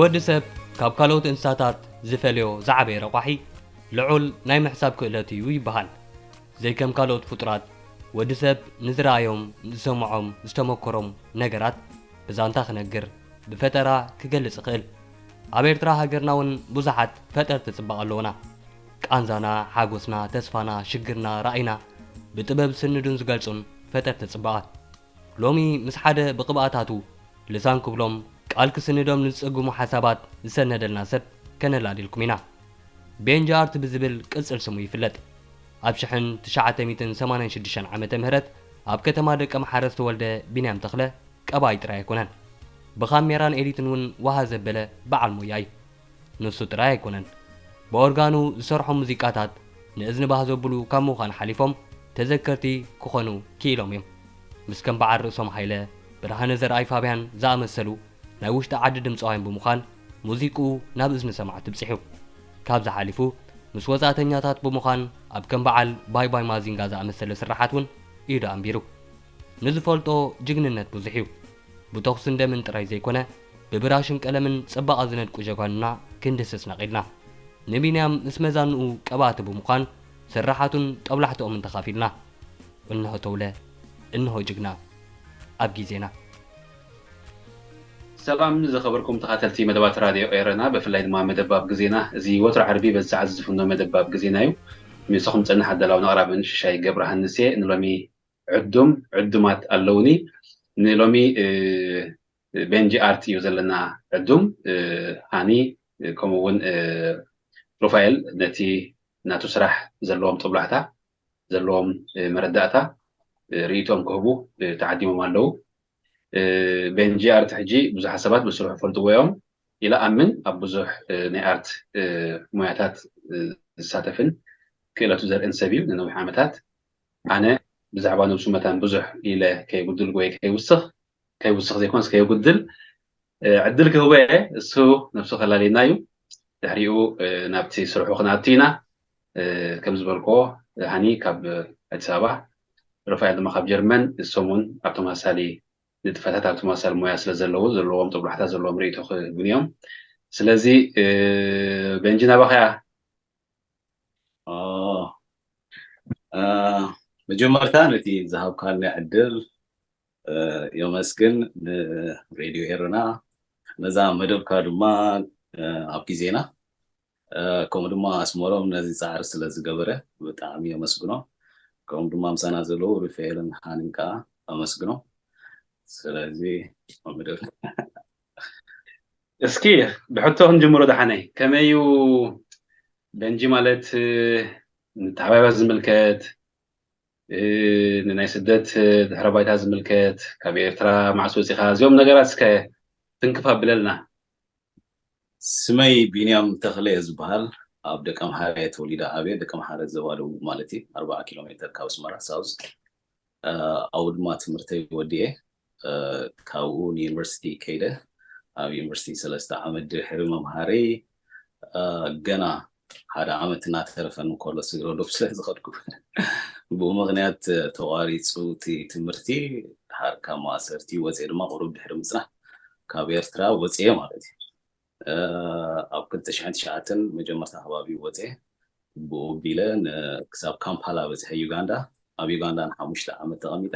ወዲ ሰብ ካብ ካልኦት እንስሳታት ዝፈልዮ ዝዓበየ ረቋሒ ልዑል ናይ ምሕሳብ ክእለቱ እዩ ይበሃል። ዘይከም ካልኦት ፍጡራት፣ ወዲ ሰብ ንዝረኣዮም፣ ዝሰምዖም፣ ዝተመኮሮም ነገራት ብዛንታ ክነግር፣ ብፈጠራ ክገልጽ ይኽእል። ኣብ ኤርትራ ሃገርና እውን ብዙሓት ፈጠርቲ ጽባቐ ኣለዉና። ቃንዛና፣ ሓጎስና፣ ተስፋና፣ ሽግርና፣ ራእይና ብጥበብ ዝስንዱን ዝገልጹን ፈጠርቲ ጽባቐ። ሎሚ ምስ ሓደ ብቕብኣታቱ ልሳን ክብሎም ቃል ክስንዶም ንዝጽግሙ ሓሳባት ዝሰነደልና ሰብ ከነላልየልኩም ኢና። ቤንጂ ኣርት ብዝብል ቅጽል ስሙ ይፍለጥ። ኣብ ሽሕን ትሽዓተ ሚእትን ሰማንያን ሽዱሽተን ዓመተ ምህረት ኣብ ከተማ ደቀ ምሓረ ዝተወልደ ቢንያም ተኽለ ቀባይ ጥራይ ኣይኮነን። ብኻሜራን ኤዲትን እውን ዋሃ ዘበለ በዓል ሞያ እዩ። ንሱ ጥራይ ኣይኮነን። ብኦርጋኑ ዝሰርሖም ሙዚቃታት ንእዝኒ ባህ ዘብሉ ካብ ምዃን ሓሊፎም ተዘከርቲ ክኾኑ ክኢሎም እዮም። ምስ ከም በዓል ርእሶም ሃይለ፣ ብርሃነ ዘርኣይ ፋብያን ዝኣመሰሉ ናይ ውሽጢ ዓዲ ድምፃውያን ብምዃን ሙዚቅኡ ናብ እዝኒ ሰማዕቲ ብፂሑ። ካብዚ ሓሊፉ ምስ ወፃእተኛታት ብምዃን ኣብ ከም በዓል ባይ ባይ ማዚንጋ ዝኣመሰለ ስራሓት እውን ኢዱ ኣንቢሩ። ንዝፈልጦ ጅግንነት ብዙሕ እዩ። ብተኹስን ደምን ጥራይ ዘይኮነ ብብራሽን ቀለምን ፅባቐ ዝነድቁ ጀጋኑና ክንድህስስ ነቒልና። ንቢንያም ምስ መዛንኡ ቀባእቲ ብምዃን ስራሓቱን ጦብላሕትኦምን ተኻፊልና። እንሆ ተውለ፣ እንሆ ጅግና ኣብ ግዜና። ሰላም ዝኸበርኩም ተኻተልቲ መደባት ራድዮ ኤረና፣ ብፍላይ ድማ መደብ ኣብ ግዜና። እዚ ወትሮ ዓርቢ በዚ ሰዓት ዝፍኖ መደብ ኣብ ግዜና እዩ። ምሳኹም ጸንሕ ኣዳላውን ኣቕራብን ሽሻይ ገብረሃንስ እየ። ንሎሚ ዕዱም ዕዱማት ኣለውኒ። ንሎሚ ቤንጂ ኣርት እዩ ዘለና ዕዱም። ሃኒ ከምኡ እውን ሩፋኤል ነቲ ናቱ ስራሕ ዘለዎም ጦብላሕታ ዘለዎም መረዳእታ ርእይቶኦም ክህቡ ተዓዲሞም ኣለዉ። ቤንጂ ኣርት ሕጂ ብዙሓት ሰባት ብስርሑ ይፈልጥዎ እዮም። ኢለ ኣምን ኣብ ብዙሕ ናይ ኣርት ሞያታት ዝሳተፍን ክእለቱ ዘርእን ሰብ እዩ። ንነዊሕ ዓመታት ኣነ ብዛዕባ ነብሱ መታን ብዙሕ ኢለ ከይጉድል ወይ ከይውስኽ ከይውስኽ ዘይኮነስ ከየጉድል ዕድል ክህቦ እየ። እሱ ነብሱ ከላልየና እዩ። ድሕሪኡ ናብቲ ስርሑ ክንኣቱ ኢና። ከም ዝበልክዎ ሃኒ ካብ ኣዲስ ኣበባ፣ ሩፋኤል ድማ ካብ ጀርመን፣ ንሶም እውን ኣብ ተመሳሳሊ ንጥፈታት ኣብ ተመሳሳሊ ሞያ ስለ ዘለዉ ዘለዎም ጦብላሕታ ዘለዎም ርእይቶ ክህቡን እዮም። ስለዚ ቤንጂ ናባኻ እያ። መጀመርታ ነቲ ዝሃብካኒ ዕድል የመስግን፣ ንሬድዮ ኤረና ነዛ መደብካ ድማ ኣብ ግዜና ከምኡ ድማ ኣስመሮም ነዚ ፃዕሪ ስለ ዝገበረ ብጣዕሚ የመስግኖ። ከምኡ ድማ ምሳና ዘለዉ ሩፋኤልን ሃንን ከዓ ኣመስግኖ። ስለዚ መደብ እስኪ ብሕቶ ክንጅምሮ ደሓነይ፣ ከመይ እዩ ቤንጂ ማለት ንተሓባቢባት ዝምልከት ንናይ ስደት ድሕረ ባይታ ዝምልከት ካብ ኤርትራ መዓስ ወፂኻ እዚኦም ነገራት እስከ ትንክፍ ኣብለልና። ስመይ ቢንያም ተኽለ እየ ዝበሃል። ኣብ ደቀምሓረ እየ ተወሊደ ዓብየ። ደቀምሓረ ዘባደቡ ማለት እዩ፣ ኣርባዓ ኪሎ ሜተር ካብ ኣስመራ ሳውዝ። ኣብኡ ድማ ትምህርተይ ወዲኤ ካብኡ ንዩኒቨርሲቲ ከይደ። ኣብ ዩኒቨርሲቲ ሰለስተ ዓመት ድሕሪ ምምሃረይ ገና ሓደ ዓመት እናተረፈኒ እንከሎ ስግረ ዶብ ስለ ዝኸድኩ ብኡ ምኽንያት ተቋሪፁ እቲ ትምህርቲ። ድሓር ካብ ማእሰርቲ ወፅኤ ድማ ቁሩብ ድሕሪ ምፅናሕ ካብ ኤርትራ ወፅኤ ማለት እዩ። ኣብ ክልተ ሽሕን ትሽዓተን መጀመርታ ከባቢ ወፅኤ ብኡ ኣቢለ ክሳብ ካምፓላ በፅሐ ዩጋንዳ። ኣብ ዩጋንዳ ንሓሙሽተ ዓመት ተቐሚጠ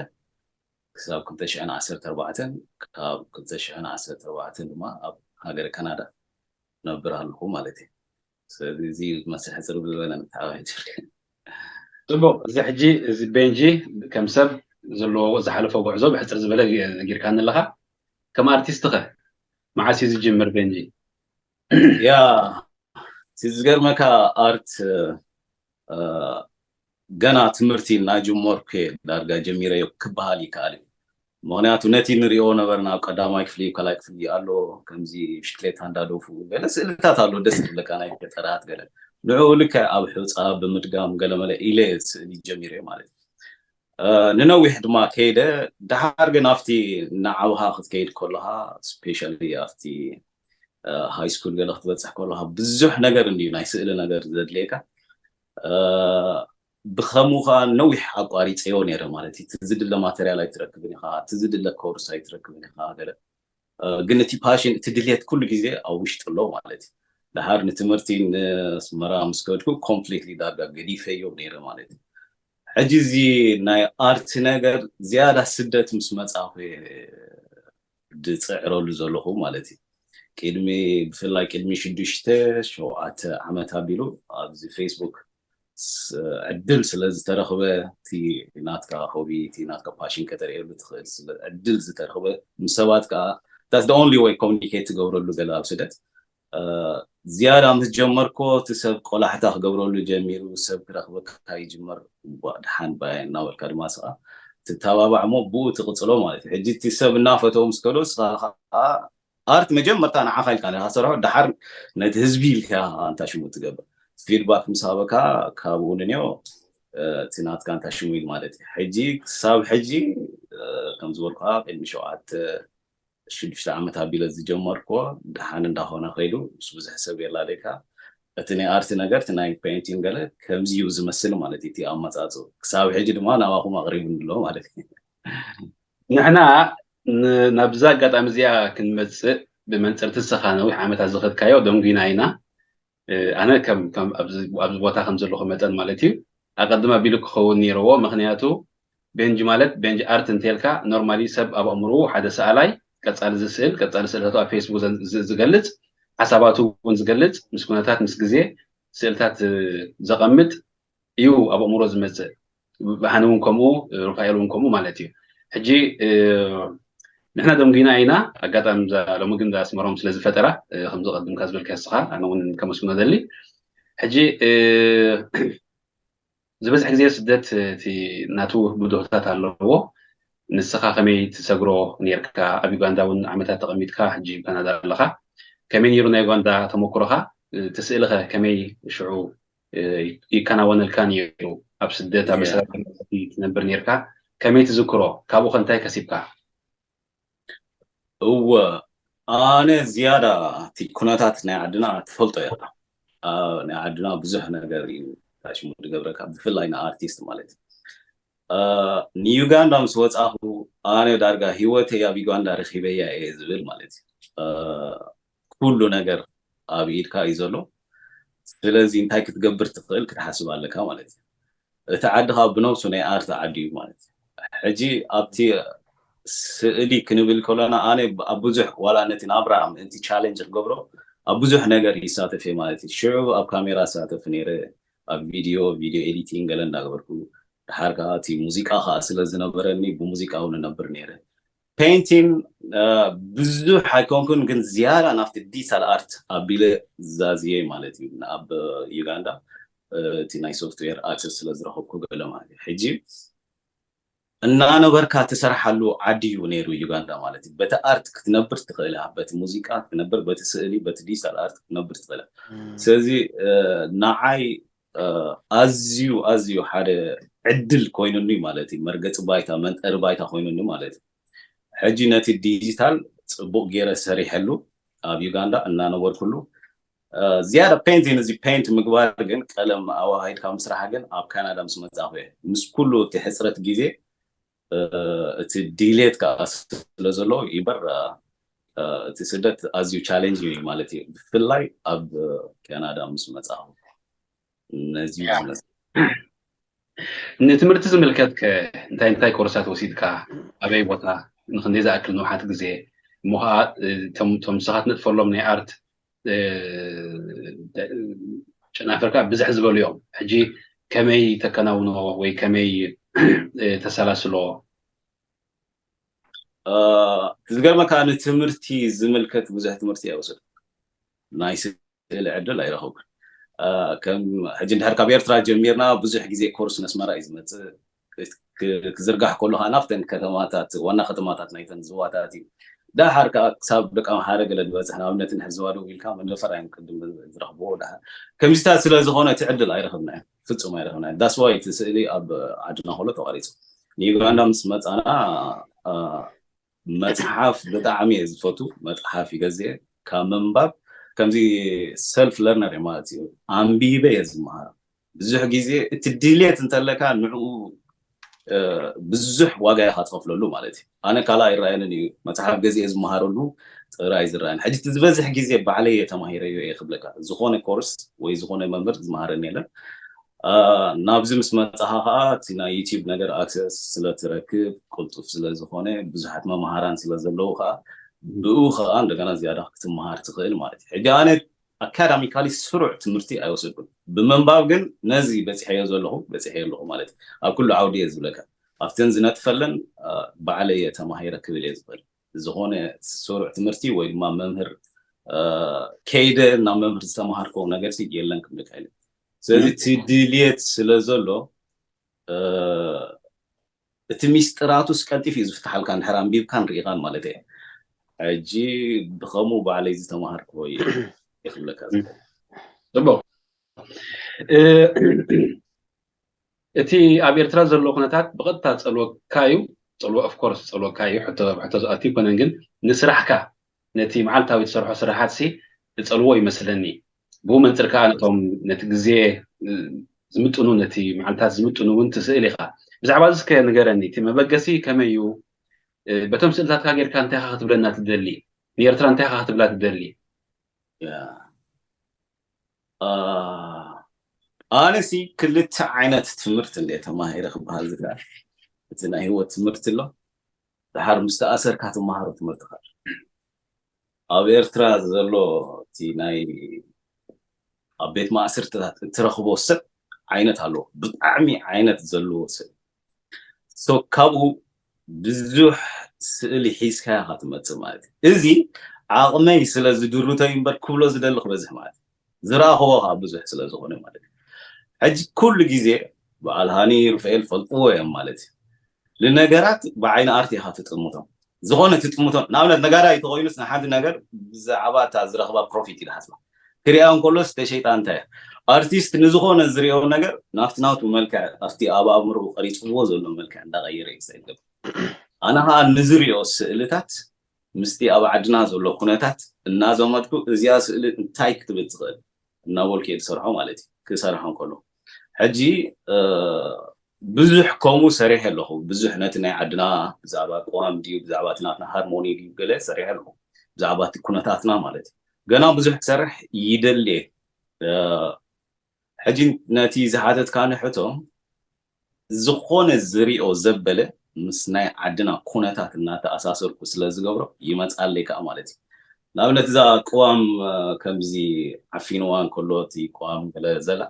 ክሳብ ክልተ ሽሕን ዓሰርተ ኣርባዕተን፣ ካብ ክልተ ሽሕን ዓሰርተ ኣርባዕተን ድማ ኣብ ሃገረ ካናዳ ነብር ኣለኹ ማለት እዩ። ስለዚ እዚ መስርሕ ፅርብ ዝበለ ንተሓባበሪ። ፅቡቕ። እዚ ሕጂ እዚ ቤንጂ ከም ሰብ ዘለዎ ዝሓለፎ ጉዕዞ ብሕፅር ዝበለ ነጊርካኒ ኣለኻ። ከም ኣርቲስት ኸ መዓስ እዩ ዝጅምር ቤንጂ? ያ እቲ ዝገርመካ ኣርት ገና ትምህርቲ እናጀመርኩ እየ ዳርጋ ጀሚረዮ ክበሃል ይከኣል እዩ። ምኽንያቱ ነቲ ንሪኦ ነበርና ኣብ ቀዳማይ ክፍሊ ካልኣይ ክፍሊ ኣሎ ከምዚ ብሽክሌታ እንዳደፉ ገለ ስእልታት ኣሎ ደስ ዝብለካ ናይ ገጠራት ገለ ንዕኡ ልክዕ ኣብ ሑፃ ብምድጋም ገለመለ ኢለ ስእሊ ጀሚረ ማለት እዩ። ንነዊሕ ድማ ከይደ ደሓር ግን ኣብቲ እናዓብኻ ክትከይድ ከለኻ ስፔሻሊ ኣብቲ ሃይ ስኩል ገለ ክትበፅሕ ከለኻ ብዙሕ ነገር እንድዩ ናይ ስእሊ ነገር ዘድልየካ ብኸምኡ ከዓ ነዊሕ ኣቋሪፀዮ ነይረ ማለት እዩ። እቲ ዝድለ ማተርያል ኣይትረክብን ኢኻ፣ እቲ ዝድለ ኮርስ ኣይትረክብን ኢኻ ገለ ግን እቲ ፓሽን እቲ ድሌት ኩሉ ግዜ ኣብ ውሽጢ ኣሎ ማለት እዩ። ድሓር ንትምህርቲ ንስመራ ምስ ከድኩ ኮምፕሊትሊ ዳርጋ ገዲፈዮ ነይረ ማለት እዩ። ሕጂ እዚ ናይ ኣርት ነገር ዝያዳ ስደት ምስ መጻኹ ዝፅዕረሉ ዘለኹ ማለት እዩ። ቅድሚ ብፍላይ ቅድሚ ሽዱሽተ ሸውዓተ ዓመት ኣቢሉ ኣብዚ ፌስቡክ ዕድል ስለ ዝተረኽበ እቲ ናትካ ሆቢ እቲ ናትካ ፓሽን ከተርእየሉ ትኽእል ዕድል ዝተረኽበ ምስ ሰባት ከዓ that's the only way communicate ትገብረሉ ገለ ኣብ ስደት ዝያዳ ምስ ጀመርኮ እቲ ሰብ ቆላሕታ ክገብረሉ ጀሚሩ ሰብ ክረኽበካ ይጅመር። ድሓን ባየ እናበልካ ድማ ስኻ ትተባባዕ እሞ ብኡ ትቕፅሎ ማለት እዩ። ሕጂ እቲ ሰብ እናፈተው ምስ ከዶ ስኻ ከዓ ኣርት መጀመርታ ንዓኻ ኢልካ ሰርሖ ድሓር ነቲ ህዝቢ ኢልካ እንታ ሽሙ ትገብር ፊድባክ ምስ ሃበካ ካብኡ ንንዮ እቲ ናትካ እንታ ሽሙ ኢል ማለት እዩ። ሕጂ ክሳብ ሕጂ ከም ዝበልኩ ቅድሚ ሸውዓተ ሽዱሽተ ዓመት ኣቢለ ዝጀመርኮ ድሓን እንዳኾነ ከይዱ ምስ ብዙሕ ሰብ የላለካ እቲ ናይ ኣርት ነገር እቲ ናይ ፔንቲንግ ገለ ከምዚ እዩ ዝመስል ማለት እዩ እቲ ኣመፃፅኡ። ክሳብ ሕጂ ድማ ናባኹም ኣቕሪቡኒ ኣሎ ማለት እዩ። ንሕና ናብዛ ኣጋጣሚ እዚኣ ክንመፅእ ብመንፅር ትስኻ ነዊሕ ዓመታት ዝኸድካዮ ደንጉና ኢና። ኣነ ኣብዚ ቦታ ከም ዘለኹ መጠን ማለት እዩ ኣቀድም ኣቢሉ ክኸውን ነይርዎ። ምክንያቱ ቤንጅ ማለት ቤንጅ ኣርት እንተልካ ኖርማሊ ሰብ ኣብ ኣእምርኡ ሓደ ሰኣላይ ቀፃሊ ዝስእል ቀፃሊ ስእልታቱ ኣብ ፌስቡክ ዝገልፅ ሓሳባቱ እውን ዝገልፅ ምስ ኩነታት ምስ ግዜ ስእልታት ዘቐምጥ እዩ ኣብ ኣእምሮ ዝመፅእ። ብሓኒ እውን ከምኡ ሩፋኤል እውን ከምኡ ማለት እዩ። ሕጂ ንሕና ደንጉና ኢና ኣጋጣሚ ሎሚ ግን ኣስመሮም ስለዝፈጠራ ከምዚ ቀድምካ ዝበልካ ስኻ ኣነ እውን ከመስግኖ ደሊ። ሕጂ ዝበዝሕ ግዜ ስደት እቲ ናቱ ብድሆታት ኣለዎ። ንስኻ ከመይ ትሰግሮ ነርካ ኣብ ዩጋንዳ እውን ዓመታት ተቐሚጥካ ሕጂ ካናዳ ኣለኻ። ከመይ ነይሩ ናይ ዩጋንዳ ተመክሮኻ? እቲ ስእልኸ ከመይ ሽዑ ይከናወነልካ ነይሩ? ኣብ ስደት ኣብ መሰረታዊ ትነብር ነርካ ከመይ ትዝክሮ? ካብኡ ከ እንታይ ከሲብካ? እወ ኣነ ዝያዳ እቲ ኩነታት ናይ ዓድና ትፈልጦ እያ። ናይ ዓድና ብዙሕ ነገር እዩ ታሽሙ ዝገብረካ ብፍላይ ንኣርቲስት ማለት እዩ። ንዩጋንዳ ምስ ወፃኹ ኣነ ዳርጋ ህይወተይ ኣብ ዩጋንዳ ረኪበያ እየ ዝብል ማለት እዩ። ኩሉ ነገር ኣብ ኢድካ እዩ ዘሎ። ስለዚ እንታይ ክትገብር ትኽእል ክትሓስብ ኣለካ ማለት እዩ። እቲ ዓዲ ከዓ ብነብሱ ናይ ኣርት ዓዲ እዩ ማለት እዩ። ሕጂ ኣብቲ ስእሊ ክንብል ከሎና ኣነ ኣብ ብዙሕ ዋላ ነቲ ናብራ ምእንቲ ቻለንጅ ክገብሮ ኣብ ብዙሕ ነገር ይሳተፍ እየ ማለት እዩ። ሽዑ ኣብ ካሜራ እሳተፍ ነይረ፣ ኣብ ቪድዮ ቪድዮ ኤዲቲንግ ገለ እንዳገበርኩ ድሓር ከዓ እቲ ሙዚቃ ከዓ ስለ ዝነበረኒ ብሙዚቃ እውን እነብር ነይረ። ፔንቲን ብዙሕ ኣይኮንኩን ግን ዝያዳ ናብቲ ዲጂታል ኣርት ኣቢለ ዛዝየ ማለት እዩ ኣብ ዩጋንዳ እቲ ናይ ሶፍትዌር ኣክሰስ ስለ ዝረኸብኩ ገለ ማለት እዩ። ሕጂ እናነበርካ ትሰርሓሉ ዓዲ እዩ ነይሩ ዩጋንዳ ማለት እዩ። በቲ ኣርት ክትነብር ትኽእል በቲ ሙዚቃ ክትነብር በቲ ስእሊ በቲ ዲጂታል ኣርት ክትነብር ትኽእል። ስለዚ ንዓይ ኣዝዩ ኣዝዩ ሓደ ዕድል ኮይኑኒ ማለት እዩ። መርገፂ ባይታ መንጠሪ ባይታ ኮይኑኒ ማለት እዩ። ሕጂ ነቲ ዲጂታል ፅቡቅ ገይረ ሰሪሐሉ ኣብ ዩጋንዳ እናነበርኩሉ ዝያዳ ፔንቲን እዚ ፔንት ምግባር ግን ቀለም ኣዋሃይድካ ምስራሕ ግን ኣብ ካናዳ ምስ መፃኹ እየ ምስ ኩሉ እቲ ሕፅረት ግዜ እቲ ዲሌት ከዓ ስለ ዘሎ ይበር እቲ ስደት ኣዝዩ ቻሌንጅ እዩ ማለት እዩ። ብፍላይ ኣብ ካናዳ ምስ መፃኹ ነዚ ዝመስል። ንትምህርቲ ዝምልከት ከ እንታይ እንታይ ኮርሳት ወሲድካ? ኣበይ ቦታ? ንክንደይ ዝኣክል ንውሓት ግዜ? እሞ ከዓ እቶም ንስኻ ትነጥፈሎም ናይ ኣርት ጨናፍር ከዓ ብዝሕ ዝበሉ እዮም። ሕጂ ከመይ ተከናውኖ ወይ ከመይ ተሰላስሎ? ዝገርመካ ንትምህርቲ ዝምልከት ብዙሕ ትምህርቲ እየ ወሰድኩ። ናይ ስእሊ ዕድል ኣይረኸብኩን። ከም ሕጂ እንድሕር ካብ ኤርትራ ጀሚርና ብዙሕ ግዜ ኮርስ ነስመራ እዩ ዝመፅእ። ክዝርጋሕ ከሎ ከዓ ናብተን ከተማታት ዋና ከተማታት ናይተን ዝዋታት እዩ። ዳሓር ከዓ ክሳብ ደቂ ኣምሓረ ገለ ዝበፅሕ ንኣብነት እንድሕር ዝዋደው ኢልካ መንደፈራ እዮም ቅድም ዝረኽብዎ። ዳሓር ከምዚታት ስለ ዝኾነ እቲ ዕድል ኣይረኸብናዮ፣ ፍፁም ኣይረኸብናዮ። ዳስዋይ እቲ ስእሊ ኣብ ዓድና ከሎ ተቋሪፁ። ንዩጋንዳ ምስ መፃና መፅሓፍ ብጣዕሚ እየ ዝፈቱ። መፅሓፍ ይገዝእ ካብ ምንባብ ከምዚ ሰልፍ ለርነር ማለት እዩ። ኣንቢበ እየ ዝመሃር። ብዙሕ ግዜ እቲ ድሌት እንተለካ ንዕኡ ብዙሕ ዋጋ ኢኻ ትኸፍለሉ ማለት እዩ። ኣነ ካልኣ ኣይረኣየንን እዩ፣ መፅሓፍ ገዚኤ ዝመሃረሉ ጥራይ ዝረኣየን። ሕጂ እቲ ዝበዝሕ ግዜ ባዕለይ እየ ተማሂረዮ እየ ክብለካ። ዝኾነ ኮርስ ወይ ዝኾነ መምህር ዝመሃረኒ የለን። ናብዚ ምስ መፃኻ ከዓ እቲ ናይ ዩቲዩብ ነገር ኣክሰስ ስለትረክብ፣ ቅልጡፍ ስለዝኾነ፣ ብዙሓት መምሃራን ስለዘለዉ ከዓ ብኡ ከዓ እንደገና ዝያዳ ክትመሃር ትኽእል ማለት እዩ። ሕጂ ኣነ ኣካዳሚካሊ ስሩዕ ትምህርቲ ኣይወሰድኩን። ብምንባብ ግን ነዚ በፂሐዮ ዘለኹ በፂሐዮ ኣለኹ ማለት እዩ። ኣብ ኩሉ ዓውዲ እየ ዝብለካ። ኣብተን ዝነጥፈለን ባዕለይ እየ ተማሂረ ክብል እየ ዝኽእል። ዝኾነ ስሩዕ ትምህርቲ ወይ ድማ መምህር ከይደ ናብ መምህር ዝተማሃርኮ ነገር የለን ክብለካ ኢለ። ስለዚ እቲ ድልየት ስለ ዘሎ እቲ ሚስጥራቱስ ቀልጢፍ እዩ ዝፍትሓልካ፣ እንድሕር ኣንቢብካን ርኢኻን ማለት እየ። ሕጂ ብኸምኡ ባዕለይ ዝተማሃርክዎ እዩ ክብለካ። ጽቡቕ። እቲ ኣብ ኤርትራ ዘሎ ኩነታት ብቐጥታ ጸልወካ እዩ። ጸልዎ ኦፍኮርስ ጸልወካ እዩ። ሕቶ ዝኣቱ ይኮነን፣ ግን ንስራሕካ ነቲ መዓልታዊ ትሰርሖ ስራሓትሲ ትጸልዎ ይመስለኒ። ብኡ መንጽር ከዓ ነቶም ነቲ ግዜ ዝምጥኑ፣ ነቲ መዓልታት ዝምጥኑ እውን ትስእል ኢኻ። ብዛዕባ እዚ እስከ ንገረኒ፣ እቲ መበገሲ ከመይ እዩ? በቶም ስእልታትካ ጌርካ እንታይ ኢኻ ክትብለና ትደሊ? ንኤርትራ እንታይ ኢኻ ክትብላ ትደሊ? ኣነሲ ክልተ ዓይነት ትምህርቲ እንደ ተማሂረ ክበሃል ዝከኣል፣ እቲ ናይ ህይወት ትምህርቲ ኣሎ፣ ድሓር ምስ ተኣሰርካ ትመሃሮ ትምህርቲ ኣሎ። ኣብ ኤርትራ ዘሎ እቲ ናይ ኣብ ቤት ማእሰርትታት እትረኽቦ ሰብ ዓይነት ኣለዎ፣ ብጣዕሚ ዓይነት ዘለዎ ሰብ። ሶ ካብኡ ብዙሕ ስእሊ ሒዝካ ኢኻ ትመጽእ ማለት እዩ። እዚ ዓቕመይ ስለ ዝድርቶ እዩ እምበር ክብሎ ዝደሊ ክበዝሕ ማለት እዩ። ዝረኣኽዎ ከዓ ብዙሕ ስለ ዝኾነ ማለት እዩ። ሕጂ ኩሉ ግዜ በዓል ሃኒ ሩፋኤል ፈልጥዎ እዮም ማለት እዩ። ንነገራት ብዓይኒ ኣርት ኢኻ ትጥምቶም። ዝኾነ ትጥምቶ፣ ንኣብነት ነጋዳይ ተኾይኑስ ንሓንቲ ነገር ብዛዕባ እታ ዝረኽባ ፕሮፊት እዩ ዝሓስባ። ክሪኣ እንከሎስ ተሸይጣ እንታይ እያ? ኣርቲስት ንዝኾነ ዝሪኦ ነገር ናብቲ ናቱ መልክዕ፣ ኣብቲ ኣብ ኣእምሮኡ ቀሪፅዎ ዘሎ መልክዕ እንዳቐየረ እዩ ክሰግር። ኣነ ከዓ ንዝሪኦ ስእልታት ምስቲ ኣብ ዓድና ዘሎ ኩነታት እናዘመድኩ እዚኣ ስእሊ እንታይ ክትብል ትኽእል እናበልኩ እየ ዝሰርሖ ማለት እዩ። ክሰርሖ እንከሎ ሕጂ ብዙሕ ከምኡ ሰሪሐ ኣለኹ። ብዙሕ ነቲ ናይ ዓድና ብዛዕባ ቅዋም ድዩ ብዛዕባ እቲ ናትና ሃርሞኒ ድዩ ገለ ሰሪሐ ኣለኹ። ብዛዕባ እቲ ኩነታትና ማለት እዩ። ገና ብዙሕ ክሰርሕ ይደሊ እየ። ሕጂ ነቲ ዝሓተትካኒ ሕቶ ዝኾነ ዝሪኦ ዘበለ ምስ ናይ ዓድና ኩነታት እናተኣሳሰርኩ ስለ ዝገብሮ ይመፃለይ ከዓ ማለት እዩ። ንኣብነት እዛ ቅዋም ከምዚ ዓፊንዋ እንከሎ እቲ ቅዋም ገለ ዘላ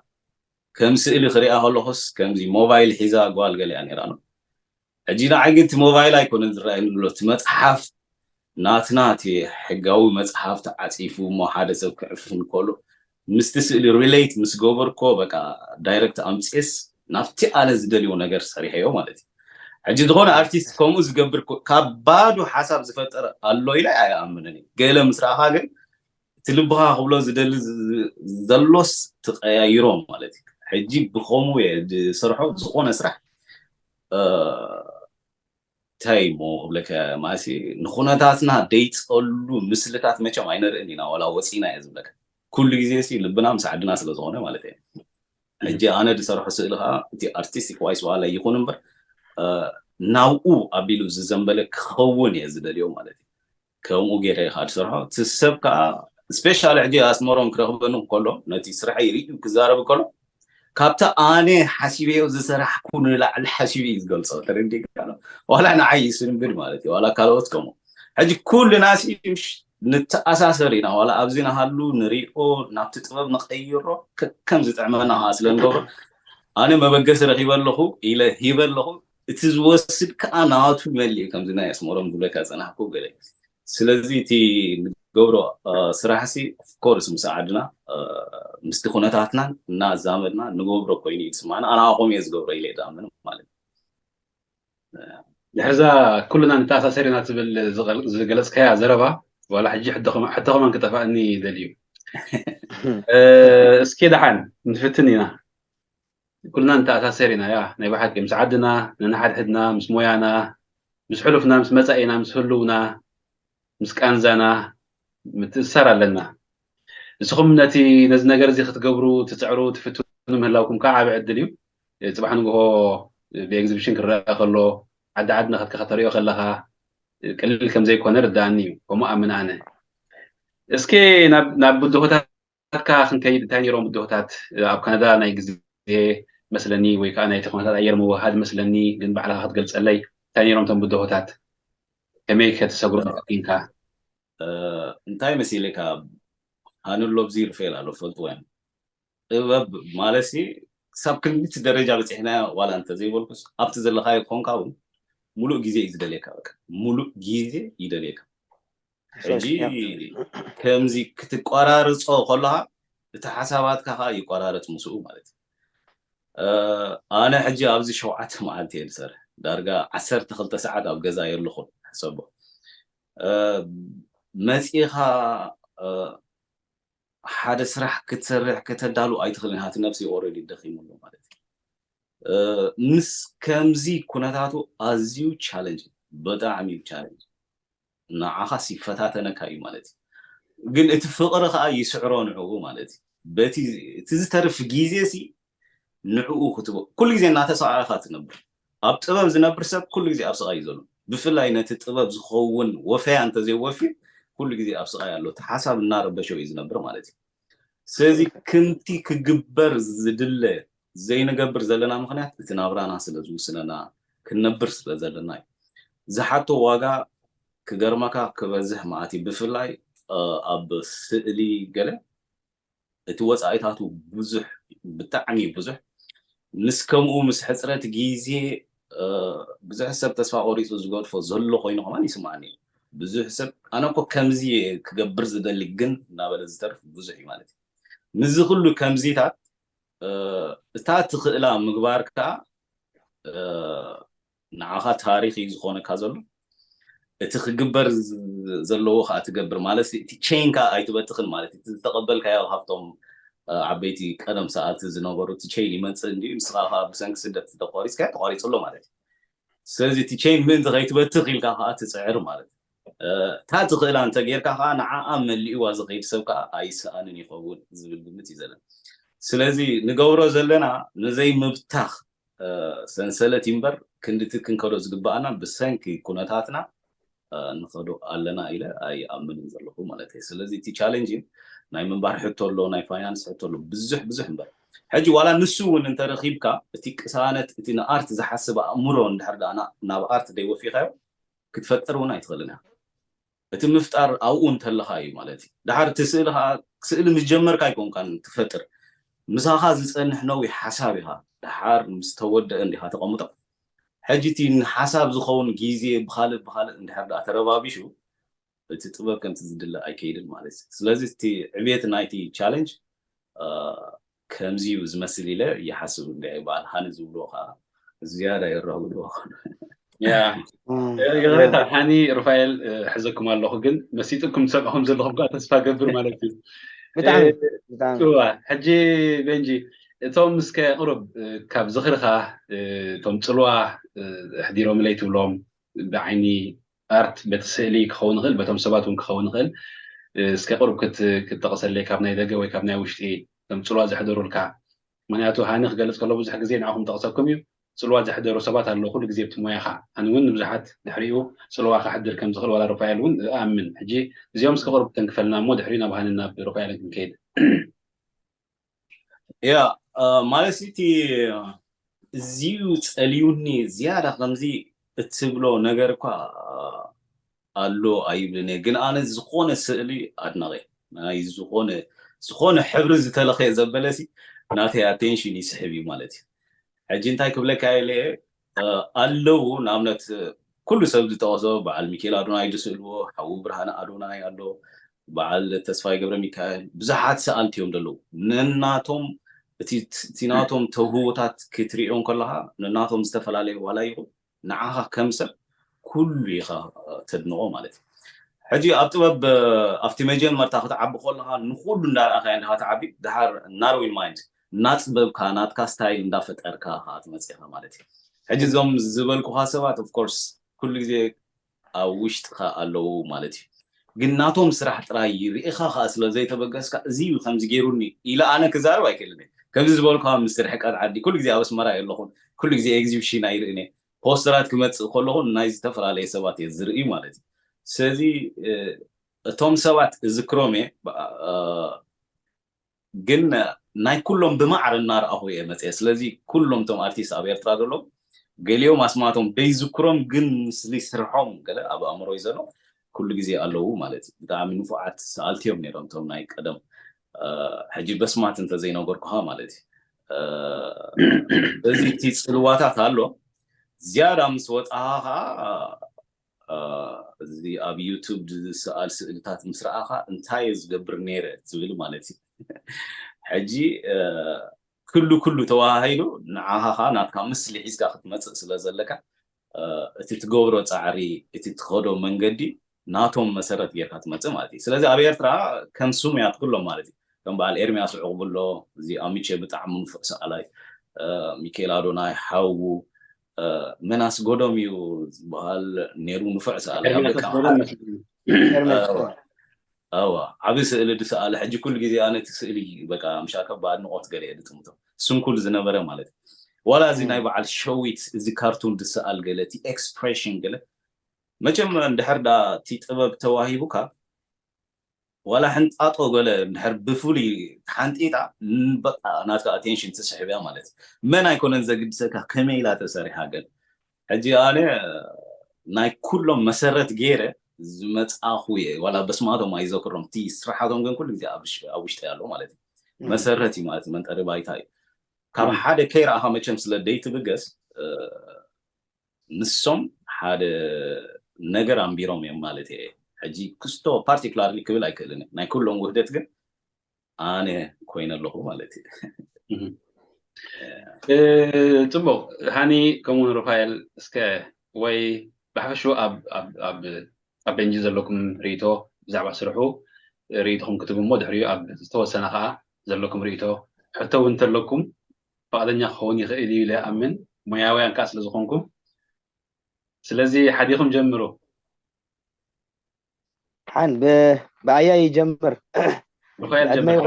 ከም ስእሊ ክሪኣ ከለኹስ ከምዚ ሞባይል ሒዛ ጓል ገሊኣ ነይራ ነው። ሕጂ ንዓይ ግን እቲ ሞባይል ኣይኮነን ዝረኣየኒ ዘሎ፣ እቲ መፅሓፍ ናትና እቲ ሕጋዊ መፅሓፍ ተዓፂፉ እሞ ሓደ ሰብ ክዕፍን ከሎ ምስቲ ስእሊ ሪሌት ምስ ገበርኮ በቃ ዳይረክት ኣምፅኤስ ናብቲ ኣነ ዝደልዮ ነገር ሰሪሐዮ ማለት እዩ። ሕጂ ዝኾነ ኣርቲስት ከምኡ ዝገብር ካብ ባዶ ሓሳብ ዝፈጠር ኣሎ ኢለ ኣይኣምንን። ገለ ምስ ረኣኻ ግን እቲ ልብኻ ክብሎ ዝደሊ ዘሎስ ትቀያይሮ ማለት እዩ። ሕጂ ብኸምኡ እየ ዝሰርሖ ዝኾነ ስራሕ እንታይ እሞ ክብለካ ማሲ ንኩነታትና ደይፀሉ ምስልታት መቸም ኣይንርእን ኢና፣ ዋላ ወፂና እየ ዝብለካ። ኩሉ ግዜ ሲ ልብና ምስ ዓድና ስለ ዝኾነ ማለት እየ። ሕጂ ኣነ ዝሰርሖ ስእሊ ከዓ እቲ ኣርቲስቲክ ዋይስ ዋላ ይኹን እምበር ናብኡ ኣቢሉ ዝዘንበለ ክኸውን እየ ዝደልዮ ማለት እዩ። ከምኡ ገይረ ኢኻ ዝሰርሖ። እቲ ሰብ ከዓ ስፔሻሊ ሕጂ ኣስመሮም ክረኽበኒ ከሎ ነቲ ስራሐይ ርእዩ ክዛረብ ከሎ ካብታ ኣነ ሓሲበዮ ዝሰራሕኩ ንላዕሊ ሓሲቡ እዩ ዝገልፆ። ተረዲእካ ዶ? ዋላ ንዓይ ይስንብድ ማለት እዩ፣ ዋላ ካልኦት ከምኡ። ሕጂ ኩልና ሲ ምሽ ንተኣሳሰር ኢና፣ ዋላ ኣብዚ ንሃሉ ንሪኦ ናብቲ ጥበብ ንቀይሮ ከከም ዝጥዕመና ከዓ ስለ ንገብሮ ኣነ መበገሲ ረኺበ ኣለኹ ኢለ ሂበ ኣለኹ። እቲ ዝወስድ ከዓ ናቱ መሊእ ከምዚ ናይ ኣስመሮም ዝብለካ ዝፀናሕኩ ገለ። ስለዚ እቲ ንገብሮ ስራሕሲ ኦፍኮርስ ምስ ዓድና ምስቲ ኩነታትና እናዛመድና ንገብሮ ኮይኑ እዩ ዝስማዕና። ኣነ ከምኡ እየ ዝገብሮ ኢለ እየ ዝኣምን ማለት እዩ። ድሕርዛ ኩልና ንተኣሳሰር ኢና ትብል ዝገለፅካያ ዘረባ ዋላ ሕጂ ሕቶ ከማን ክጠፋእኒ ይደልዩ። እስኪ ደሓን ንፍትን ኢና። ኩልና ንተኣሳሰር ኢና ያ ናይ ብሓቂ ምስ ዓድና፣ ነንሓድሕድና፣ ምስ ሞያና፣ ምስ ሕሉፍና፣ ምስ መጻኢና፣ ምስ ህልውና፣ ምስ ቃንዛና ምትእስሳር ኣለና። ንስኹም ነቲ ነዚ ነገር እዚ ክትገብሩ ትጽዕሩ ትፍትኑ ምህላውኩም ከዓ ዓቢ ዕድል እዩ። ጽባሕ ንግሆ ብኤግዚቢሽን ክረአ ከሎ፣ ዓዲ ዓዲ ናኸድካ ከተርእዮ ከለኻ፣ ቀሊል ከም ዘይኮነ ርዳእኒ እዩ። ከምኡ ኣምን ኣነ። እስኪ ናብ፣ ናብ ብድሆታትካ ክንከይድ፣ እንታይ ነይሮም ብድሆታት? ኣብ ካናዳ ናይ ግዜ መስለኒ፣ ወይ ከዓ ናይቲ ኩነታት ኣየር ምውህሃድ መስለኒ፣ ግን ባዕልኻ ክትገልጸለይ፣ እንታይ ነይሮም እቶም ብድሆታት? ከመይ ከተሰግሮ ፈቲንካ? እ፣ እንታይ መሲለካ፣ ሃንሎ ብዚ ርፌል ኣሎ ፈልጥዎ እዮም። ጥበብ ማለት ሲ ክሳብ ክንዲቲ ደረጃ በፂሕና ዋላ እንተ ዘይበልኩስ፣ ኣብቲ ዘለካዮ ኮንካ እውን ሙሉእ ግዜ እዩ ዝደልየካ። በቃ ሙሉእ ግዜ ይደልየካ። ሕጂ ከምዚ ክትቆራርፆ ከለካ እቲ ሓሳባትካ ከዓ ይቆራረፅ ምስኡ ማለት እዩ። እ፣ ኣነ ሕጂ ኣብዚ ሸውዓተ መዓልቲ እየ ዝሰርሕ። ዳርጋ ዓሰርተ ክልተ ሰዓት ኣብ ገዛ የለኹን። ሕሰቦ። እ፣ መፂኻ፣ እ፣ ሓደ ስራሕ ክትሰርሕ ከተዳሉ ኣይትኽእልን ኢኻ። እቲ ነብሲ ኦልሬዲ ደኺሙ ኣሎ ማለት እዩ። እ፣ ምስ ከምዚ ኩነታቱ ኣዝዩ ቻለንጅ፣ ብጣዕሚ እዩ ቻለንጅ። ንዓኻስ ይፈታተነካ እዩ ማለት እዩ። ግን እቲ ፍቕሪ ከዓ ይስዕሮ ንዕኡ ማለት እዩ። በቲ፣ እቲ ዝተርፍ ግዜ ሲ ንዕኡ ክትቦ፣ ኩሉ ግዜ እናተሰቓቐኻ ትነብር። ኣብ ጥበብ ዝነብር ሰብ ኩሉ ግዜ ኣብ ስቓይ እዩ ዘሎ። ብፍላይ ነቲ ጥበብ ዝኸውን ወፈያ እንተዘይወፊ፣ ኩሉ ግዜ ኣብ ስቓይ ኣሎ። እቲ ሓሳብ እናረበሸው እዩ ዝነብር ማለት እዩ። ስለዚ ከምቲ ክግበር ዝድለ ዘይንገብር ዘለና ምኽንያት እቲ ናብራና ስለ ዝውስነና፣ ክንነብር ስለ ዘለና እዩ። ዝሓቶ ዋጋ ክገርመካ ክበዝሕ መዓት እዩ። ብፍላይ፣ እ፣ ኣብ ስእሊ ገለ እቲ ወፃኢታቱ ብዙሕ፣ ብጣዕሚ ብዙሕ። ምስ ከምኡ ምስ ሕፅረት ግዜ፣ እ፣ ብዙሕ ሰብ ተስፋ ቆሪፁ ዝገድፎ ዘሎ ኮይኑ ከማን ይስማዓኒ። ብዙሕ ሰብ ኣነ እኮ ከምዚ እየ ክገብር ዝደሊ ግን እናበለ ዝተርፍ ብዙሕ እዩ ማለት እዩ። ምስዚ ኩሉ ከምዚታት፣ እ፣ እታ ትኽእላ ምግባር ከዓ፣ እ፣ ንዓኻ ታሪኽ እዩ ዝኾነካ ዘሎ። እቲ ክግበር ዝ-፣ ዘለዎ ከዓ ትገብር ማለት እቲ ቼን ከዓ ኣይትበትኽን ማለት እዩ። እቲ ዝተቐበልካዮ ካብቶም፣ እ፣ ዓበይቲ ቀደም ሰኣልቲ ዝነበሩ እቲ ቼን ይመፅእ እንድዩ። ንስኻ ከዓ ብሰንኪ ስደት ተቋሪፅካዮ ተቋሪፁ ኣሎ ማለት እዩ። ስለዚ እቲ ቼን ምእንቲ ከይትበትኽ ኢልካ ከዓ ትፅዕር ማለት እዩ። እ፣ እታ ትኽእላ እንተጌርካ ከዓ ንዓኣ መሊእዋ ዝኸይድ ሰብ ከዓ ኣይሰኣንን ይኸውን ዝብል ግምት እዩ ዘለና። ስለዚ ንገብሮ ዘለና ንዘይምብታኽ፣ እ፣ ሰንሰለት እዩ እምበር ክንድቲ ክንከዶ ዝግበኣና ብሰንኪ ኩነታትና፣ እ፣ ንኸዶ ኣለና ኢለ ኣይኣምንን ዘለኹ ማለት እዩ። ስለዚ እቲ ቻሌንጅ እዩ። ናይ ምንባር ሕቶ ኣሎ፣ ናይ ፋይናንስ ሕቶ ኣሎ፣ ብዙሕ ብዙሕ እምበር። ሕጂ ዋላ ንሱ እውን እንተረኺብካ እቲ ቅሳነት፣ እቲ ንኣርት ዝሓስብ ኣእምሮ እንድሕር ደኣ ና-፣ ናብ ኣርት ደይወፊኻዮ ክትፈጥር እውን ኣይትኽእልን ኢኻ። እቲ ምፍጣር ኣብኡ እንተለኻ እዩ ማለት እዩ። ደሓር እቲ ስእሊ ከዓ፣ ስእሊ ምስ ጀመርካ ኣይኮንካን ትፈጥር። ምሳኻ ዝጸንሕ ነዊሕ ሓሳብ ኢኻ። ደሓር ምስ ተወደአ እንዲኻ ተቐምጦ። ሕጂ እቲ ንሓሳብ ዝኸውን ግዜ ብኻልእ ብኻልእ እንድሕር ደኣ ተረባቢሹ፣ እቲ ጥበብ ከምቲ ዝድለ ኣይከይድን ማለት እዩ። ስለዚ እቲ ዕብየት ናይቲ ቻለንጅ፣ እ፣ ከምዚ እዩ ዝመስል ኢለ ይሓስብ። እንደ በዓል ሃኒ ዝብልዎ ከዓ ዝያዳ የራጉድዎ። ያ፣ እም፣ ይቕሬታ፣ ሃኒ ሩፋኤል፣ እ፣ ሕዘኩም ኣለኹ፣ ግን መሲጥኩም ትሰምዕኹም ዘለኹም ከዓ ተስፋ ገብር ማለት እዩ። ብጣዕሚ፣ እ፣ ብጣዕሚ። እዋ፣ ሕጂ ቤንጂ፣ እቶም እስከ ቁሩብ፣ እ፣ ካብ ዝኽርኻ፣ እ፣ እቶም ጽልዋ፣ እ፣ ኣሕዲሮምለይ ትብሎም ብዓይኒ ኣርት፣ በቲ ስእሊ ክኸውን ይኽእል፣ በቶም ሰባት እውን ክኸውን ይኽእል። እ፣ እስከ ቁሩብ ክት-፣ ክትጠቕሰለይ ካብ ናይ ደገ ወይ ካብ ናይ ውሽጢ እቶም ጽልዋ ዘሕደሩልካ? ምኽንያቱ ሃኒ ክገልጽ ከሎ ብዙሕ ግዜ ንዓኹም ጠቕሰኩም እዩ። ጽልዋ ዘሕደሩ ሰባት ኣለዉ ኩሉ ግዜ ኣብቲ ሞያኻ። ኣነ እውን ንብዙሓት ድሕሪኡ ጽልዋ ከሕድር ከም ዝኽእል ዋላ ሩፋኤል እውን እኣምን። ሕጂ እዚኦም እስከ ቁሩብ ተንክፈልና እሞ ድሕሪኡ ናብ ሃንን ናብ ሩፋኤልን ክንከይድ። ያ፣ እ፣ ማለት እቲ እዚዩ ጸልዩኒ ዝያዳ ከምዚ እትብሎ ነገር እኳ ኣሎ ኣይብልን እየ። ግን ኣነ ዝኾነ ስእሊ ኣድናቒ ናይ ዝኾነ፣ ዝኾነ ሕብሪ ዝተለኸየ ዘበለ ሲ ናተይ ኣቴንሽን ይስሕብ እዩ ማለት እዩ። ሕጂ እንታይ ክብለካ ኢለ እየ፣ እ፣ ኣለዉ ንኣብነት ኩሉ ሰብ ዝጠቐሶ በዓል ሚካኤል ኣዶናይ ዝስእልዎ፣ ሓዉ ብርሃነ ኣዶናይ ኣሎ፣ በዓል ተስፋይ ገብረ ሚካኤል፣ ብዙሓት ሰኣልቲ እዮም ዘለዉ። ነናቶም እቲ፣ እቲ ናቶም ተውህቦታት ክትሪኦም ከለኻ ነናቶም ዝተፈላለየ ዋላ ይኹን ንዓኻ ከም ሰብ ኩሉ ኢኻ ተድንቖ ማለት እዩ። ሕጂ ኣብ ጥበብ ኣብቲ መጀመርታ ክትዓቢ ከለኻ ንኹሉ እንዳረኣኻዮ እንዲኻ ትዓቢ፣ ድሓር ናሮ ኢን ማይንድ እናጽበብካ ናትካ ስታይል እንዳፈጠርካ ከዓ ትመጽእ ኢኻ ማለት እዩ። ሕጂ እዞም ዝበልኩኻ ሰባት ኦፍ ኮርስ ኩሉ ግዜ ኣብ ውሽጥኻ ኣለዉ ማለት እዩ። ግን ናቶም ስራሕ ጥራይ ርኢኻ ከዓ ስለ ዘይተበገስካ እዚ እዩ ከምዚ ገይሩኒ ኢለ ኣነ ክዛረብ ኣይክእልን እየ። ከምዚ ዝበልኩ ምስ ርሕቀት ዓዲ ኩሉ ግዜ ኣብ ኣስመራ የለኹን። ኩሉ ግዜ ኤግዚቢሽን ኣይርእን እየ። ፖስተራት ክመጽእ ከለኹ ናይ ዝተፈላለየ ሰባት እየ ዝርኢ ማለት እዩ። ስለዚ እቶም ሰባት እዝክሮም እየ፣ ግን ናይ ኩሎም ብማዕረ እናረኣኹ እየ መፅየ። ስለዚ ኩሎም እቶም ኣርቲስት ኣብ ኤርትራ ዘለዉ ገሊኦም ኣስማቶም ደይዝክሮም፣ ግን ምስሊ ስርሖም ገለ ኣብ ኣእምሮይ ዘሎ ኩሉ ግዜ ኣለዉ ማለት እዩ። ብጣዕሚ ንፉዓት ሰኣልቲ እዮም ነይሮም እቶም ናይ ቀደም። ሕጂ በስማት እንተዘይነገርኩኻ ማለት እዩ። በዚ እቲ ፅልዋታት ኣሎ። ዝያዳ ምስ ወፃኻ ከዓ እዚ ኣብ ዩቱብ ዝሰኣል ስእልታት ምስ ረኣኻ እንታይ እየ ዝገብር ነይረ ዝብል ማለት እዩ። ሕጂ ኩሉ ኩሉ ተዋሃሂዱ ንዓኻ ከዓ ናትካ ምስሊ ሒዝካ ክትመፅእ ስለ ዘለካ እቲ ትገብሮ ፃዕሪ፣ እቲ ትኸዶ መንገዲ ናቶም መሰረት ጌርካ ትመፅእ ማለት እዩ። ስለዚ ኣብ ኤርትራ ከም ስሙያት ኩሎም ማለት እዩ፣ ከም በዓል ኤርሚያስ ዕቑብሎ፣ እዚ ኣሚቼ ብጣዕሚ ንፉዕ ሰኣላይ፣ ሚካኤል ኣዶናይ ሓዉ፣ መናስ ጎዶም እዩ ዝበሃል ነይሩ፣ ንፉዕ ሰኣላይ። ኣዋ ዓብ ስእሊ ድሰኣለ። ሕጂ ኩሉ ግዜ ኣነ እቲ ስእሊ በቃ ምሻከ ብኣድንቆት ገለ እየ ድጥምቶ፣ ስንኩል ዝነበረ ማለት እዩ። ዋላ እዚ ናይ በዓል ሸዊት፣ እዚ ካርቱን ድሰኣል ገለ፣ እቲ ኤክስፕሬሽን ገለ፣ መቸም እንድሕር ዳ እቲ ጥበብ ተዋሂቡካ ዋላ ሕንጣጦ ገለ እንድሕር ብፍሉይ ተሓንጢጣ በቃ ናትካ ኣቴንሽን ትስሕብ እያ ማለት እዩ። መን ኣይኮነን ዘግድሰካ፣ ከመይ ኢላ ተሰሪሓ ገለ። ሕጂ ኣነ ናይ ኩሎም መሰረት ገይረ ዝመፃኹ እየ። ዋላ በስማቶም ኣይዘክሮም፣ እቲ ስራሓቶም ግን ኩሉ ግዜ ኣብ ውሽጢ ኣሎ ማለት እዩ። መሰረት እዩ ማለት እዩ፣ መንጠሪ ባይታ እዩ። ካብ ሓደ ከይረኣኻ መቸም ስለ ደይትብገስ ንሶም ሓደ ነገር ኣንቢሮም እዮም ማለት እየ። ሕጂ ክስቶ ፓርቲኩላርሊ ክብል ኣይክእልን፣ ናይ ኩሎም ውህደት ግን ኣነ ኮይነ ኣለኹ ማለት እዩ። ጽቡቕ። ሃኒ ከምኡውን ሩፋኤል፣ እስከ ወይ ብሓፈሽኡ ኣብ ቤንጂ ዘለኩም ርእይቶ ብዛዕባ ስርሑ ርእይቶኹም ክትቡ እሞ ድሕሪኡ ኣብ ዝተወሰነ ከዓ ዘለኩም ርእይቶ ሕቶ እውን እንተለኩም ፍቓደኛ ክኸውን ይኽእል እዩ ኢለ ይኣምን፣ ሞያውያን ከዓ ስለ ዝኾንኩም። ስለዚ ሓዲኹም ጀምሩ። ሓን ብኣያ ይጀምር። ሩፋኤል ጀምር።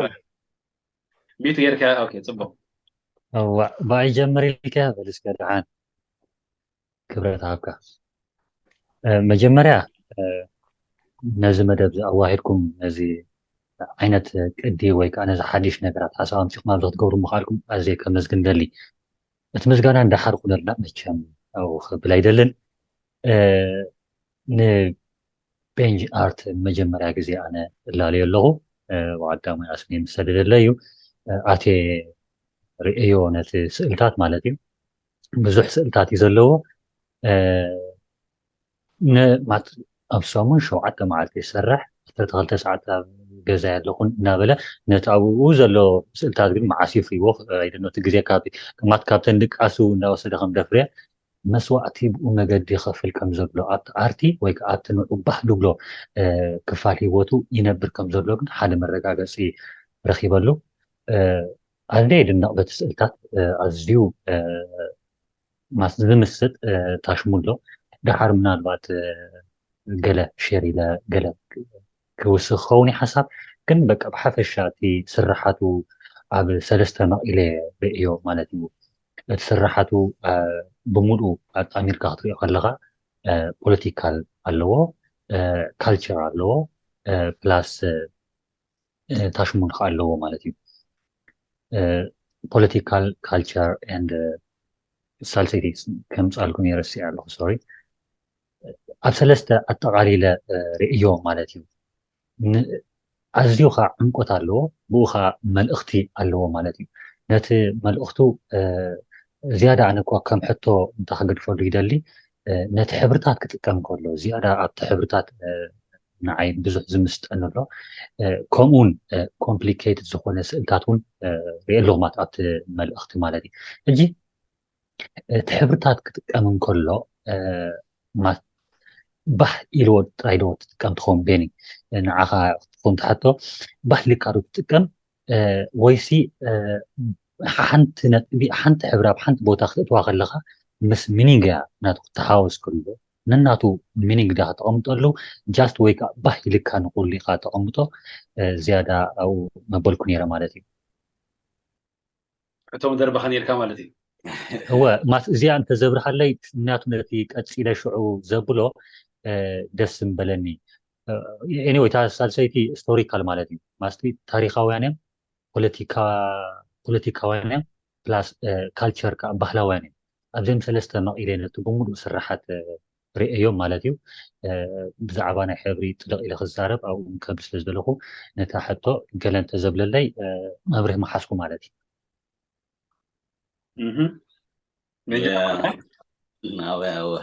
ሚዩት ጌርካ። ኦኬ፣ ጽቡቕ። እዋ ብኣይ ጀምር ኢልካ በል እስከ ደሓን። ክብረት ሃብካ። መጀመርያ ነዚ መደብ ኣዋሂድኩም ነዚ ዓይነት ቅዲ ወይ ከዓ ነዚ ሓድሽ ነገራት ሓሳብ ኣምፂኹም ኣብዚ ክትገብሩ ምኽኣልኩም ኣዝየ ከመስግን ደሊ። እቲ ምስጋና እንዳሓር ኩነልና መቸም ኣብኡ ክብል ኣይደልን። ንቤንጅ ኣርት መጀመርያ ግዜ ኣነ እላለዮ ኣለኹ። ብቐዳማይ ኣስሜ ምስ ሰደደለይ እዩ ኣትየ ርእዮ ነቲ ስእልታት ማለት እዩ። ብዙሕ ስእልታት እዩ ዘለዎ። ንማት ኣብ ሰሙን ሸውዓተ መዓልቲ ይሰርሕ። ዓሰርተ ክልተ ሰዓት ኣብ ገዛ ኣለኹን እናበለ ነቲ ኣብኡ ዘሎ ስእልታት ግን መዓስ ይፍርይዎ ኣይደኖ እቲ ግዜ ካብ ማት ካብተን ድቃሱ እንዳወሰደ ከም ደፍርየ መስዋእቲ ብኡ መገዲ ይኸፍል ከም ዘሎ ኣብቲ ኣርቲ ወይ ከዓ ኣብቲ ንዑ ባህ ድብሎ ክፋል ህይወቱ ይነብር ከም ዘሎ ግን ሓደ መረጋገፂ ረኺበሉ። ኣዝየ ይድነቕ በቲ ስእልታት ኣዝዩ ዝምስጥ ታሽሙ ኣሎ። ደሓር ምናልባት ገለ ሼር ኢለ ገለ ክውስኽ ክኸውን ሓሳብ ግን በቃ ብሓፈሻ እቲ ስርሓቱ ኣብ ሰለስተ መቒለ ርእዮ ማለት እዩ። እቲ ስርሓቱ ብምሉኡ ኣጣሚርካ ክትሪኦ ከለኻ ፖለቲካል ኣለዎ፣ ካልቸር ኣለዎ፣ ፕላስ ታሽሙን ከዓ ኣለዎ ማለት እዩ። ፖለቲካል ካልቸር ኤንድ ሳልሰይቲ ከምፃልኩም የረስእ ኣለኹ ሶሪ። ኣብ ሰለስተ ኣጠቃሊለ ርእዮ ማለት እዩ። ኣዝዩ ከዓ ዕምቆት ኣለዎ፣ ብኡ ከዓ መልእኽቲ ኣለዎ ማለት እዩ። ነቲ መልእኽቱ ዝያዳ ኣነ እኳ ከም ሕቶ እንተ ክገድፈሉ ይደሊ ነቲ ሕብርታት ክጥቀም ከሎ ዝያዳ ኣብቲ ሕብርታት ንዓይ ብዙሕ ዝምስጠኒ ኣሎ። ከምኡውን ኮምፕሊኬትድ ዝኾነ ስእልታት እውን ሪኤ ኣለኹ ማለት ኣብቲ መልእኽቲ ማለት እዩ። ሕጂ እቲ ሕብርታት ክጥቀም እንከሎ ባህ ኢልዎ ጥራይ ዶ ትጥቀም ትኸውን ቤኒ? ንዓኻ ክትኸውን ትሓቶ ባህ ኢልካ ዶ ትጥቀም ወይሲ ሓንቲ ነጥቢ ሓንቲ ሕብሪ ኣብ ሓንቲ ቦታ ክተእትዋ ከለኻ ምስ ሚኒንግ እያ ናቱ ክትተሓወስ ከሎ ነናቱ ሚኒንግ ዳ ከተቐምጠሉ ጃስት ወይ ከዓ ባህ ኢልካ ንኩሉ ኢኻ ተቐምጦ ዝያዳ ኣብኡ መበልኩ ነይረ ማለት እዩ። እቶም ደርበኻ ነርካ ማለት እዩ። እወ ማስ እዚኣ እንተዘብርሃለይ ምክንያቱ ነቲ ቀፂለ ሽዑ ዘብሎ ደስ ምበለኒ። ኤኒወይ እታ ሳልሰይቲ ስቶሪካል ማለት እዩ። ማስቲ ታሪካውያን እዮም፣ ፖለቲካውያን እዮም፣ ፕላስ ካልቸር ከዓ ባህላውያን እዮም። ኣብዚኦም ሰለስተ መቒለ ነቲ ብምሉእ ስራሓት ርእዮም ማለት እዩ። ብዛዕባ ናይ ሕብሪ ጥልቕ ኢለ ክዛረብ ኣብኡ ከብል ስለ ዝደለኹ ነታ ሕቶ ገለ እንተዘብለለይ መብርሂ ምሓዝኩ ማለት እዩ። ናበይ ኣወ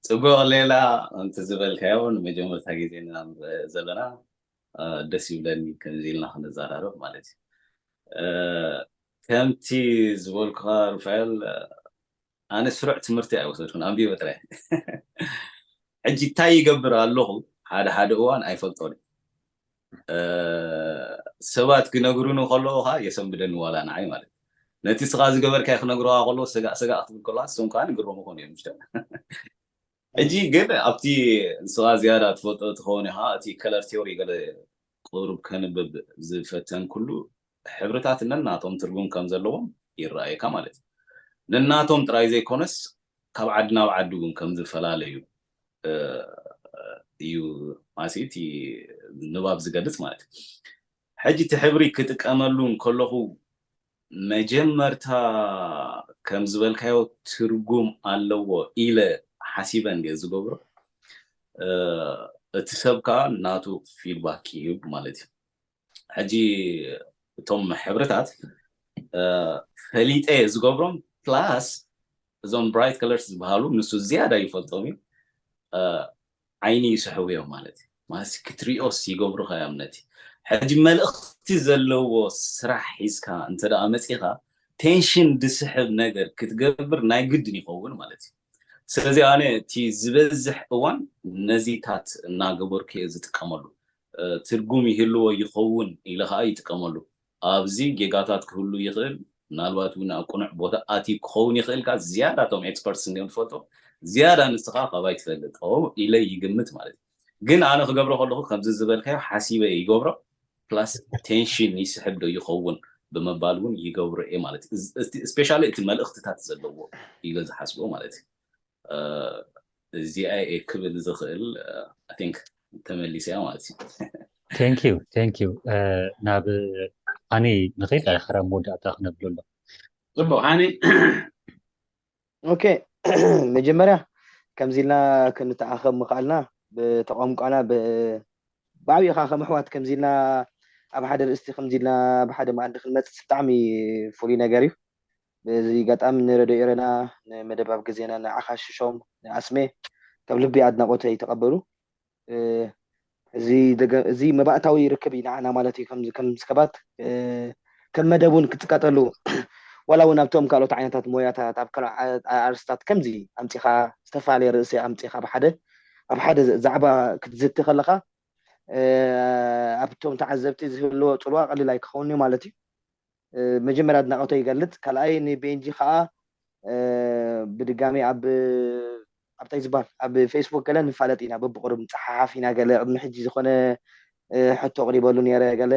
ጽቡቅ ሌላ። እንት ዝበልካዮ እውን መጀመርታ ግዜ ንናንብ ዘለና ደስ ይብለኒ ከምዚ ኢልና ክንዘራረብ ማለት እዩ። ከምቲ ዝበልኩካ ሩፋኤል ኣነ ስሩዕ ትምህርቲ ኣይወሰድኩን ኣንቢበ ጥራይ። ሕጂ እንታይ ይገብር ኣለኹ ሓደ ሓደ እዋን ኣይፈልጦን። ሰባት ክነግሩኒ ከለዉ ከዓ የሰንብደኒ ዋላ ንዓይ ማለት ነቲ ስኻ ዝገበርካዮ ክነግረዋ ከለዉ ስጋእ ስጋእ ክትብል ከለዋ እሶም ከዓ ንግሮም ይኾኑ እዮም ምሽ። ሕጂ ግን ኣብቲ ንስኻ ዝያዳ ትፈልጦ ትኸውን ኢኻ እቲ color theory ገለ ቁሩብ ከንብብ ዝፈተንኩሉ ሕብርታት ነናቶም ትርጉም ከም ዘለዎም ይረኣየካ ማለት እዩ። ነናቶም ጥራይ ዘይኮነስ ካብ ዓዲ ናብ ዓዲ እውን ከም ዝተፈላለዩ እዩ ማለት እቲ ንባብ ዝገልጽ ማለት እዩ። ሕጂ እቲ ሕብሪ ክጥቀመሉ እንከለኹ መጀመርታ ከም ዝበልካዮ ትርጉም ኣለዎ ኢለ ሓሲበ እንደ ዝገብሮ እቲ ሰብ ከዓ ናቱ ፊድባክ ይህብ ማለት እዩ። ሕጂ እቶም ሕብርታት ፈሊጠ ዝገብሮም ፕላስ እዞም ብራይት ከለርስ ዝበሃሉ ንሱ ዝያዳ ይፈልጦም እዩ። ዓይኒ ይስሕቡ እዮም ማለት እዩ። ማለት ክትሪኦስ ይገብሩኻ እዮም ነቲ ሕጂ መልእኽቲ ዘለዎ ስራሕ ሒዝካ እንተ ደኣ መጺኻ ቴንሽን ዝስሕብ ነገር ክትገብር ናይ ግድን ይኸውን ማለት እዩ። ስለዚ ኣነ እቲ ዝበዝሕ እዋን ነዚታት እናገበርኩ እየ ዝጥቀመሉ። ትርጉም ይህልዎ ይኸውን ኢለ ከዓ ይጥቀመሉ። ኣብዚ ጌጋታት ክህሉ ይኽእል፣ ምናልባት እውን ኣብ ቅኑዕ ቦታ ኣትዩ ክኸውን ይኽእል። ከ ዝያዳ እቶም ኤክስፐርትስ እንዲኦም ትፈልጦ ዝያዳ ንስኻ ካባይ ትፈልጥ ኢለ ይግምት ማለት እዩ። ግን ኣነ ክገብሮ ከለኹ ከምዚ ዝበልካዮ ሓሲበ ይገብሮ ፕላስ ቴንሽን ይስሕብ ዶ ይኸውን ብምባል እውን ይገብሮ እየ ማለት እዩ። ስፔሻሊ እቲ መልእኽትታት ዘለዎ ኢለ ዝሓስቦ ማለት እዩ። እዚኣ እየ ክብል ዝኽእል። I think ተመሊሰ እያ ማለት እዩ። Thank you thank you። ናብ ሃኒ ንኸይድ ኣይ ሓራም መወዳእታ ክነብሎ ኣሎ። ጽቡቅ ሃኒ። ኦኬ መጀመርያ ከምዚ ኢልና ክንተኣኸብ ምኽኣልና ብተቋምቋና ብዓብኡ ከዓ ከም ኣሕዋት ከምዚ ኢልና ኣብ ሓደ ርእስቲ ከምዚ ኢልና ብሓደ መኣዲ ክንመፅእ ብጣዕሚ ፍሉይ ነገር እዩ። በዚ ኣጋጣሚ ንረድዮ ኤረና ንመደብ ኣብ ግዜና ንዓኻ ሽሾም ንኣስሜ ካብ ልቢ ኣድናቖተይ ተቐበሉ። እዚ እዚ መባእታዊ ርክብ እዩ ንዓና ማለት እዩ። ከም ሰባት ከም መደብ እውን ክትቀጠሉ ዋላ እውን ኣብቶም ካልኦት ዓይነታት ሞያታት ኣብ ካልኦ ኣርስታት ከምዚ ኣምፂኻ ዝተፈላለየ ርእሲ ኣምፂኻ ብሓደ ኣብ ሓደ ዛዕባ ክትዝቲ ከለኻ ኣብቶም ተዓዘብቲ ዝህልዎ ፅልዋ ቀሊል ኣይክኸውን እዩ ማለት እዩ። መጀመርያ ኣድናቆተይ ይገልፅ። ካልኣይ ንቤንጂ ከዓ ብድጋሚ ኣብ ኣብታይ ዝበሃል ኣብ ፌስቡክ ገለ ንፋለጥ ኢና በብቁሩብ ንፀሓሓፍ ኢና ገለ ቅድሚ ሕጂ ዝኾነ ሕቶ ኣቅሪበሉ ነይረ ገለ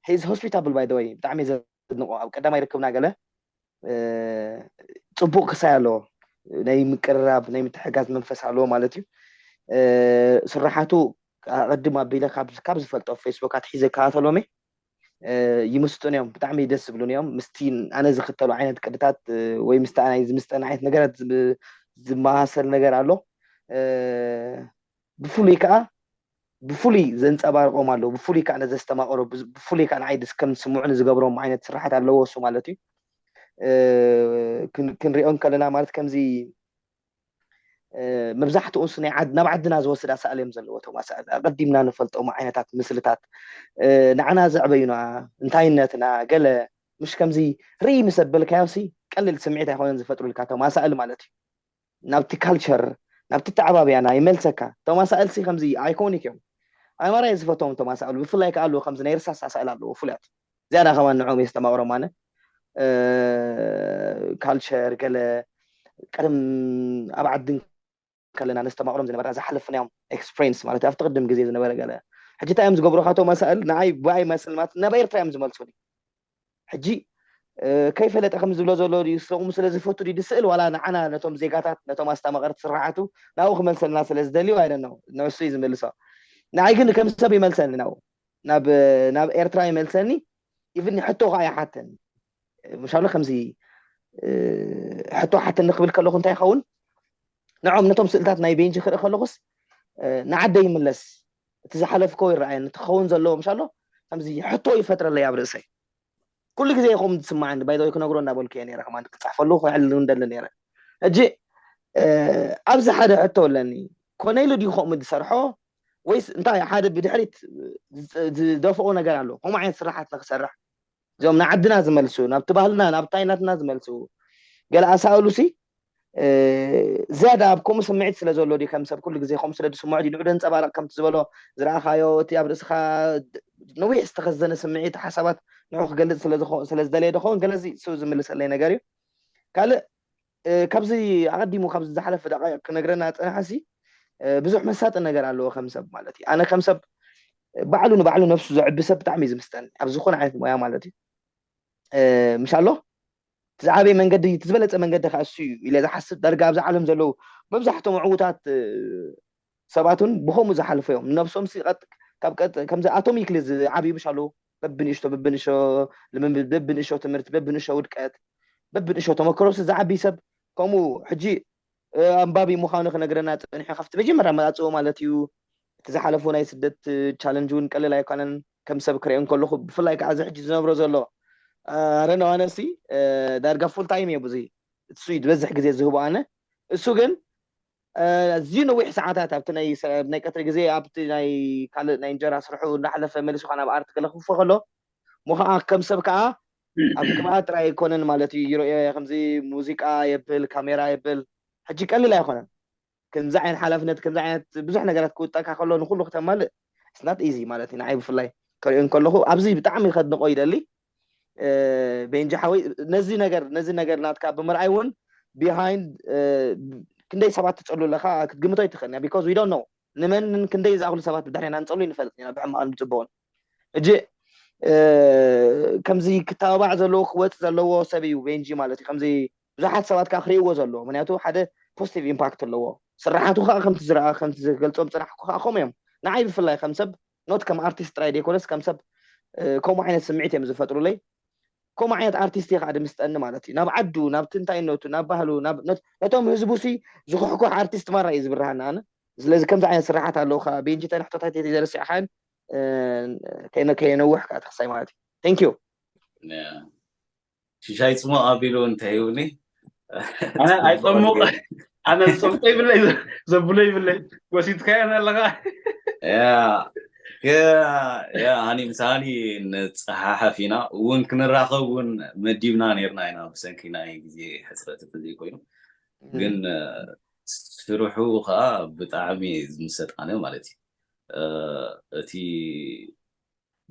he's hospitable by the way ብጣዕሚ ዘድንቆ ኣብ ቀዳማይ ርክብና ገለ ፅቡቅ ክሳይ ኣለዎ ናይ ምቅርራብ ናይ ምትሕጋዝ መንፈስ ኣለዎ ማለት እዩ። ስራሓቱ ኣቀድም ኣቢለ ካብ ዝፈልጦ ፌስቡክ ኣትሒዘ ይከታተሎም እየ ይምስጡን እዮም ብጣዕሚ ደስ ዝብሉን እዮም ምስቲ ኣነ ዝኽተሉ ዓይነት ቅድታት ወይ ምስቲ ኣነ ዝምስጠን ዓይነት ነገራት ዝመሳሰል ነገር ኣሎ ብፍሉይ ከዓ ብፍሉይ ዘንፀባርቆም ኣለዉ ብፍሉይ ከዓ ነዘስተማቅሮ ብፍሉይ ከዓ ንዓይ ከም ዝስምዑኒ ዝገብሮም ዓይነት ስራሓት ኣለዎ እሱ ማለት እዩ ክንሪኦ ከለና ማለት ከምዚ መብዛሕትኡ ንሱ ናይ ዓድ ናብ ዓድና ዝወስድ ኣሳእል እዮም ዘለዎ እቶም ኣሳእል ኣቀዲምና ንፈልጦም ዓይነታት ምስልታት ንዓና ዘዕበዩና እንታይነትና ገለ ምሽ ከምዚ ርኢ ምስ ኣበልካዮ ሲ ቀሊል ስምዒት ኣይኮነን ዝፈጥሩልካ እቶም ኣሳእል ማለት እዩ ናብቲ ካልቸር ናብቲ ተዓባብያና ይመልሰካ እቶም ኣሳእል ሲ ከምዚ ኣይኮኒክ እዮም ኣማራ እየ ዝፈትዎም እቶም ኣሳእል ብፍላይ ከዓ ኣለዎ ከምዚ ናይ ርሳስ ኣሳእል ኣለዎ ፍሉያት ዝያዳ ከማን ንዕኦም የስተማቕሮም ኣነ ካልቸር ገለ ቀደም ኣብ ዓድን ከለና ነስተማቕሮም ዝነበራ ዝሓለፍናዮም ኤክስፕሬንስ ማለት ኣብቲ ቅድም ግዜ ዝነበረ ገለ ሕጂ እንታይ እዮም ዝገብሩ ካቶም ኣሳእል ንዓይ ብኣይ መስል ማለት ናብ ኤርትራ እዮም ዝመልሱኒ ሕጂ ከይፈለጠ ከም ዝብሎ ዘሎ ድዩ ስለ ዝፈቱ ድዩ ዝስእል ዋላ ንዓና ነቶም ዜጋታት ነቶም ኣስታማቐርቲ ስርዓቱ ናብኡ ክመልሰልና ስለ ዝደልዩ ኣይደነው ንሱ እዩ ዝምልሶ። ንዓይ ግን ከም ሰብ ይመልሰኒ ናብኡ ናብ ናብ ኤርትራ ይመልሰኒ። ኢቭን ሕቶ ከዓ ይሓተኒ ምሻሎ ከምዚ ሕቶ ሓተኒ ክብል ከለኹ እንታይ ይኸውን ንዖም ነቶም ስእልታት ናይ ቤንጂ ክርኢ ከለኹስ ንዓደ ይምለስ እቲ ዝሓለፍኮ ይረኣየኒ ትኸውን ዘለዎ ምሻሎ ከምዚ ሕቶ ይፈጥረለይ ኣብ ርእሰይ። ኩሉ ግዜ ይኹም ዝስማዓኒ ባይዘወይ ክነግሮ እንዳበልኩ እየ ነረ ከማ ክፃሕፈሉ ክሕል እንደሊ ነረ። ሕጂ ኣብዚ ሓደ ሕቶ ኣለኒ። ኮነ ኢሉ ድዩ ከምኡ ዝሰርሖ ወይስ እንታይ ሓደ ብድሕሪት ዝደፍኦ ነገር ኣሎ ከምኡ ዓይነት ስራሓት ንክሰርሕ እዚኦም ንዓድና ዝመልሱ ናብቲ ባህልና ናብ ታይናትና ዝመልሱ ገለ ኣሳእሉ ሲ ዝያዳ ኣብ ከምኡ ስምዒት ስለ ዘሎ ድዩ ከም ሰብ ኩሉ ግዜ ከምኡ ስለ ዝስምዖ ድዩ ንዑ ደንፀባረቕ ከምቲ ዝበሎ ዝረኣኻዮ እቲ ኣብ ርእስኻ ነዊሕ ዝተኸዘነ ስምዒት ሓሳባት ንዑ ክገልፅ ስለዝደለየ ዶ ኸውን ገለዚ እሱ ዝምልሰለይ ነገር እዩ። ካልእ ካብዚ ኣቐዲሙ ካብዚ ዝሓለፈ ደቃይቕ ክነግረና ዝፀንሐ ሲ ብዙሕ መሳጢ ነገር ኣለዎ ከም ሰብ ማለት እዩ። ኣነ ከም ሰብ ባዕሉ ንባዕሉ ነብሱ ዘዕቢ ሰብ ብጣዕሚ እዩ ዝምስጠኒ ኣብ ዝኾነ ዓይነት ሞያ ማለት እዩ። ምሻሎ እቲ ዝዓበየ መንገዲ እቲ ዝበለፀ መንገዲ ከዓ እሱ እዩ ኢለ ዝሓስብ ዳርጋ ኣብዚ ዓለም ዘለዉ መብዛሕቶም ዕዉታት ሰባት እውን ብከምኡ ዝሓልፉ እዮም። ንነብሶም ሲ ቀጥ- ካብ ቀጥ- ከምዚ ኣቶሚክሊ ዝዓብዩ ምሽ ኣለዉ በብንእሽቶ በብንእሽቶ ልምምድ በብንእሽቶ ትምህርቲ በብንእሽቶ ውድቀት በብንእሽቶ ተመክሮ ሲ ዝዓብይ ሰብ ከምኡ ሕጂ ኣንባቢ ምዃኑ ክነግረና ፀኒሑ ካብቲ መጀመርያ መፃፅኡ ማለት እዩ። እቲ ዝሓለፉ ናይ ስደት ቻለንጅ እውን ቀልል ኣይኮነን ከም ሰብ ክሪኦ እንከለኹ ብፍላይ ከዓ እዚ ሕጂ ዝነብሮ ዘሎ ኣረነዋነሲ ዳርጋ ፉል ታይም እየ ብዙ እሱ እዩ ዝበዝሕ ግዜ ዝህቦ ኣነ እሱ ግን ኣዝዩ ነዊሕ ሰዓታት ኣብቲ ናይ ቀትሪ ግዜ ኣብቲ ናይ ካልእ ናይ እንጀራ ስርሑ እንዳሓለፈ መሊሱ ከዓ ናብ ኣርት ክለኽፎ ከሎ ሞ ከዓ ከም ሰብ ከዓ ኣብ ቅብኣት ጥራይ ኣይኮነን ማለት እዩ ይረዮ ከምዚ ሙዚቃ የብል ካሜራ የብል ሕጂ ቀሊል ኣይኮነን ከምዚ ዓይነት ሓላፍነት ከምዚ ዓይነት ብዙሕ ነገራት ክውጠካ ከሎ ንኩሉ ክተማልእ ስናት ኢዚ ማለት እዩ ንዓይ ብፍላይ ከሪኦ ከለኹ ኣብዚ ብጣዕሚ ከድንቆ ይደሊ ቤንጂ ሓወይ ነዚ ነገር ነዚ ነገር ናትካ ብምርኣይ እውን ቢሃይንድ ክንደይ ሰባት ትፀሉ ኣለካ ክትግምቶ ይትኽእል ያ because we don't know ንመንን ክንደይ ዝኣክሉ ሰባት ብድሕሬና ንፀሉ ይንፈልጥ ኢና ብሕማቅን ብፅቡቅን እጂ ከምዚ ክተባባዕ ዘለዎ ክወፅ ዘለዎ ሰብ እዩ ቤንጂ ማለት እዩ ከምዚ ብዙሓት ሰባት ከዓ ክርእይዎ ዘለዎ ምክንያቱ ሓደ positive impact ኣለዎ ስራሓቱ ከዓ ከምቲ ዝረኣ ከምቲ ዝገልፆም ፅናሕኩ ከዓ ከምኡ እዮም ንዓይ ብፍላይ ከም ሰብ not ከም ኣርቲስት ጥራይ ዘይኮነስ ከም ሰብ ከምኡ ዓይነት ስምዒት እዮም ዝፈጥሩለይ ከምኡ ዓይነት ኣርቲስት እየ ከዓ ድምስጠኒ ማለት እዩ ናብ ዓዱ ናብ ትንታይነቱ ናብ ባህሉ ነቶም ህዝቡ ሲ ዝኩሕኩሕ ኣርቲስት ማራ እዩ ዝብርሃና ኣነ ስለዚ ከምዚ ዓይነት ስራሓት ኣለዉ ከዓ ቤንጂ ተንሕቶታት ዘረሲዕካን ከየነውሕ ከዓ ተክሳይ ማለት እዩ thank you ሽሻይ ፅሙቕ ኣቢሉ እንተሂቡኒ ኣይፀሙቕ ኣነ ዝፀምጦ ይብለይ ዘብሎ ይብለይ ወሲድካዮ ኣለኻ ሃኒ ምሳኒ ንፀሓሓፍ ኢና እውን ክንራኸብ እውን መዲብና ነርና ኢና ብሰንኪ ናይ ግዜ ሕፅረት እንተዘይኮይኑ ግን ስርሑ ከዓ ብጣዕሚ ዝምሰጣነ ማለት እዩ እቲ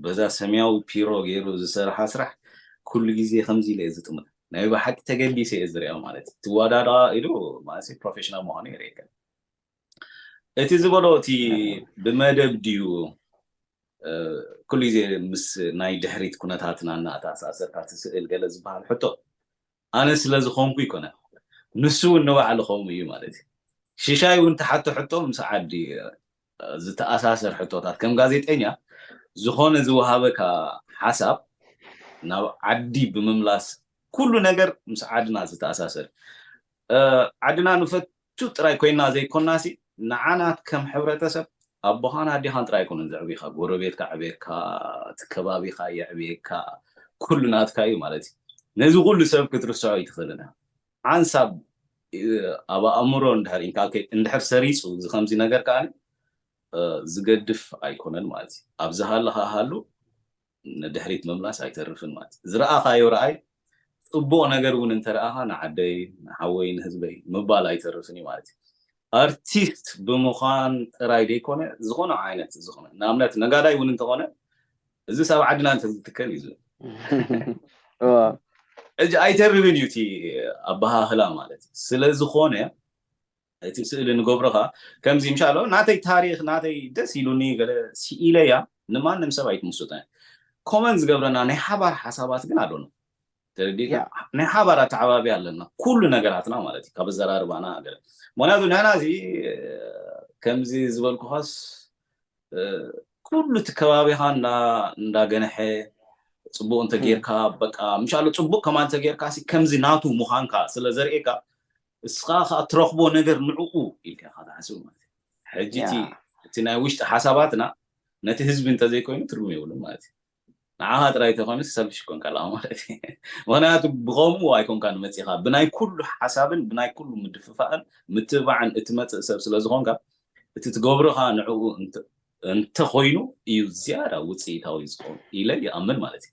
በዛ ሰማያዊ ፒሮ ገይሩ ዝሰርሓ ስራሕ ኩሉ ግዜ ከምዚ ኢለ እየ ዝጥምር ናይ ብሓቂ ተገዲሰ እየ ዝሪኦ ማለት እዩ ትወዳዳ ኢሉ ማለት ፕሮፌሽናል ምዃኑ የርእየካ እቲ ዝበሎ እቲ ብመደብ ድዩ ኩሉ ግዜ ምስ ናይ ድሕሪት ኩነታትና እናተኣሳሰርካ ትስእል ገለ ዝበሃል ሕቶ ኣነ ስለ ዝኾንኩ ይኮነ ንሱ እውን ንባዕሉ ከምኡ እዩ ማለት እዩ ሽሻይ እውን ተሓቶ ሕቶ ምስ ዓዲ ዝተኣሳሰር ሕቶታት ከም ጋዜጠኛ ዝኾነ ዝወሃበካ ሓሳብ ናብ ዓዲ ብምምላስ ኩሉ ነገር ምስ ዓድና ዝተኣሳሰር ዓድና ንፈቱ ጥራይ ኮይና ዘይኮናሲ ንዓናት ከም ሕብረተሰብ ኣቦኻን ኣዴኻን ጥራይ ኣይኮነን ዘዕብኻ ጎረቤትካ ዕቤካ እቲ ከባቢኻ የዕብየካ ኩሉ ናትካ እዩ ማለት እዩ ነዚ ኩሉ ሰብ ክትርስዖ ኣይትኽእልን ሓንሳብ ኣብ ኣእምሮ እንድሕር ኢንካልኬት እንድሕር ሰሪፁ እዚ ከምዚ ነገር ከዓ ዝገድፍ ኣይኮነን ማለት እዩ ኣብዚ ሃለኻ ሃሉ ንድሕሪት ምምላስ ኣይተርፍን ማለት እዩ ዝረኣኻዮ ረኣይ ፅቡቕ ነገር እውን እንተረኣኻ ንዓደይ ንሓወይ ንህዝበይ ምባል ኣይተርፍን እዩ ማለት እዩ ኣርቲስት ብምዃን ጥራይ ዘይኮነ ዝኾነ ዓይነት ዝኾነ ንኣብነት ነጋዳይ እውን እንተኾነ እዚ ሰብ ዓድና እንተዝትከል እዩ ዝብል ሕጂ ኣይተርብን እዩ እቲ ኣበሃህላ ማለት እዩ ስለዝኾነ እቲ ስእሊ ንገብሮኻ ከምዚ ምሻሎ ናተይ ታሪክ ናተይ ደስ ኢሉኒ ገለ ስኢለያ ንማንም ሰብ ኣይትምስጦ ኮመን ዝገብረና ናይ ሓባር ሓሳባት ግን ኣሎና ተረዲእካ? ናይ ሓባር ኣተዓባቢ ኣለና፣ ኩሉ ነገራትና ማለት እዩ፣ ካብ ኣዘራርባና ገለ። ምክንያቱ ንሕና እዚ ከምዚ ዝበልኩኻስ ኩሉ እቲ ከባቢኻ እንዳገነሐ፣ ፅቡቅ እንተጌርካ፣ በቃ ምሻሉ ፅቡቅ ከማ እንተጌርካ፣ ከምዚ ናቱ ምዃንካ ስለ ዘርእየካ፣ እስኻ ከዓ ትረኽቦ ነገር ንዕኡ ኢልካ ኢኻ ትሓስብ ማለት እዩ። ሕጂ እቲ ናይ ውሽጢ ሓሳባትና ነቲ ህዝቢ እንተዘይኮይኑ ትርጉም የብሉን ማለት እዩ። ንዓኻ ጥራይ ተኾይኑ ሰልፊሽ ኮንካ ኣለኻ ማለት እዩ። ምክንያቱ ብኸምኡ ኣይኮንካ ንመፂኻ፣ ብናይ ኩሉ ሓሳብን ብናይ ኩሉ ምድፍፋእን ምትብባዕን እትመፅእ ሰብ ስለ ዝኾንካ፣ እቲ ትገብሮ ከዓ ንዕኡ እንተኾይኑ እዩ ዝያዳ ውፅኢታዊ ዝኸውን ኢለ ይኣምን ማለት እዩ።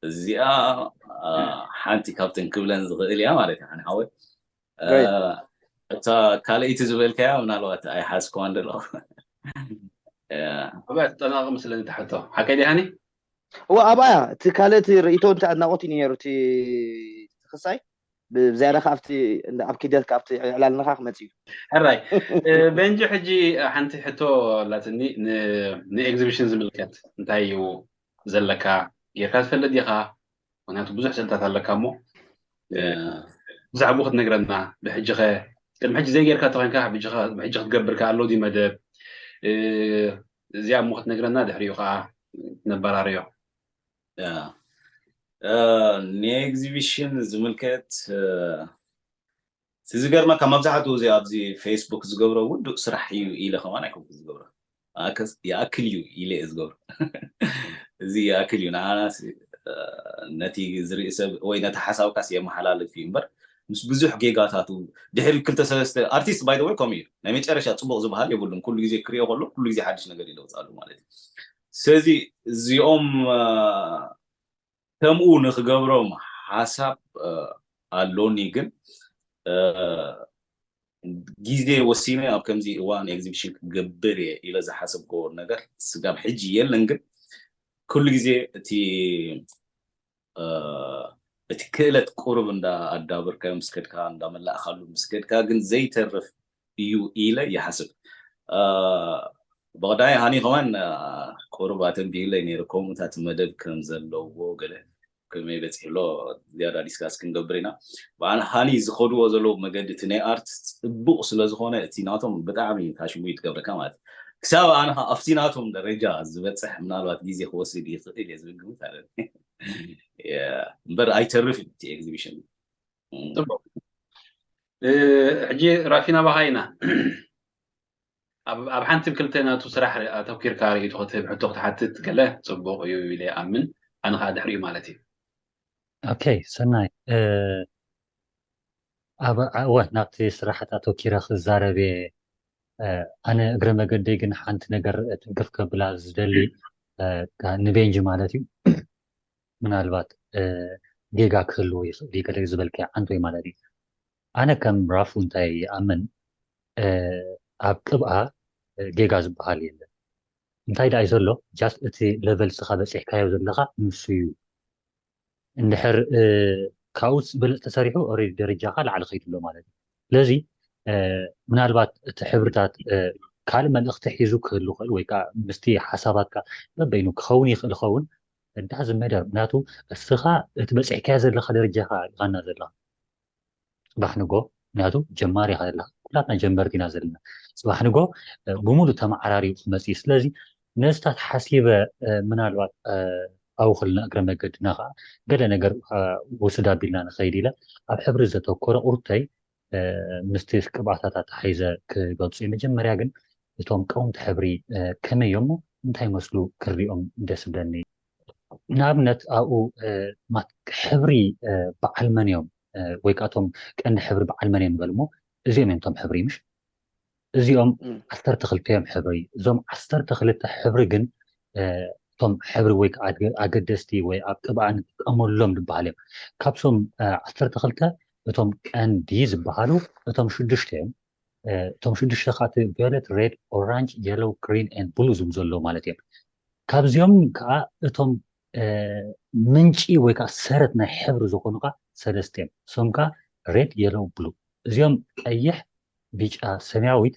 እዚኣ ሓንቲ ካብተን ክብለን ዝኽእል እያ ማለት እዩ። ሓወይ፣ እታ ካልኣይቲ ዝበልካያ ምናልባት ኣይሓዝኩዋን ደለኹ። እባ ተጠናቂ ምስለኒ ትሕቶ ሓቀይ ዲሃኒ? እዋ፣ ኣብኣ እቲ ካልእ እቲ ርእይቶ እንተ ኣድናቆት እዩ ነይሩ እቲ ክሳይ ብዝያዳ ከ ኣብቲ ኣብ ኪደት ኣብቲ ዕላልንኻ ክመጽእ እዩ። ሕራይ። ቤንጂ፣ ሕጂ ሓንቲ ሕቶ ኣላትኒ። ንኤግዚቢሽን ዝምልከት እንታይ እዩ ዘለካ? ጌርካ ትፈልጥ ዲኻ? ምክንያቱ ብዙሕ ስእልታት ኣለካ እሞ ብዛዕባኡ ክትነግረና። ብሕጂ ኸ ቅድሚ ሕጂ ዘይጌርካ ተኮይንካ ብሕጂ ክትገብር ከ ኣሎ ድዩ መደብ? እዚኣ እሞ ክትነግረና፣ ድሕሪኡ ከዓ ነበራርዮ። ንኤግዚቢሽን ዝምልከት እቲ ዝገርመካ መብዛሕትኡ እዚ ኣብዚ ፌስቡክ ዝገብሮ ውዱእ ስራሕ እዩ ኢለ ከማን ኣይኮንኩ ዝገብሮ። ይኣክል እዩ ኢለ እየ ዝገብሮ። እዚ ይኣክል እዩ ንዓና ነቲ ዝርኢ ሰብ ወይ ነቲ ሓሳብካስ የመሓላልፍ እዩ እምበር ምስ ብዙሕ ጌጋታቱ ድሕሪ ክልተ ሰለስተ ኣርቲስት ባይ ወይ ከምኡ እዩ ናይ መጨረሻ ፅቡቅ ዝበሃል የብሉን። ኩሉ ግዜ ክሪኦ ከሎ ኩሉ ግዜ ሓድሽ ነገር ይለውፃሉ ማለት እዩ። ስለዚ እዚኦም ከምኡ ንክገብሮም ሓሳብ ኣሎኒ ግን ግዜ ወሲነ ኣብ ከምዚ እዋን ኤግዚቢሽን ክገብር እየ ኢለ ዝሓሰብክዎ ነገር ስጋብ ሕጂ የለን። ግን ኩሉ ግዜ እቲ እቲ ክእለት ቁሩብ እንዳ ኣዳበርካዮ ምስ ከድካ እንዳመላእካሉ ምስ ከድካ ግን ዘይተርፍ እዩ ኢለ ይሓስብ። ብቐዳይ ሃኒ ከማን ቁሩብ ኣተንቢህለይ ነይሩ ከምኡታት መደብ ከም ዘለዎ ገለ ከመይ በፂሕሎ ዝያዳ ዲስካስ ክንገብር ኢና። ብኣነ ሃኒ ዝኸድዎ ዘለዉ መገዲ እቲ ናይ ኣርት ፅቡቅ ስለዝኾነ እቲ ናቶም ብጣዕሚ ታሽሙ ይትገብረካ ማለት ክሳብ ኣነ ኣብቲ ናቶም ደረጃ ዝበፅሕ ምናልባት ግዜ ክወስድ ይኽእል እየ ዝብል ግምት ኣለ እምበር ኣይተርፍ እቲ ኤግዚቢሽን። ፅቡቅ። ሕጂ ራፊና ባኻ ኢና ኣብ ሓንቲ ክልተ ናቱ ስራሕ ኣተኪርካ ርእይቶ ክትህብ ሕቶ ክትሓትት ገለ ፅቡቅ እዩ ኢለ ኣምን። ኣነ ከዓ ድሕሪኡ ማለት እዩ። ኦኬ ሰናይ። እወ ናብቲ ስራሓት ኣተኪረ ክዛረብ እየ። ኣነ እግረ መገደይ ግን ሓንቲ ነገር ትንክፍ ከብላ ዝደሊ ንቤንጂ ማለት እዩ። ምናልባት ጌጋ ክህልዎ ይኽእል እዩ ገለ ዝበልካዮ ዓንቶይ ማለት እዩ። ኣነ ከም ራፉ እንታይ ይኣምን ኣብ ቅብኣ ጌጋ ዝበሃል የለን። እንታይ ደኣ እዩ ዘሎ just እቲ ለቨል ስኻ በፂሕካዮ ዘለኻ ንሱ እዩ። እንድሕር ካብኡ ዝበለፅ ተሰሪሑ ኦሬዲ ደረጃኻ ላዕሊ ከይዱ ኣሎ ማለት እዩ። ስለዚ ምናልባት እቲ ሕብርታት ካልእ መልእኽቲ ሒዙ ክህሉ ይኽእል ወይ ከዓ ምስቲ ሓሳባትካ በበይኑ ክኸውን ይኽእል ይኸውን። ዳዝ መደር ምክንያቱ እስኻ እቲ በፂሕካዮ ዘለኻ ደረጃኻ ኢኻና ዘለኻ ፅባሕ ንጎ ምክንያቱ ጀማሪ ኢኻ ዘለኻ ኩላትና ጀመርቲ ኢና ዘለና። ፅባሕ ንጎ ብሙሉእ ተመዓራሪቡ ክመፅእ እዩ። ስለዚ ነዚታት ሓሲበ ምናልባት ኣብኡ ከለና እግረ መገድና ከዓ ገለ ነገር ውስድ ኣቢልና ንኸይድ ኢለ ኣብ ሕብሪ ዘተኮረ ቁርተይ ምስቲ ቅብኣታት ኣተሓሒዘ ክገልፁ እዩ። መጀመርያ ግን እቶም ቀውምቲ ሕብሪ ከመይ እዮም እንታይ መስሉ ክሪኦም ደስ ብለኒ። ንኣብነት ኣብኡ ሕብሪ በዓል መን እዮም ወይ ከዓ እቶም ቀንዲ ሕብሪ በዓል መን እዮም ንበል እሞ እዚኦም እዮም እቶም ሕብሪ ምሽ እዚኦም ዓሰርተ ክልተ እዮም ሕብሪ። እዞም ዓሰርተ ክልተ ሕብሪ ግን እቶም ሕብሪ ወይ ከዓ ኣገደስቲ ወይ ኣብ ቅብኣ ንጥቀመሎም ዝበሃል እዮም። ካብዞም ዓሰርተ ክልተ እቶም ቀንዲ ዝበሃሉ እቶም ሽዱሽተ እዮም። እቶም ሽዱሽተ ከዓ ቫዮለት፣ ሬድ፣ ኦራንጅ፣ የሎው፣ ግሪን ኤንድ ብሉ ዝብሉ ዘለዉ ማለት እዮም። ካብዚኦም ከዓ እቶም ምንጪ ወይ ከዓ ሰረት ናይ ሕብሪ ዝኾኑ ከዓ ሰለስተ እዮም። እሶም ከዓ ሬድ፣ የሎው፣ ብሉ። እዚኦም ቀይሕ፣ ቢጫ፣ ሰማያዊት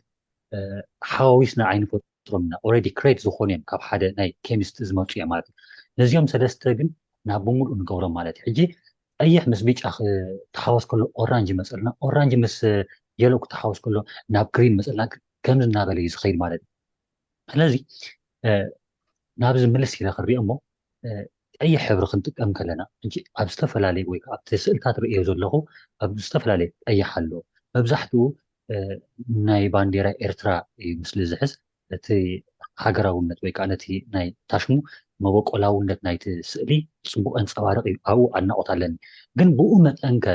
ሓዋዊስና ኣይንፈጥሮም ኢና። ኦረዲ ክሬት ዝኾኑ እዮም ካብ ሓደ ናይ ኬሚስት ዝመፁ እዮም ማለት እዩ። ነዚኦም ሰለስተ ግን ናብ ብምሉእ ንገብሮም ማለት እዩ። ሕጂ ቀይሕ ምስ ቢጫ ክተሓወስ ከሎ ኦራንጅ ይመፀልና፣ ኦራንጅ ምስ የሎ ክተሓወስ ከሎ ናብ ግሪን ይመፀልና። ከምዚ እናበለ እዩ ዝኸይድ ማለት እዩ። ስለዚ ናብዚ ምልስ ኢለ ክንሪኦ እሞ ቀይሕ ሕብሪ ክንጥቀም ከለና እ ኣብ ዝተፈላለየ ወይ ኣብቲ ስእልታት ርእዮ ዘለኹ ኣብ ዝተፈላለየ ቀይሕ ኣሎ። መብዛሕትኡ ናይ ባንዴራ ኤርትራ እዩ ምስሊ ዝሕዝ። እቲ ሃገራውነት ወይ ከዓ ነቲ ናይ ታሽሙ መበቆላውነት ናይቲ ስእሊ ፅቡቅ ኣንፀባርቕ እዩ። ኣብኡ ኣድናቆት ኣለኒ። ግን ብኡ መጠንከ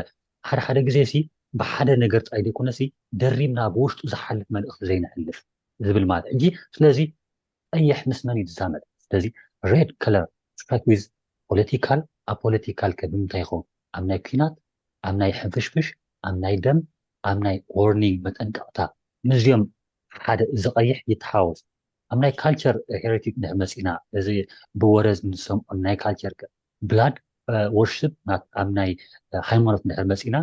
ሓደ ሓደ ግዜ ሲ ብሓደ ነገር ጥራይ ዘይኮነ ሲ ደሪብና ብውሽጡ ዝሓልፍ መልእኽቲ ዘይነሕልፍ ዝብል ማለት እንጂ። ስለዚ ቀይሕ ምስ መን እዩ ዝዛመድ? ስለዚ red color strike with political፣ ኣብ ፖለቲካል ከ ብምንታይ ይኸውን? ኣብ ናይ ኲናት፣ ኣብ ናይ ሕንፍሽፍሽ፣ ኣብ ናይ ደም፣ ኣብ ናይ ዋርኒንግ መጠንቀቕታ፣ ምስዚኦም ሓደ እዚ ቀይሕ ይተሓወስ። ኣብ ናይ ካልቸር ሄሪቴጅ እንድሕር መፂና፣ እዚ ብወረ ንሰምዖ ናይ ካልቸር ብላድ ወርሽፕ ኣብ ናይ ሃይማኖት እንድሕር መፂና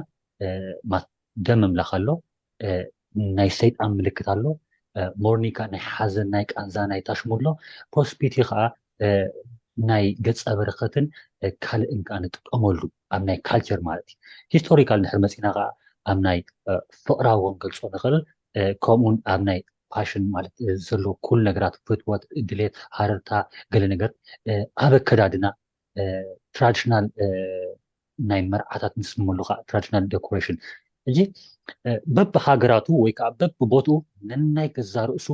ደም ኣምላኽ ኣሎ፣ ናይ ሰይጣን ምልክት ኣሎ፣ ሞርኒካ ናይ ሓዘን ናይ ቃንዛ ናይ ታሽሙ ኣሎ፣ ፕሮስፒቲ ከዓ ናይ ገፀ በረከትን ካልእን ከዓ ንጥቀመሉ ኣብ ናይ ካልቸር ማለት እዩ። ሂስቶሪካል እንድሕር መፂና ከዓ ኣብ ናይ ፍቕራዊ ክንገልፆ ንኽእል፣ ከምኡውን ኣብ ናይ ፋሽን ማለት ዘሎ ኩሉ ነገራት ፍትወት፣ ድሌት፣ ሃረርታ፣ ገለ ነገር ኣብ ኣከዳድና ትራዲሽናል ናይ መርዓታት ንስመሉ ከዓ ትራዲሽናል ዴኮሬሽን። ሕጂ በብሃገራቱ ወይ ከዓ በብቦትኡ ነናይ ገዛ ርእሱ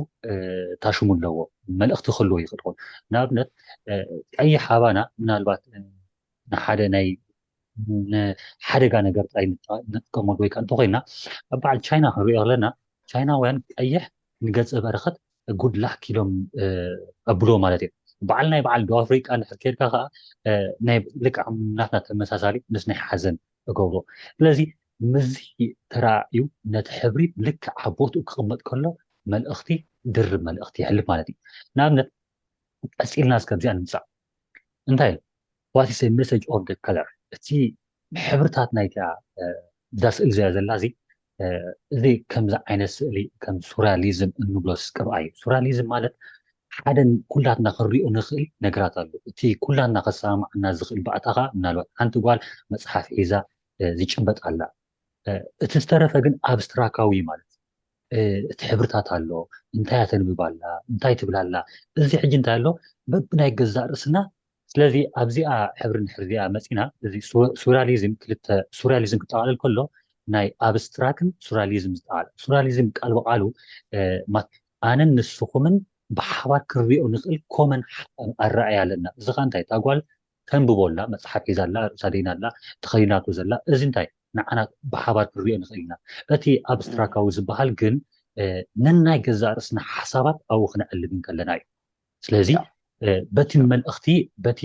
ታሽሙ ኣለዎ፣ መልእኽቲ ክህልዎ ይኽእል። ንኣብነት ቀይሕ ኣባና ምናልባት ንሓደ ናይ ንሓደጋ ነገር ጥራይ ንጥቀመሉ ወይ ከዓ እንተኮይና ኣብ በዓል ቻይና ክንሪኦ ከለና ቻይናውያን ቀይሕ ንገፀ በረከት ጉድ ላክ ኢሎም ኣብሎ ማለት እዩ። በዓል ናይ በዓል ደቡብ ኣፍሪቃ እንድሕር ከድካ ከዓ ናይ ልክዕ ናትና ተመሳሳሊ ምስ ናይ ሓዘን እገብሮ። ስለዚ ምስዚ ተራእዩ ነቲ ሕብሪ ልክዕ ኣብ ቦትኡ ክቕመጥ ከሎ መልእኽቲ ድርብ መልእኽቲ የሕልፍ ማለት እዩ። ንኣብነት ቀፂልና እስከብዚኣ ንምፃእ እንታይ what is a message of the color? እቲ ሕብርታት ናይታ እዛ ስእል እዚኣ ዘላ እዚ እዚ ከምዚ ዓይነት ስእሊ ከም ሱራሊዝም እንብሎ ስቅብኣ እዩ። ሱራሊዝም ማለት ሓደ ኩላትና ክንሪኦ ንኽእል ነገራት ኣሎ። እቲ ኩላትና ከሰማማዓና ዝኽእል ባእታ ከዓ ምናልባት ሓንቲ ጓል መፅሓፍ ሒዛ ዝጭበጥ ኣላ። እቲ ዝተረፈ ግን ኣብስትራካዊ ማለት እቲ ሕብርታት ኣሎ፣ እንታይ ተንብብ ኣላ፣ እንታይ ትብል ኣላ፣ እዚ ሕጂ እንታይ ኣሎ በብናይ ገዛእ ርእስና። ስለዚ ኣብዚኣ ሕብሪ እንድሕር እዚኣ መፂና እዚ ሱራሊዝም ክልተ ሱራሊዝም ክጠቃለል ከሎ ናይ ኣብስትራክትን ሱራሊዝም ዝጠቃለል። ሱራሊዝም ቃል ብቃሉ ኣነን ንስኹምን ብሓባር ክንሪኦ ንኽእል ኮመን ኣረኣያ ኣለና። እዚ ከዓ እንታይ እታ ጓል ተንብቦ ኣላ፣ መፅሓፍ ሒዛ ኣላ፣ ርእሳ ደይና ኣላ፣ ተኸዲናቶ ዘላ እዚ እንታይ ንዓና ብሓባር ክንሪኦ ንኽእል ኢና። እቲ ኣብስትራካዊ ዝበሃል ግን ነናይ ገዛእ ርእስና ሓሳባት ኣብኡ ክነዕልብ እንከለና እዩ። ስለዚ በቲ መልእኽቲ በቲ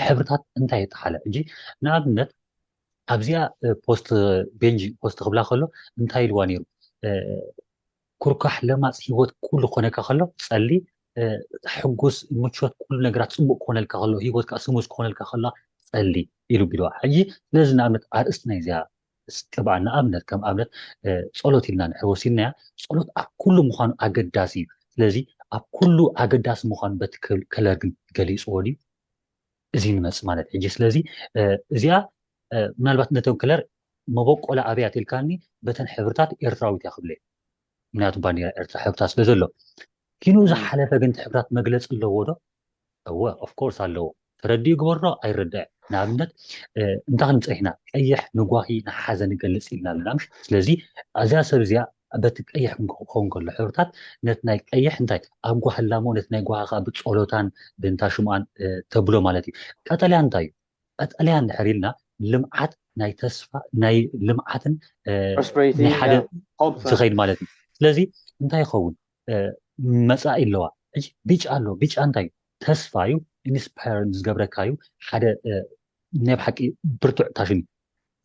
ሕብርታት እንታይ የተሓለ ሕጂ ንኣብነት ኣብዚኣ ፖስት ቤንጂ ፖስት ክብላ ከሎ እንታይ ኢልዋ ነይሩ? ኩርኳሕ ለማፅ ህይወት ኩሉ ክኾነካ ከሎ ፀሊ፣ ሕጉስ ምቾት ኩሉ ነገራት ፅቡቅ ክኾነልካ ከሎ ህይወትካ ስሙዝ ክኾነልካ ከሎ ፀሊ ኢሉ ቢልዋ። ሕጂ ስለዚ ንኣብነት ኣርእስቲ ናይ እዚኣ ስቅብኣ ንኣብነት ከም ኣብነት ጸሎት ኢልና ንሕር ወሲድናያ። ጸሎት ኣብ ኩሉ ምዃኑ ኣገዳሲ እዩ። ስለዚ ኣብ ኩሉ ኣገዳሲ ምዃኑ በቲ ከለር ግን ገሊፅዎ ድዩ? እዚ ንመፅ ማለት ሕጂ ስለዚ እዚኣ ምናልባት ነቶም ከለር መበቆላ ኣብያ ትልካኒ በተን ሕብርታት ኤርትራዊት እያ ክብለ ምክንያቱ ባንዲራ ኤርትራ ሕብርታት ስለ ዘሎ ኪኑ ዝሓለፈ ግን ሕብርታት መግለፂ ኣለዎ ዶ? እወ ኦፍኮርስ ኣለዎ። ተረዲኡ ግበሮ ኣይረድዐ ንኣብነት እንታይ ክንፀ ኢና ቀይሕ ንጓሂ ንሓዘን ይገልፅ ኢልና ኣለና ምሽ ስለዚ እዚኣ ሰብ እዚኣ በቲ ቀይሕ ክኸውን ከሎ ሕብርታት ነቲ ናይ ቀይሕ እንታይ ኣጓህላሞ ነቲ ናይ ጓሂ ከዓ ብፀሎታን ብእንታ ሽምኣን ተብሎ ማለት እዩ። ቀጠልያ እንታይ እዩ? ቀጠልያ እንድሕር ኢልና ልምዓት ናይ ተስፋ ናይ ልምዓትን ናይ ሓደ ዝኸይድ ማለት እዩ። ስለዚ እንታይ ይኸውን መፃኢ ኣለዋ። ቢጫ ኣሎ። ቢጫ እንታይ እዩ? ተስፋ እዩ። ኢንስፓየር ዝገብረካ እዩ። ሓደ ናይ ብሓቂ ብርቱዕ ታሽን እዩ።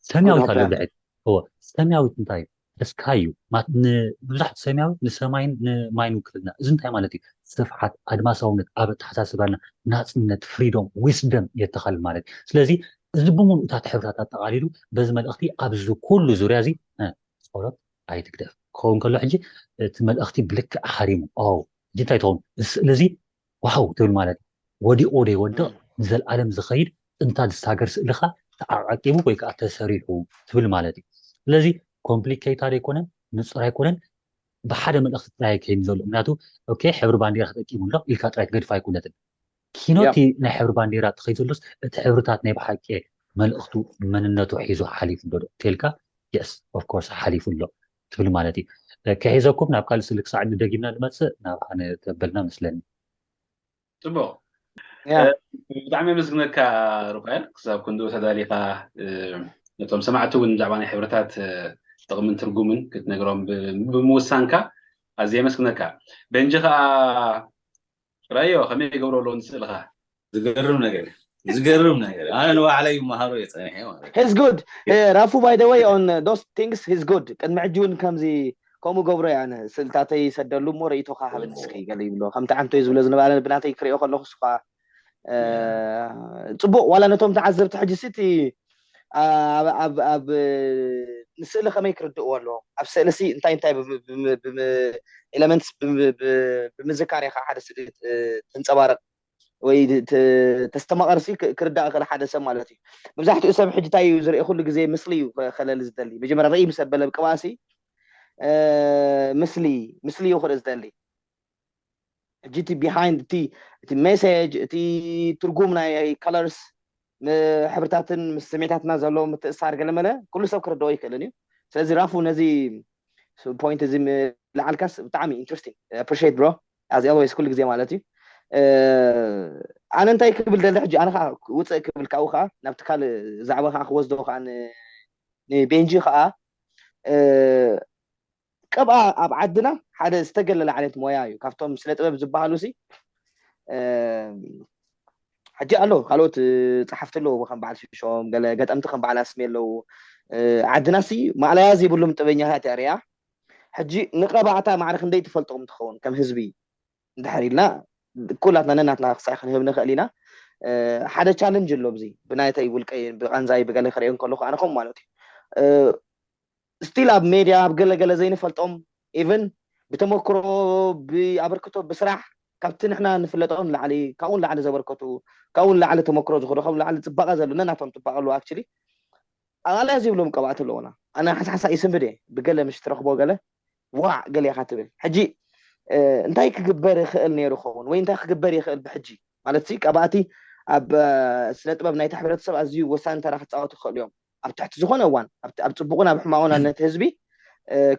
ሰማያዊት ኣሎ ድሕሪት። እወ ሰማያዊት እንታይ እዩ? ተስካ እዩ። መብዛሕትኡ ሰማያዊ ንሰማይን ንማይን ውክልና። እዚ እንታይ ማለት እዩ? ስፍሓት፣ ኣድማሳውነት ኣብ ኣተሓሳስባና፣ ናፅነት፣ ፍሪዶም፣ ዊስደም የተኻል ማለት እዩ። ስለዚ እዚ ብምሉእታት ሕብርታት ኣጠቓሊሉ በዚ መልእኽቲ ኣብዚ ኩሉ ዙርያ እዚ ጸሎት ኣይትግደፍ ክኸውን ከሎ ሕጂ እቲ መልእኽቲ ብልክዕ ሃሪሙ ኦ ሕጂ እንታይ ትኸውን እዚ ስእሊ እዚ ዋው ትብል ማለት እዩ። ወዲቑ ዘይወድቕ ንዘለኣለም ዝኸይድ ጥንታ ዝሳገር ስእልኻ ተዓቂቡ ወይ ከዓ ተሰሪሑ ትብል ማለት እዩ። ስለዚ ኮምፕሊኬትድ ኣይኮነን፣ ንፁር ኣይኮነን፣ ብሓደ መልእኽቲ ጥራይ ከይኑ ዘሎ። ምክንያቱ ኦኬ፣ ሕብሪ ባንዴራ ተጠቂሙ ኣሎ ኢልካ ጥራይ ትገድፋ ኣይኮነትን። ኪኖ እቲ ናይ ሕብሪ ባንዴራ ተኸይ ዘሎስ እቲ ሕብርታት ናይ ብሓቂ መልእኽቱ መንነቱ ሒዙ ሓሊፉ ኣሎ ዶ ተልካ? የስ ኦፍ ኮርስ ሓሊፉ ኣሎ ትብል ማለት እዩ። ከሒዘኩም ናብ ካልእ ስእሊ ክሳዕ ደጊምና ንመፅእ ናብ ኣነ ተበልና መስለኒ። ፅቡቅ። ብጣዕሚ የመስግነካ ሩፋኤል፣ ክሳብ ክንድኡ ተዳሊኻ ነቶም ሰማዕቲ እውን ብዛዕባ ናይ ሕብርታት ጥቕምን ትርጉምን ክትነግሮም ብምውሳንካ ኣዝየ የመስግነካ። በንጂ ከዓ ራዮ ከመይ ይገብሮ ኣለዉ ንስእልኻ? ዝገርም ነገር ዝገርም ነገር ኣነ ንባዕለይ ይመሃሮ የፀኒሐ ማለት he's good ራፉ by the way on those things he's good። ቅድሚ ሕጂ እውን ከምዚ ከምኡ ገብሮ እየ ኣነ። ስእልታተይ ይሰደሉ እሞ ርእይቶኻ ሃበኒ እስኪ ገለ ይብሎ። ከምቲ ዓንቶይ ዝብሎ ዝነበረ ብናተይ ክሪኦ ከለኹ ስኻ ፅቡቅ ዋላ ነቶም ተዓዘብቲ ሕጂ ስቲ ኣብ ንስእሊ ከመይ ክርድእዎ ኣለዎም? ኣብ ስእሊ ሲ እንታይ እንታይ ኤለመንትስ ብምዝካር ኢኻ ሓደ ስእሊ ተንፀባርቅ ወይ ተስተማቐር ሲ ክርዳእ ክእል ሓደ ሰብ ማለት እዩ። መብዛሕትኡ ሰብ ሕጂ እንታይ እዩ ዝርኢ? ኩሉ ግዜ ምስሊ እዩ ከለሊ ዝደሊ። መጀመርያ ርኢ ምስ ኣበለ ቅብኣ ሲ ምስሊ ምስሊ እዩ ክርኢ ዝደሊ። ሕጂ እቲ behind እቲ እቲ message እቲ ትርጉም ናይ colors ሕብርታትን ምስ ስምዒታትና ዘሎ ምትእሳር ገለመለ ኩሉ ሰብ ክርድኦ ይክእልን እዩ። ስለዚ ራፉ ነዚ point እዚ ምልዓልካስ ብጣዕሚ interesting appreciate bro as always ኩሉ ግዜ ማለት እዩ። ኣነ እንታይ ክብል ደለ ሕጂ ኣነ ከዓ ውፅእ ክብል ካብኡ ከዓ ናብቲ ካልእ ዛዕባ ከዓ ክወስዶ ከዓ ንቤንጂ ከዓ ቅብኣ ኣብ ዓድና ሓደ ዝተገለለ ዓይነት ሞያ እዩ። ካብቶም ስነ ጥበብ ዝበሃሉ ሲ ሕጂ ኣሎ ካልኦት ፀሓፍቲ ኣለዎ ከም በዓል ሽሾም ገለ ገጠምቲ ከም በዓል ኣስሜ ኣለዉ። ዓድና ሲ ማእለያ ዘይብሎም ጥበኛታት እያ ሪኣ። ሕጂ ንቀባእታ ማዕረ ክንደይ ትፈልጦም ትኸውን ከም ህዝቢ እንድሕር ኢልና ኩላትና ነናትና ክሳይ ክንህብ ንኽእል ኢና። ሓደ ቻለንጅ ኣሎ ብዚ ብናይተይ ውልቀይ ብቐንዛይ ብገለ ክርእዮ እንከለኹ ኣነ ከምኡ ማለት እዩ። ስቲል ኣብ ሜድያ ኣብ ገለገለ ዘይንፈልጦም ኢቨን ብተመክሮ ብኣበርክቶ ብስራሕ ካብቲ ንሕና ንፍለጦ ንላዕሊ ካብኡ ንላዕሊ ዘበርከቱ ካብኡ ንላዕሊ ተመክሮ ዝኽዱ ካብኡ ንላዕሊ ፅባቐ ዘሎ ነናቶም ፅባቐ ኣለዎ። ኣክቹሊ ኣባላት ዘይብሎም ቀባእቲ ኣለዎና። ኣነ ሓሳሓሳ ይስንብድ እየ ብገለ ምሽ ትረኽቦ ገለ ዋዕ ገለ ኢኻ ትብል። ሕጂ እንታይ ክግበር ይኽእል ነይሩ ኸውን ወይ እንታይ ክግበር ይኽእል ብሕጂ ማለት ሲ ቀባእቲ ኣብ ስነ ጥበብ ናይቲ ሕብረተሰብ ኣዝዩ ወሳኒ ተራ ክፃወቱ ይኽእሉ እዮም። ኣብ ትሕቲ ዝኾነ እዋን ኣብ ፅቡቅን ኣብ ሕማቁን ነቲ ህዝቢ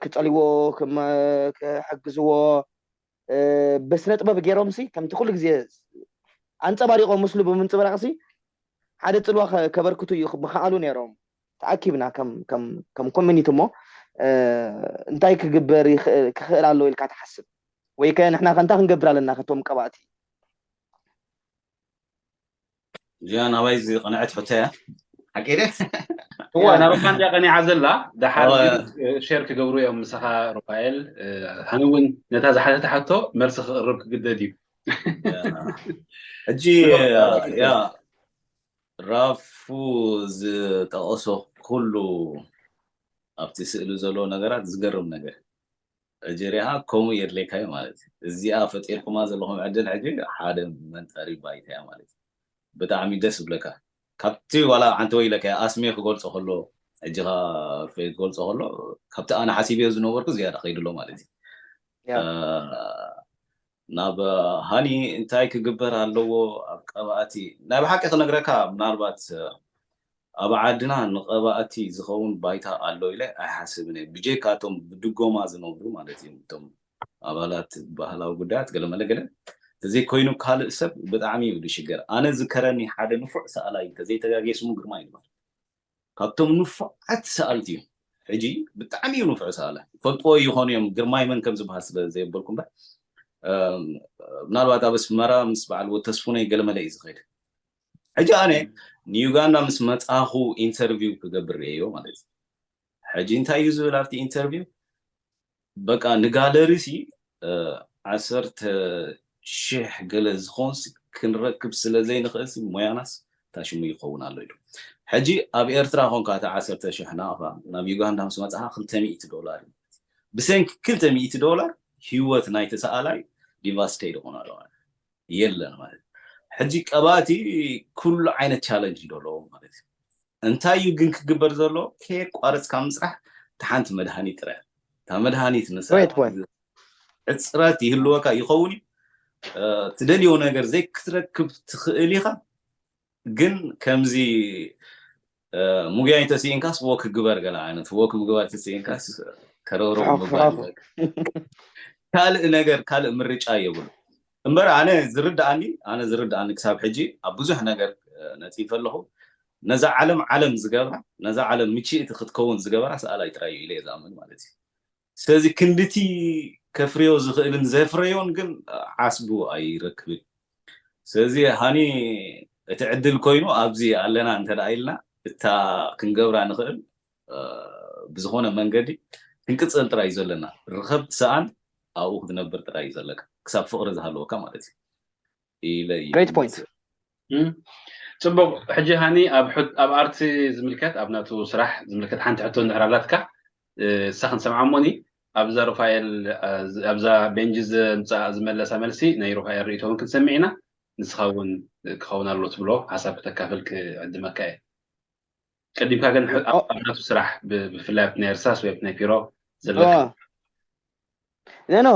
ክፀልዎ ክሕግዝዎ ብስነ ጥበብ ገይሮም ሲ ከምቲ ኩሉ ግዜ ኣንፀባሪቆም ምስሉ ብምንፅብራቅ ሲ ሓደ ፅልዋ ከበርክቱ ምኽኣሉ ነይሮም። ተኣኪብና ከም ኮሚኒቲ እሞ እንታይ ክግበር ክኽእል ኣለዎ ኢልካ ትሓስብ? ወይ ከ ንሕና ከ እንታይ ክንገብር ኣለና ከቶም ቀባእቲ? እዚኣ ናባይ ዝቐንዐት ሕቶ እያ። ሓቂ ድየ? እዋ ናባኻ እንድያ ቀኒዓ ዘላ። ደሓር ሸር ክገብሩ እዮም ምሳኻ ሩፋኤል። ሃኒ እውን ነታ ዝሓተተ ሕቶ መልሲ ክቕርብ ክግደድ እዩ። ሕጂ ያ ራፉ ዝጠቐሶ ኩሉ ኣብቲ ስእሊ ዘሎ ነገራት ዝገርም ነገር ሕጂ ሪኢኻ ከምኡ የድልየካ እዩ ማለት እዩ። እዚኣ ፈጢርኩማ ዘለኹም ዕድል ሕጂ ሓደ መንጠሪ ባይታ እያ ማለት እዩ። ብጣዕሚ ደስ ዝብለካ ካብቲ ዋላ ዓንተ ወይለካ ኣስሜ ክገልፆ ከሎ ሕጂ ኸዓ ሩፋኤል ክገልፆ ከሎ ካብቲ ኣነ ሓሲበዮ ዝነበርኩ ዝያዳ ከይዱ ኣሎ ማለት እዩ። ናብ ሃኒ እንታይ ክግበር ኣለዎ ኣብ ቀባእቲ ናይ ብሓቂ ክነግረካ ምናልባት ኣብ ዓድና ንቐባእቲ ዝኸውን ባይታ ኣሎ ኢለ ኣይሓስብን እየ። ብጀካቶም ብድጎማ ዝነብሩ ማለት እዮም እቶም ኣባላት ባህላዊ ጉዳያት ገለ መለ ገለ ተዘይኮይኑ ካልእ ሰብ ብጣዕሚ እዩ ዝሽገር። ኣነ ዝከረኒ ሓደ ንፉዕ ሰኣላይ እንተዘይተጋጌስሙ ግርማ ይበሃል። ካብቶም ንፉዓት ሰኣልቲ እዩ። ሕጂ ብጣዕሚ እዩ ንፉዕ ሰኣላይ ፈልጥዎ ይኾኑ እዮም ግርማይ መን ከም ዝበሃል ስለ ዘየበልኩ እምበር ምናልባት ኣብ ኣስመራ ምስ በዓል ተስፉነይ ገለ መለ እዩ ዝኸይድ። ሕጂ ኣነ ንዩጋንዳ ምስ መፃኹ ኢንተርቪው ክገብር ርእዮ ማለት እዩ። ሕጂ እንታይ እዩ ዝብል ኣብቲ ኢንተርቪው በቃ ንጋለሪ ሲ ዓሰርተ ሽሕ ገለ ዝኾን ክንረክብ ስለ ዘይንኽእል ሞያናስ ታሽሙ ይኸውን ኣሎ ኢሉ። ሕጂ ኣብ ኤርትራ ኮንካ እቲ ዓሰርተ ሽሕ ናቕፋ ናብ ዩጋንዳ ምስ መፅኻ ክልተ ሚእቲ ዶላር እዩ። ብሰንኪ ክልተ ሚእቲ ዶላር ህይወት ናይቲ ሰኣላይ ዲቫስቴት ይኾን ኣሎ ማለት የለን ማለት ሕጂ ቀባእቲ ኩሉ ዓይነት ቻለንጅ እዩ ዘለዎም ማለት እዩ። እንታይ እዩ ግን ክግበር ዘሎ? ከየቋረፅካ ምስራሕ። እታ ሓንቲ መድሃኒት ጥራይ። እታ መድሃኒት ንሳ ሕፅረት ይህልወካ ይኸውን እዩ። ትደልዮ ነገር ዘይክትረክብ ትኽእል ኢኻ። ግን ከምዚ ሙግያይ ተስኢንካስ ወክ ግበር፣ ገለ ዓይነት ወክ ምግባር ተስኢንካስ ከረውረው ምግባር። ካልእ ነገር፣ ካልእ ምርጫ የብሉ። እምበር ኣነ ዝርድኣኒ ኣነ ዝርድኣኒ ክሳብ ሕጂ ኣብ ብዙሕ ነገር ነፂፈ ኣለኹ። ነዛ ዓለም ዓለም ዝገብራ፣ ነዛ ዓለም ምችእቲ ክትከውን ዝገበራ ሰኣላይ ጥራይ እዩ ኢለ እየ ዝኣምን ማለት እዩ። ስለዚ ክንድቲ ከፍርዮ ዝኽእልን ዘፍረዮን ግን ዓስቡ ኣይረክብን። ስለዚ ሃኒ እቲ ዕድል ኮይኑ ኣብዚ ኣለና እንተ ኢልና እታ ክንገብራ ንኽእል ብዝኾነ መንገዲ ክንቅፅል ጥራይ እዩ ዘለና። ርኸብ ሰኣን ኣብኡ ክትነብር ጥራይ እዩ ዘለካ፣ ክሳብ ፍቕሪ ዝሃለወካ ማለት እዩ ኢለ እዩ። Great point። ጽቡቕ። ሕጂ ሃኒ ኣብ ኣርቲ ዝምልከት፣ ኣብ ናቱ ስራሕ ዝምልከት ሓንቲ ሕቶ እንድሕር ኣላትካ እሳ ክንሰምዓ እሞኒ። ኣብዛ ሩፋኤል ኣብዛ ቤንጂ ዘምፅኣ ዝመለሳ መልሲ ናይ ሩፋኤል ርእቶ እውን ክንሰምዕ ኢና። ንስኻ እውን ክኸውን ኣሎ ትብሎ ሓሳብ ክተካፍል ክዕድመካ እየ። ቀዲምካ ግን ኣብ ናቱ ስራሕ ብፍላይ ኣብቲ ናይ እርሳስ ወይ ኣብቲ ናይ ፒሮ ዘለካ ኖ ኖ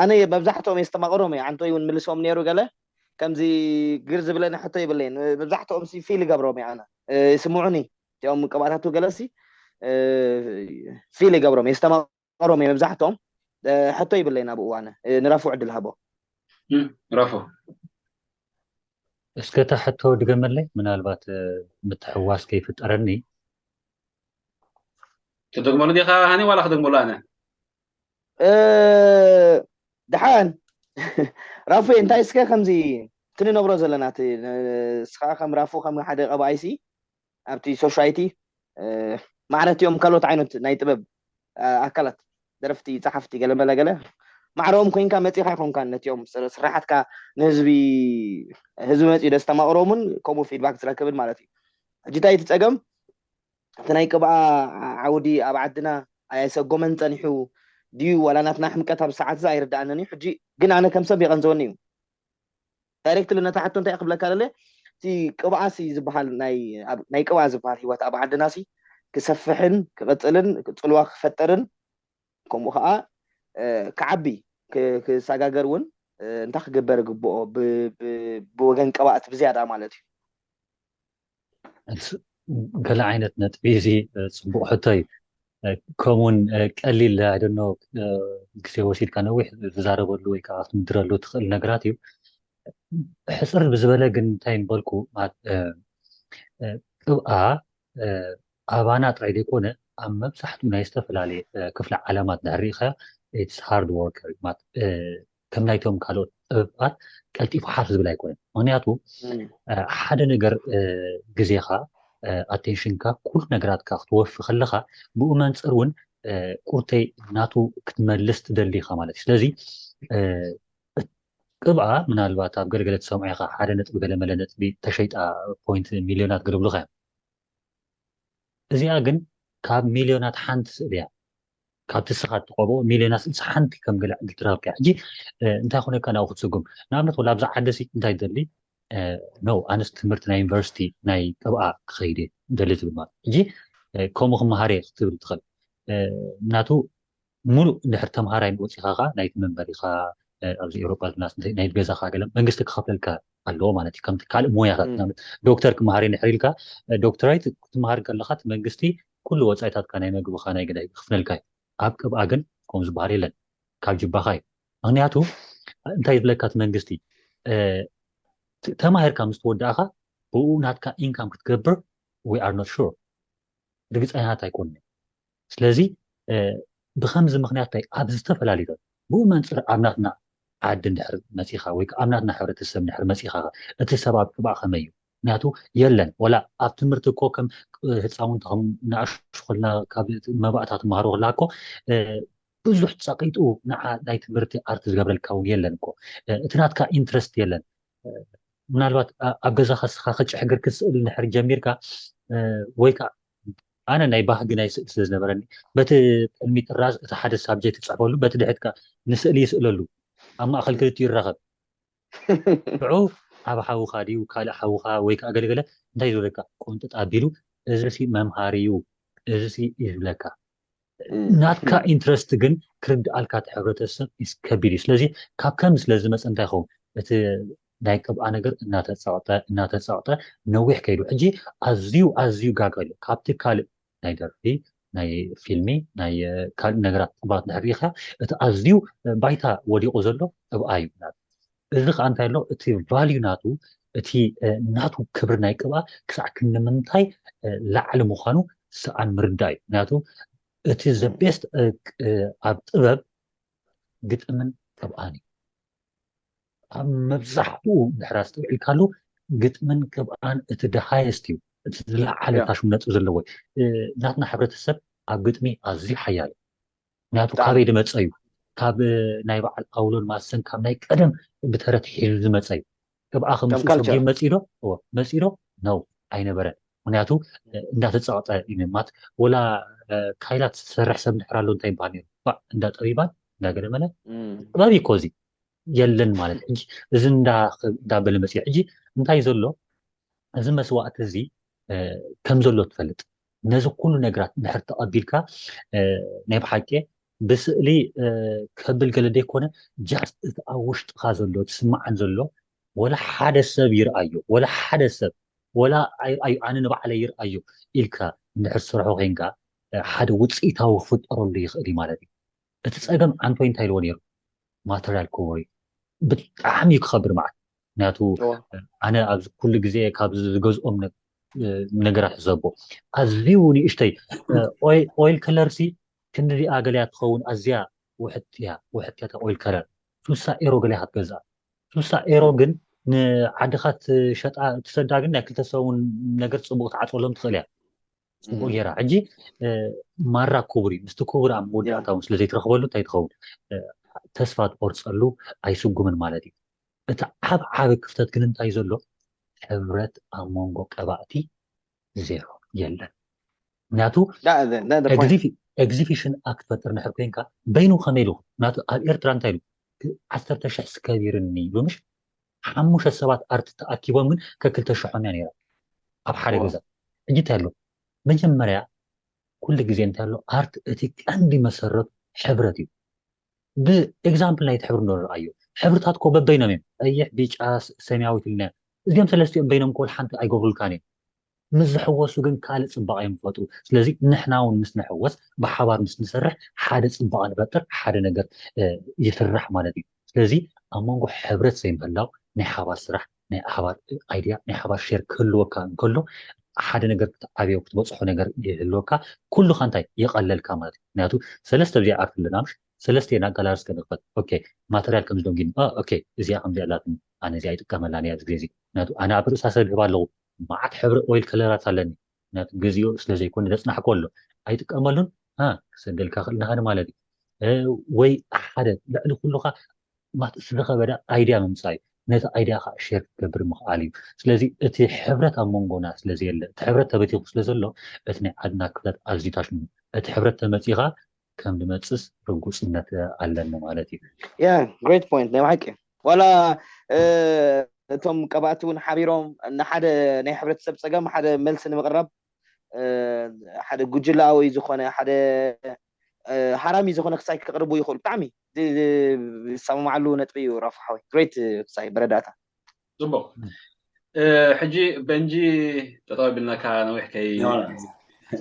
ኣነ መብዛሕትኦም የስተማቕሮም እየ። ዓንቶይ እውን ምልሶም ነይሩ ገለ ከምዚ ግር ዝብለኒ ሕቶ ይብለይን። መብዛሕትኦም ፊል ይገብሮም እየ። ኣነ ይስምዑኒ እቲኦም ቅብኣታቱ ገለሲ ፊል ይገብሮም የስተማቕሮም እየ። መብዛሕትኦም ሕቶ ይብለይን። ኣብ እዋነ ንራፉ ዕድል ሃቦ። ራፉ እስከ እታ ሕቶ ድገመለይ፣ ምናልባት ምትሕዋስ ከይፍጠረኒ። ትደግመሉ ዲኻ ሃኒ ዋላ ክደግመሉ ኣነ? ደሓን ራፉ እንታይ እስከ ከምዚ ትንነብሮ ዘለና እቲ ንስኻ ከም ራፉ ከም ሓደ ቀባኣይሲ ኣብቲ ሶሳይቲ ማዕረ እቲኦም ካልኦት ዓይነት ናይ ጥበብ ኣካላት ደረፍቲ፣ ጸሓፍቲ፣ ገለ መለ ገለ ማዕረኦም ኮይንካ መጺኻ ኣይኮንካን ነቲኦም ስራሓትካ ንህዝቢ ህዝቢ መጺኡ ደስተማቕሮምን ከምኡ ፊድባክ ዝረክብን ማለት እዩ። ሕጂ እንታይ እቲ ጸገም እቲ ናይ ቅብኣ ዓውዲ ኣብ ዓድና ኣየሰጎመን ጸኒሑ ድዩ ዋላ ናትና ሕምቀት ኣብ ሰዓት እዚ ኣይርድኣንን እዩ። ሕጂ ግን ኣነ ከም ሰብ የቐንዘወኒ እዩ። ዳይሬክትሊ ነታ ሕቶ እንታይ ክብለካ ደለ እቲ ቅብኣሲ ዝበሃል ናይ ቅብኣ ዝበሃል ህይወት ኣብ ዓድናሲ ክሰፍሕን ክቕፅልን ፅልዋ ክፈጥርን ከምኡ ከዓ ክዓቢ ክሰጋገር እውን እንታይ ክግበር ግብኦ ብወገን ቅብኣት ብዝያዳ ማለት እዩ። ገለ ዓይነት ነጥቢ እዚ ፅቡቕ ሕቶ እዩ። ከምኡውን ቀሊል ኣይደኖ ግዜ ወሲድካ ነዊሕ ትዛረበሉ ወይ ከዓ ክትምድረሉ ትኽእል ነገራት እዩ። ሕፅር ብዝበለ ግን እንታይ ንበልኩ ቅብኣ ኣባና ጥራይ ዘይኮነ ኣብ መብዛሕትኡ ናይ ዝተፈላለየ ክፍለ ዓለማት ድሕር ሪኢኻዮ it's hard worker ማለት ከም ናይቶም ካልኦት ጥበባት ቀልጢፉ ሓፍ ዝብል ኣይኮነን። ምክንያቱ ሓደ ነገር ግዜኻ ኣቴንሽንካ ኩሉ ነገራትካ ክትወፊ ከለኻ ብኡ መንፅር እውን ቁርተይ ናቱ ክትመልስ ትደሊ ኢኻ ማለት እዩ። ስለዚ ቅብኣ ምናልባት ኣብ ገለገለ ትሰምዖ ኢኻ ሓደ ነጥቢ ገለመለ ነጥቢ ተሸይጣ ፖይንት ሚልዮናት ገለብሉኻ እዮም። እዚኣ ግን ካብ ሚልዮናት ሓንቲ ስእሊ እያ። ካብቲ ስኻ እትቐብኦ ሚልዮናት ስልሳ ሓንቲ ከም ገለ ዕድል ትረኸብካ ሕጂ እንታይ ኮነካ ናብኡ ክትስጉም ንኣብነት ወላ ኣብዚ ዓደሲ እንታይ ትደሊ ኖ ኣነስ ትምህርቲ ናይ ዩኒቨርሲቲ ናይ ቅብኣ ክኸይድ እየ ደሊ ትብል ማለት ሕጂ ከምኡ ክመሃር እየ ክትብል ትኽእል ናቱ ሙሉእ እንድሕር ተምሃራይ ወፂኻ ኸዓ ናይቲ መንበሪኻ ኣብዚ ኤውሮጳ ዝብላስ ናይ ገዛኻ ገለ መንግስቲ ክኸፍለልካ ኣለዎ ማለት እዩ። ከምቲ ካልእ ሞያታት ንኣብነት ዶክተር ክመሃር እየ እንድሕር ኢልካ ዶክተራይት ክትመሃር ከለኻ እቲ መንግስቲ ኩሉ ወፃኢታትካ ናይ መግብኻ ናይ ገለ ክኽፍለልካ እዩ። ኣብ ቅብኣ ግን ከምኡ ዝበሃል የለን ካብ ጅባኻ እዩ። ምክንያቱ እንታይ ዝብለካ እቲ መንግስቲ ተማሂርካ ምስ ተወዳእኻ ብኡ ናትካ ኢንካም ክትገብር we are not sure ርግፀኛታት ኣይኮንን። ስለዚ ብከምዚ ምክንያት እንታይ ኣብ ዝተፈላለዩ ብኡ መንፅር ኣብ ናትና ዓዲ እንድሕር መፂኻ ወይ ኣብ ናትና ሕብረተሰብ እንድሕር መፂኻ እቲ ሰብ ኣብ ቅብኣ ከመይ እዩ? ምክንያቱ የለን ወላ ኣብ ትምህርቲ እኮ ከም ህፃውንቲ ከም ንኣሽኮልና ካብ መባእታ ትመሃሮ ከላ እኮ ብዙሕ ፀቂጡ ንዓ ናይ ትምህርቲ ኣርት ዝገብረልካ እውን የለን እኮ እቲ ናትካ ኢንትረስት የለን። ምናልባት ኣብ ገዛኻ ስኻ ክጭሕግር ክትስእል እንድሕር ጀሚርካ ወይ ከዓ ኣነ ናይ ባህጊ ናይ ስእል ስለ ዝነበረኒ በቲ ቅድሚ ጥራዝ እቲ ሓደ ሳብጀክት ይፅሕፈሉ በቲ ድሕት ከዓ ንስእሊ ይስእለሉ ኣብ ማእኸል ክልቲኡ ይራኸብ ሽዑ ኣብ ሓውኻ ድዩ ካልእ ሓውኻ ወይ ከዓ ገለገለ እንታይ ዝበለካ ቆንጥጥ ኣቢሉ እዚ ሲ መምሃሪ እዩ፣ እዚ ሲ እዩ ዝብለካ። ናትካ ኢንትረስት ግን ክርድኣልካ እቲ ሕብረተሰብ ኢስ ከቢድ እዩ። ስለዚ ካብ ከም ስለ ዝመፀ እንታይ ይኸውን፣ እቲ ናይ ቅብኣ ነገር እናተፀቕጠ እናተፀቕጠ ነዊሕ ከይዱ፣ ሕጂ ኣዝዩ ኣዝዩ ጋጋ ኣሎ። ካብቲ ካልእ ናይ ደርፊ፣ ናይ ፊልሚ፣ ናይ ካልእ ነገራት ጥባት ድሕር ሪኢኻ፣ እቲ ኣዝዩ ባይታ ወዲቑ ዘሎ ቅብኣ እዩ። እዚ ከዓ እንታይ ኣሎ፣ እቲ ቫልዩ ናቱ፣ እቲ ናቱ ክብሪ ናይ ቅብኣ ክሳዕ ክንምንታይ ላዕሊ ምዃኑ ሰኣን ምርዳእ እዩ። ምክንያቱ እቲ ዘቤስት ኣብ ጥበብ ግጥምን ቅብኣን እዩ። ኣብ መብዛሕትኡ ድሕር ኣስተውዒልካሉ ግጥምን ቅብኣን እቲ ሃየስት እዩ፣ እቲ ዝለዓለ ታሽሙ ነጥቢ ዘለዎ። ናትና ሕብረተሰብ ኣብ ግጥሚ ኣዝዩ ሓያል እዩ። ምክንያቱ ካበይ ዝመፀ እዩ? ካብ ናይ በዓል ኣውሎን ማሰን ካብ ናይ ቀደም ብተረት ሒዙ ዝመፀ እዩ። ቅብኣ ከምስኡ ሰጊም መፂ ዶ? መፂ ዶ? ነው፣ ኣይነበረን። ምክንያቱ እንዳተፀቕጠ እዩ። ማት ወላ ካይላት ዝሰርሕ ሰብ እንድሕር ኣሎ እንታይ ይበሃል ነይሩ? ባዕ እንዳ ጠቢባን እንዳ ገለመለ ጥበብ እዩ እኮ እዚ የለን ማለት ሕጂ እዚ እንዳበለ መፅኡ። ሕጂ እንታይ ዘሎ እዚ መስዋእቲ እዚ ከም ዘሎ ትፈልጥ። ነዚ ኩሉ ነገራት እንድሕር ተቐቢልካ ናይ ብሓቂ ብስእሊ ከብል ገለ ዘይኮነ just እቲ ኣብ ውሽጥኻ ዘሎ ትስማዓን ዘሎ ወላ ሓደ ሰብ ይርኣዮ፣ ወላ ሓደ ሰብ ወላ ኣይርኣዩ ኣነ ንባዕለይ ይርኣዮ ኢልካ እንድሕር ትሰርሖ ኮይንካ ሓደ ውፅኢታዊ ክፍጠረሉ ይኽእል እዩ ማለት እዩ። እቲ ፀገም ኣንቶይ እንታይ ኢልዎ ነይሩ? ማተርያል ክቡር እዩ። ብጣዕሚ እዩ ክኸብር መዓት። ምክንያቱ ኣነ ኣብዚ ኩሉ ግዜ ካብ ዝገዝኦም ነገራት ዘቦ ኣዝዩ ንእሽተይ ኦይል ከለርሲ ክንዲዚኣ ገለያ ትኸውን ኣዝያ ውሕት እያ ውሕት እያ ኦይል ከለር ሱሳ ኤሮ ገለያ ክትገዝኣ ሱሳ ኤሮ ግን ንዓድኻ ትሸጣ ትሰዳ ግን ናይ ክልተ ሰሙን ነገር ፅቡቅ ትዓፅወሎም ትኽእል እያ ፅቡቅ ጌራ ሕጂ ማራ ክቡር እዩ ምስቲ ክቡር ኣብ መወዳእታ እውን ስለዘይትረኽበሉ እንታይ ትኸውን ተስፋ ትቆርፀሉ ኣይስጉምን ማለት እዩ እቲ ዓብ ዓብ ክፍተት ግን እንታይ ዘሎ ሕብረት ኣብ መንጎ ቀባእቲ ዜሮ የለን ምክንያቱ ኤግዚቢሽን ኣክትፈጥር ንሕር ኮይንካ በይኑ ከመይ ኢሉ ምክንያቱ ኣብ ኤርትራ እንታይ ኢሉ ዓሰርተ ሽሕ ስከቢርኒ ኢሉ ምሽ ሓሙሽተ ሰባት ኣርት ተኣኪቦም ግን ከክልተ ሽሖም እያ ነይራ ኣብ ሓደ ገዛ ሕጂ እንታይ ኣሎ መጀመርያ ኩሉ ግዜ እንታይ ኣሎ ኣርት እቲ ቀንዲ መሰረቱ ሕብረት እዩ ብኤግዛምፕል ናይቲ ሕብሪ ንረኣዮ ሕብርታት ኮ በበይኖም እዮም ቀይሕ ቢጫ ሰማያዊት ኢልና እዚኦም ሰለስቲኦም በይኖም ኮል ሓንቲ ኣይገብሩልካን እዮም ምስ ዝሕወሱ ግን ካልእ ፅባቐ እዮም ዝፈጥሩ ስለዚ ንሕና እውን ምስ ንሕወስ ብሓባር ምስ ንሰርሕ ሓደ ፅባቐ ንፈጥር ሓደ ነገር ይስራሕ ማለት እዩ ስለዚ ኣብ መንጎ ሕብረት ዘይምህላው ናይ ሓባር ስራሕ ናይ ሓባር ኣይድያ ናይ ሓባር ሼር ክህልወካ እንከሎ ሓደ ነገር ክትዓብዮ ክትበፅሖ ነገር ይህልወካ ኩሉካ እንታይ ይቐለልካ ማለት እዩ ምክንያቱ ሰለስተ ብዚኣ ዓርፊ ኣለና ምሽ ሰለስተ ኢና ጋላርስ ከንኽፈት ኦኬ ማተርያል ከም ዝደንጊኒ ኦኬ እዚኣ ከምዚ ኣላትኒ ኣነ እዚኣ ይጥቀመላ ነያ ግዜ ምክንያቱ ኣነ ኣብ ርእሳ ሰብ ህብ ኣለኹ መዓት ሕብሪ ኦይል ከለራት ኣለኒ ምክንያቱ ግዜኡ ስለ ዘይኮነ ዘፅናሕኮ ኣሎ ኣይጥቀመሉን ክሰደልካ ክእል ናሃኒ ማለት እዩ ወይ ሓደ ልዕሊ ኩሉካ ማት ዝኸበደ ኣይድያ ምምፃእ እዩ ነቲ ኣይድያ ከዓ ሼር ክትገብር ምኽኣል እዩ ስለዚ እቲ ሕብረት ኣብ መንጎና ስለዘየለ እቲ ሕብረት ተበቲኹ ስለ ዘሎ እቲ ናይ ዓድና ክፍተት ኣዝዩ ታሽሙ እቲ ሕብረት ተመፂኻ ከም ዝመፅስ ርጉፅነት ኣለኒ ማለት እዩ yeah great point ናይ ብሓቂ ዋላ እቶም ቀባእቲ እውን ሓቢሮም ንሓደ ናይ ሕብረተሰብ ፀገም ሓደ መልሲ ንምቕራብ ሓደ ጉጅላዊ ዝኾነ ሓደ ሃራሚ ዝኾነ ክሳይ ክቅርቡ ይኽእሉ ብጣዕሚ ዝሰማማዓሉ ነጥቢ እዩ ራፉ ሓወይ great ክሳይ በረዳእታ ፅቡቅ ሕጂ በንጂ ጠጠው ቢልናካ ነዊሕ ከይ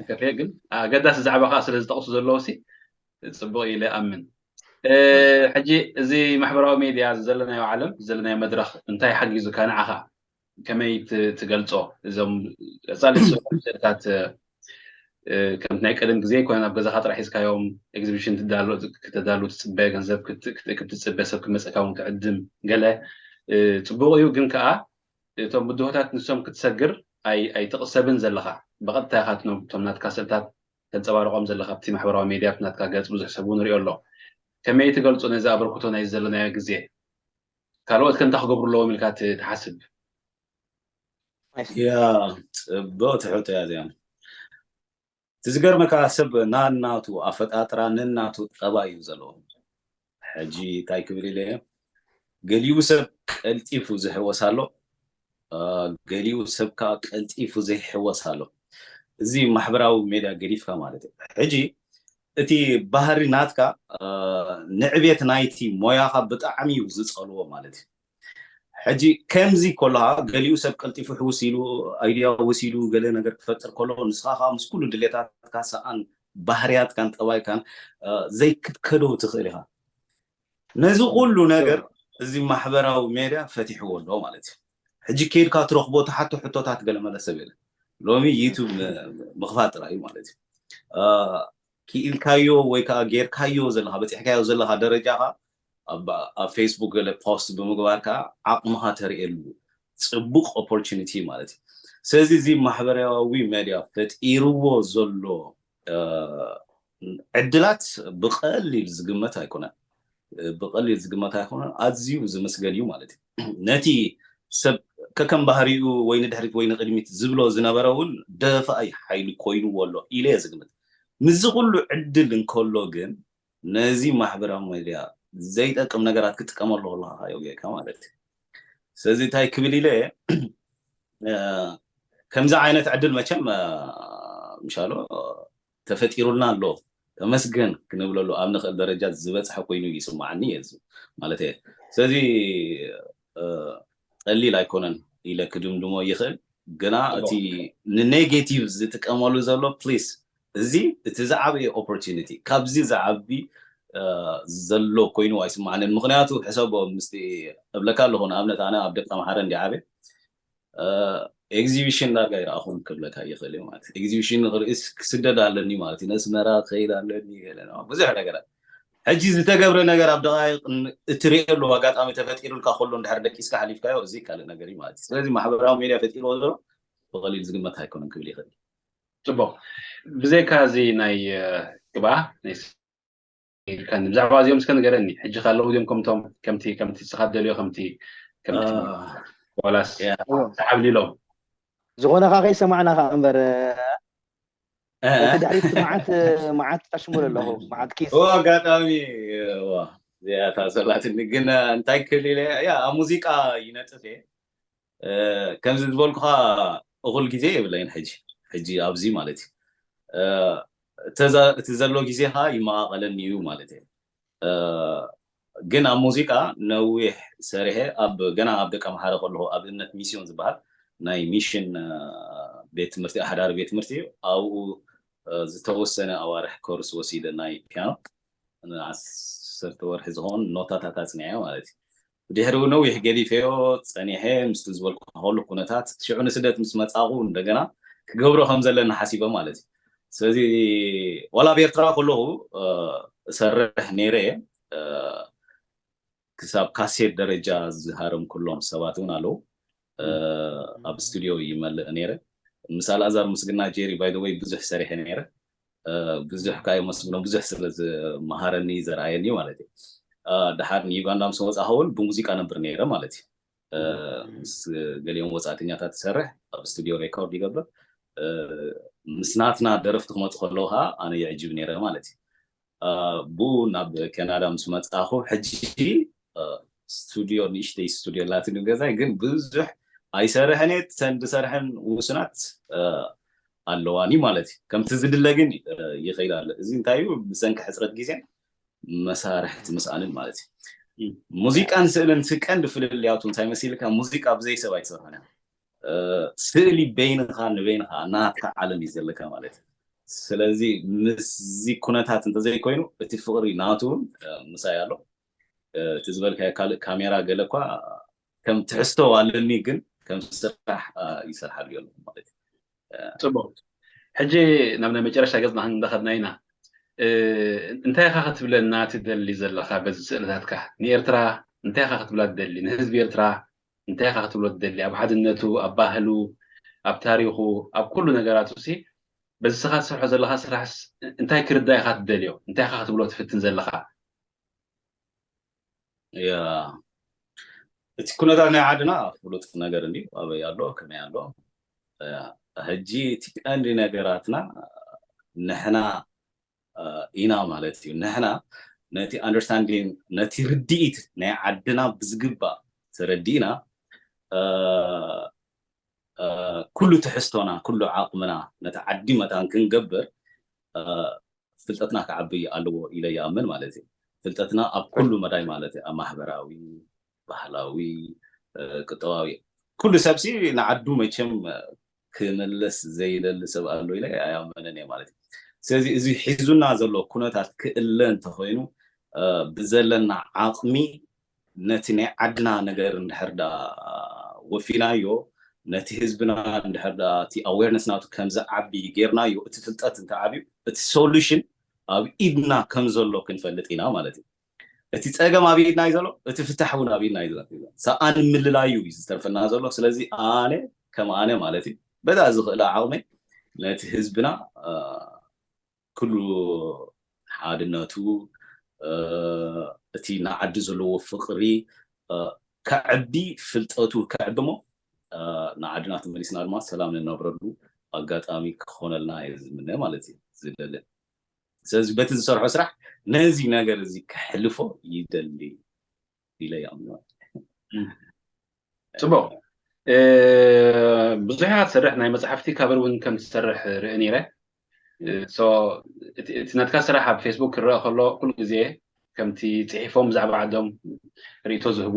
ከፍየ ግን ኣገዳሲ ዛዕባ ከዓ ስለ ዝጠቅሱ ዘለዉ ሲ ፅቡቅ ኢለ ኣምን ሕጂ እዚ ማሕበራዊ ሜድያ ዘለናዮ ዓለም ዘለናዮ መድረክ እንታይ ሓጊዙካ ንዓኻ ከመይ ትገልፆ እዞም ቀፃሊ ስእልታት ከምቲ ናይ ቀደም ግዜ ይኮነ ናብ ገዛኻ ጥራሕ ሒዝካዮም ኤግዚቢሽን ክተዳሉ ትፅበ ገንዘብ ክትእክብ ትፅበ ሰብ ክመፀካ እውን ክዕድም ገለ ፅቡቅ እዩ ግን ከዓ እቶም ብድሆታት ንሶም ክትሰግር ኣይትቕሰብን ዘለኻ ብቐጥታ ኢኻ እቶም ናትካ ስእልታት ተንፀባርቆም ዘለኻ ኣብቲ ማሕበራዊ ሜድያ ናትካ ገፅ ብዙሕ ሰብ እውን ሪኦ ኣሎ ከመይ ትገልፁ ነዚ ኣበርክቶ ናይ ዘለናዮ ግዜ ካልኦት ከ እንታይ ክገብሩ ኣለዎም ኢልካ ትሓስብ ያ ፅብቅቲ ሕቶ እያ እዚኣ እቲ ዝገርመካ ሰብ ናናቱ ኣፈጣጥራ ነናቱ ጠባይ እዩ ዘለዎ ሕጂ እንታይ ክብል ኢለ እየ ገሊኡ ሰብ ቀልጢፉ ዝሕወስ ኣሎ ገሊኡ ሰብ ከዓ ቀልጢፉ ዘይሕወስ ኣሎ እዚ ማሕበራዊ ሜድያ ገዲፍካ ማለት እዩ። ሕጂ እቲ ባህሪ ናትካ ንዕቤት ናይቲ ሞያኻ ብጣዕሚ እዩ ዝፀልዎ ማለት እዩ። ሕጂ ከምዚ ከለኻ ገሊኡ ሰብ ቀልጢፉ ሕውስ ኢሉ፣ ኣይድያ ወሲዱ ገለ ነገር ክፈጥር ከሎ፣ ንስኻ ከዓ ምስ ኩሉ ድሌታትካ ሰኣን ባህርያትካን ጠባይካን ዘይክትከደው ትኽእል ኢኻ። ነዚ ኩሉ ነገር እዚ ማሕበራዊ ሜድያ ፈቲሕዎ ኣሎ ማለት እዩ። ሕጂ ከይድካ ትረኽቦ ትሓቶ ሕቶታት ገለ መለ ሰብ የለን። ሎሚ ዩቱብ ምኽፋት ጥራይ እዩ ማለት እዩ። ክኢልካዮ ወይ ከዓ ጌርካዮ ዘለካ በፂሕካዮ ዘለካ ደረጃ ከዓ ኣብ ፌስቡክ ገለ ፖስት ብምግባር ከዓ ዓቕምካ ተርእየሉ ፅቡቅ ኦፖርቹኒቲ ማለት እዩ። ስለዚ እዚ ማሕበራዊ ሜድያ ፈጢርዎ ዘሎ ዕድላት ብቐሊል ዝግመት ኣይኮነን። ብቐሊል ዝግመት ኣይኮነን፣ ኣዝዩ ዝምስገን እዩ ማለት እዩ። ነቲ ሰብ ከከም ባህሪኡ ወይ ንድሕሪት ወይ ንቕድሚት ዝብሎ ዝነበረ እውን ደፋኢ ሓይሊ ኮይንዎ ኣሎ ኢለ እየ ዝግምት። ምስዚ ኩሉ ዕድል እንከሎ ግን ነዚ ማሕበራዊ ሚድያ ዘይጠቅም ነገራት ክጥቀመሉ ከለካ ጌርካ ማለት እዩ። ስለዚ እንታይ ክብል ኢለ ከምዚ ዓይነት ዕድል መቸም ምሻሎ ተፈጢሩልና ኣሎ፣ ተመስገን ክንብለሉ ኣብ ንኽእል ደረጃ ዝበፅሐ ኮይኑ ይስማዓኒ እየ ማለት እየ። ስለዚ ቀሊል ኣይኮነን ኢለ ክድምድሞ ይኽእል። ግና እቲ ንኔጌቲቭ ዝጥቀመሉ ዘሎ ፕሊስ፣ እዚ እቲ ዝዓበየ ኦፖርቹኒቲ ካብዚ ዝዓቢ ዘሎ ኮይኑ ኣይስማዓንን። ምክንያቱ ሕሰቦ ምስ እብለካ ኣለኹ፣ ንኣብነት ኣነ ኣብ ደቂ ኣምሓረ እንዲ ዓበ ኤግዚቢሽን ዳርጋ ይረኣኹም ክብለካ ይኽእል እዩ ማለት ኤግዚቢሽን ንክርእስ ክስደድ ኣለኒ ማለት እዩ። ነስመራ ክኸይድ ኣለኒ ብዙሕ ነገራት። ሕጂ ዝተገብረ ነገር ኣብ ደቃይቅ እትርእየሉ ኣጋጣሚ ተፈጢሩልካ ከሎ እንድሕር ደቂስካ ሓሊፍካዮ እዚ ካልእ ነገር እዩ ማለት እዩ። ስለዚ ማሕበራዊ ሜድያ ፈጢርዎ ዘሎ ብቐሊል ዝግመት ኣይኮነን ክብል ይኽእል። ፅቡቅ። ብዘይካ እዚ ናይ ግባ ኢልካኒ ብዛዕባ እዚኦም እስከ ንገረኒ። ሕጂ ካለው እዚኦም ከምቶም ከምቲ ከምቲ ንስኻ ትደልዮ ከምቲ ከምቲ ዋላስ ተዓብሊሎም ዝኾነ ካ ከይሰማዕና ከ እምበር እቲ ድሕሪት መዓት መዓት ኣሽሙር ኣለኹ መዓት ኪስ ኣጋጣሚ እዚኣታ ሰላትኒ ግን እንታይ ክብል ኢለ ያ ኣብ ሙዚቃ ይነጥፍ እየ። ከምዚ ዝበልኩኻ እኹል ግዜ የብለይን ሕጂ ሕጂ ኣብዚ ማለት እዩ። እቲ ዘሎ ግዜ ኸዓ ይመቓቐለኒ እዩ ማለት እየ። ግን ኣብ ሙዚቃ ነዊሕ ሰሪሐ ኣብ ገና ኣብ ደቂ ኣምሓረ ከለኹ ኣብ እምነት ሚስዮን ዝበሃል ናይ ሚሽን ቤት ትምህርቲ ኣሕዳሪ ቤት ትምህርቲ ኣብኡ ዝተወሰነ ኣዋርሕ ኮርስ ወሲደ ናይ ፒያኖ ንዓሰርተ ወርሒ ዝኸውን ኖታታት ኣፅኒዐ ማለት እዩ። ብድሕሪኡ ነዊሕ ገዲፈዮ ፀኒሐ ምስቲ ዝበልኩ ከሉ ኩነታት ሽዑ ንስደት ምስ መፃኹ እንደገና ክገብሮ ከም ዘለኒ ሓሲበ ማለት እዩ። ስለዚ ዋላ ኣብ ኤርትራ ከለኹ እሰርሕ ነይረ እየ። ክሳብ ካሴት ደረጃ ዝሃረምኩሎም ሰባት እውን ኣለዉ። ኣብ ስቱዲዮ ይመልእ ነይረ። ምስ ኣልኣዛር ምስግና ጄሪ ባይ ወይ ብዙሕ ሰሪሐ ነይረ። ብዙሕ ካዮ መስግኖ ብዙሕ ስለ ዝመሃረኒ ዘርኣየኒ ማለት እዩ። ድሓር ንዩጋንዳ ምስ ወፃኸ እውን ብሙዚቃ ነብር ነይረ ማለት እዩ። ምስ ገሊኦም ወፃእተኛታት ትሰርሕ ኣብ ስቱዲዮ ሬኮርድ ይገብር። ምስ ናትና ደረፍቲ ክመፁ ከለዉ ከዓ ኣነ ይዕጅብ ነይረ ማለት እዩ። ብኡ ናብ ካናዳ ምስ መፃኹ ሕጂ ስቱዲዮ ንእሽተይ ስቱዲዮ ላትኒ ገዛይ ግን ብዙሕ ኣይሰርሕን እየ። ተን ዝሰርሐን ውሱናት ኣለዋኒ ማለት እዩ። ከምቲ ዝድለ ግን ይኸይድ ኣሎ። እዚ እንታይ እዩ ብሰንኪ ሕፅረት ግዜን መሳርሕቲ ምስኣንን ማለት እዩ። ሙዚቃን ስእልን እቲ ቀንዲ ፍልልያቱ እንታይ መሲልካ ሙዚቃ ብዘይ ሰብ ኣይትሰርሖን እያ። ስእሊ በይንኻ ንበይንኻ ናትካ ዓለም እዩ ዘለካ ማለት እዩ። ስለዚ ምስዚ ኩነታት እንተዘይኮይኑ እቲ ፍቕሪ ናቱ እውን ምሳይ ኣሎ። እቲ ዝበልካዮ ካልእ ካሜራ ገለ እኳ ከም ትሕዝቶ ኣለኒ ግን ከም ስራሕ ይሰርሓሉ ኣለኹ ማለት እዩ። ፅቡቅ። ሕጂ ናብ ናይ መጨረሻ ገፅና ክንዳኸድና ኢና። እንታይ ኢኻ ክትብለና ትደሊ ዘለኻ በዚ ስእልታትካ ንኤርትራ እንታይ ኢኻ ክትብላ ትደሊ ንህዝቢ ኤርትራ እንታይ ኢኻ ክትብሎ ትደሊ ኣብ ሓድነቱ ኣብ ባህሉ ኣብ ታሪኹ ኣብ ኩሉ ነገራቱ ሲ በዚ ስኻ ትሰርሖ ዘለኻ ስራሕስ እንታይ ክርዳ ኢኻ ትደልዮ እንታይ ኢኻ ክትብሎ ትፍትን ዘለኻ እቲ ኩነታት ናይ ዓድና ፍሉጥ ነገር እንዲ ኣበይ ኣሎ ከመይ ኣሎ ሕጂ እቲ ቀንዲ ነገራትና ንሕና ኢና ማለት እዩ ንሕና ነቲ understanding ነቲ ርድኢት ናይ ዓድና ብዝግባእ ተረዲእና ኩሉ ትሕዝቶና፣ ኩሉ ዓቕምና ነቲ ዓዲ መታን ክንገብር ፍልጠትና ክዓቢ ኣለዎ ኢለ ይኣምን ማለት እዩ። ፍልጠትና ኣብ ኩሉ መዳይ ማለት እዩ፣ ኣብ ማሕበራዊ፣ ባህላዊ፣ ቁጠባዊ፣ ኩሉ ሰብሲ ንዓዱ መቸም ክምለስ ዘይደሊ ሰብ ኣሎ ኢለ ኣይኣምንን እየ ማለት እዩ። ስለዚ እዚ ሒዙና ዘሎ ኩነታት ክእለ እንተኮይኑ ብዘለና ዓቕሚ ነቲ ናይ ዓድና ነገር እንድሕር ዳ ወፊናዮ፣ ነቲ ህዝብና እንድሕር ዳ እቲ ኣዌርነስ ናቱ ከምዚ ዓቢ ጌርናዮ፣ እቲ ፍልጠት እንተዓብዩ እቲ ሶሉሽን ኣብ ኢድና ከም ዘሎ ክንፈልጥ ኢና ማለት እዩ። እቲ ጸገም ኣብ ኢድና እዩ ዘሎ፣ እቲ ፍታሕ እውን ኣብ ኢድና እዩ ዘሎ። ሰኣን ምልላዩ እዩ ዝተርፈና ዘሎ። ስለዚ ኣነ ከም ኣነ ማለት እዩ በዛ ዝኽእለ ዓቕመይ ነቲ ህዝብና ኩሉ ሓድነቱ፣ እቲ ንዓዲ ዘለዎ ፍቕሪ ከዕቢ፣ ፍልጠቱ ከዕቢ እሞ ንዓድና ተመሊስና ድማ ሰላም ንነብረሉ ኣጋጣሚ ክኾነልና እየ ዝምነ ማለት እዩ ዝደሊ። ስለዚ በቲ ዝሰርሖ ስራሕ ነዚ ነገር እዚ ከሕልፎ ይደሊ ኢለ ይኣምን። ፅቡቅ። ብዙሕ ኢኻ ትሰርሕ፣ ናይ መፅሓፍቲ ካቨር እውን ከም ትሰርሕ ርኢ ነይረ። እቲ ናትካ ስራሕ ኣብ ፌስቡክ ክረአ ከሎ ኩሉ ግዜ ከምቲ ፅሒፎም ብዛዕባ ዓዶም ርእቶ ዝህቡ፣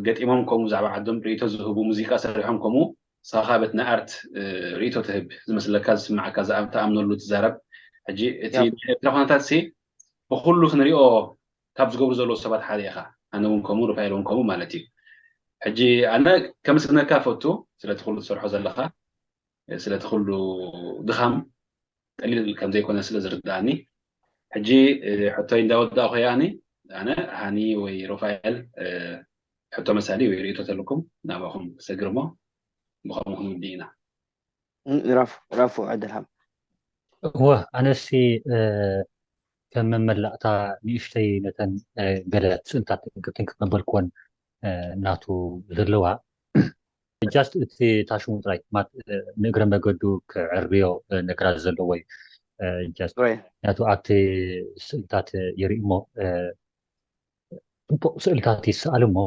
ገጢሞም ከምኡ ብዛዕባ ዓዶም ርእቶ ዝህቡ፣ ሙዚቃ ሰሪሖም ከምኡ፣ ንስኻ በቲ ናይ ኣርት ርእቶ ትህብ፣ ዝመስለካ፣ ዝስምዓካ፣ ዝኣም- ትኣምነሉ ትዛረብ። ሕጂ እቲ ናይ ኤርትራ ኩነታት ሲ ብኩሉ ክንሪኦ ካብ ዝገብሩ ዘለዉ ሰባት ሓደ ኢኻ። ኣነ እውን ከምኡ፣ ሩፋኤል እውን ከምኡ ማለት እዩ። ሕጂ ኣነ ከመስግነካ ፈቱ ስለቲ ኩሉ ትሰርሖ ዘለኻ፣ ስለቲ ኩሉ ድኻም ቀሊል ከም ዘይኮነ ስለ ዝርድኣኒ። ሕጂ ሕቶይ እንዳወዳእኹ ያኒ ኣነ ሃኒ ወይ ሩፋኤል ሕቶ መሳሊ ወይ ርእቶ ተለኩም ናባኹም ክሰግር እሞ ብኸምኡ ክንውዲ ኢና። ራፉ ራፉ ዕድል ሃብ። እወ ኣነሲ ከም መመላእታ ንእሽተይ ነተን ገለ ስእልታት ትንክፍ መበልክወን ናቱ ዘለዋ just እቲ ታሽሙ ጥራይ ማት ንእግረ መገዱ ክዕርዮ ነገራት ዘለዎ እዩ። Just ምክንያቱ ኣብቲ ስእልታት ይርኢ እሞ ፅቡቅ ስእልታት ይሰኣል እሞ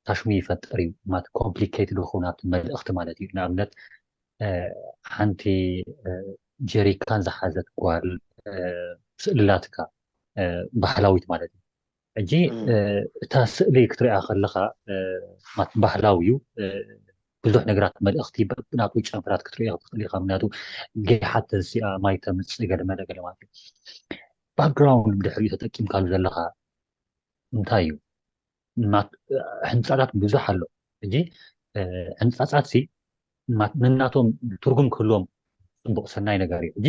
ታሽሙ ይፈጥር እዩ ማለት ኮምፕሊኬትድ ክኸውን ኣብቲ መልእኽቲ ማለት እዩ። ንኣብነት ሓንቲ ጀሪካን ዝሓዘት ጓል ስእልላትካ ባህላዊት ማለት እዩ። ሕጂ እታ ስእሊ ክትሪኣ ከለኻ ማለት ባህላዊ እዩ። ብዙሕ ነገራት መልእኽቲ ብናቱ ጨንፈራት ክትሪኦ ትኽእል ኢኻ። ምክንያቱ ጌሓት ተንሲኣ ማይ ተምፅእ ገለመለ ገለ ማለት እዩ። ባክግራውንድ ብድሕሪኡ ተጠቂምካሉ ዘለኻ እንታይ እዩ? ሕንፃታት ብዙሕ ኣሎ። ሕጂ ሕንፃታት ሲ ነናቶም ትርጉም ክህልዎም ፅቡቅ ሰናይ ነገር እዩ። ሕጂ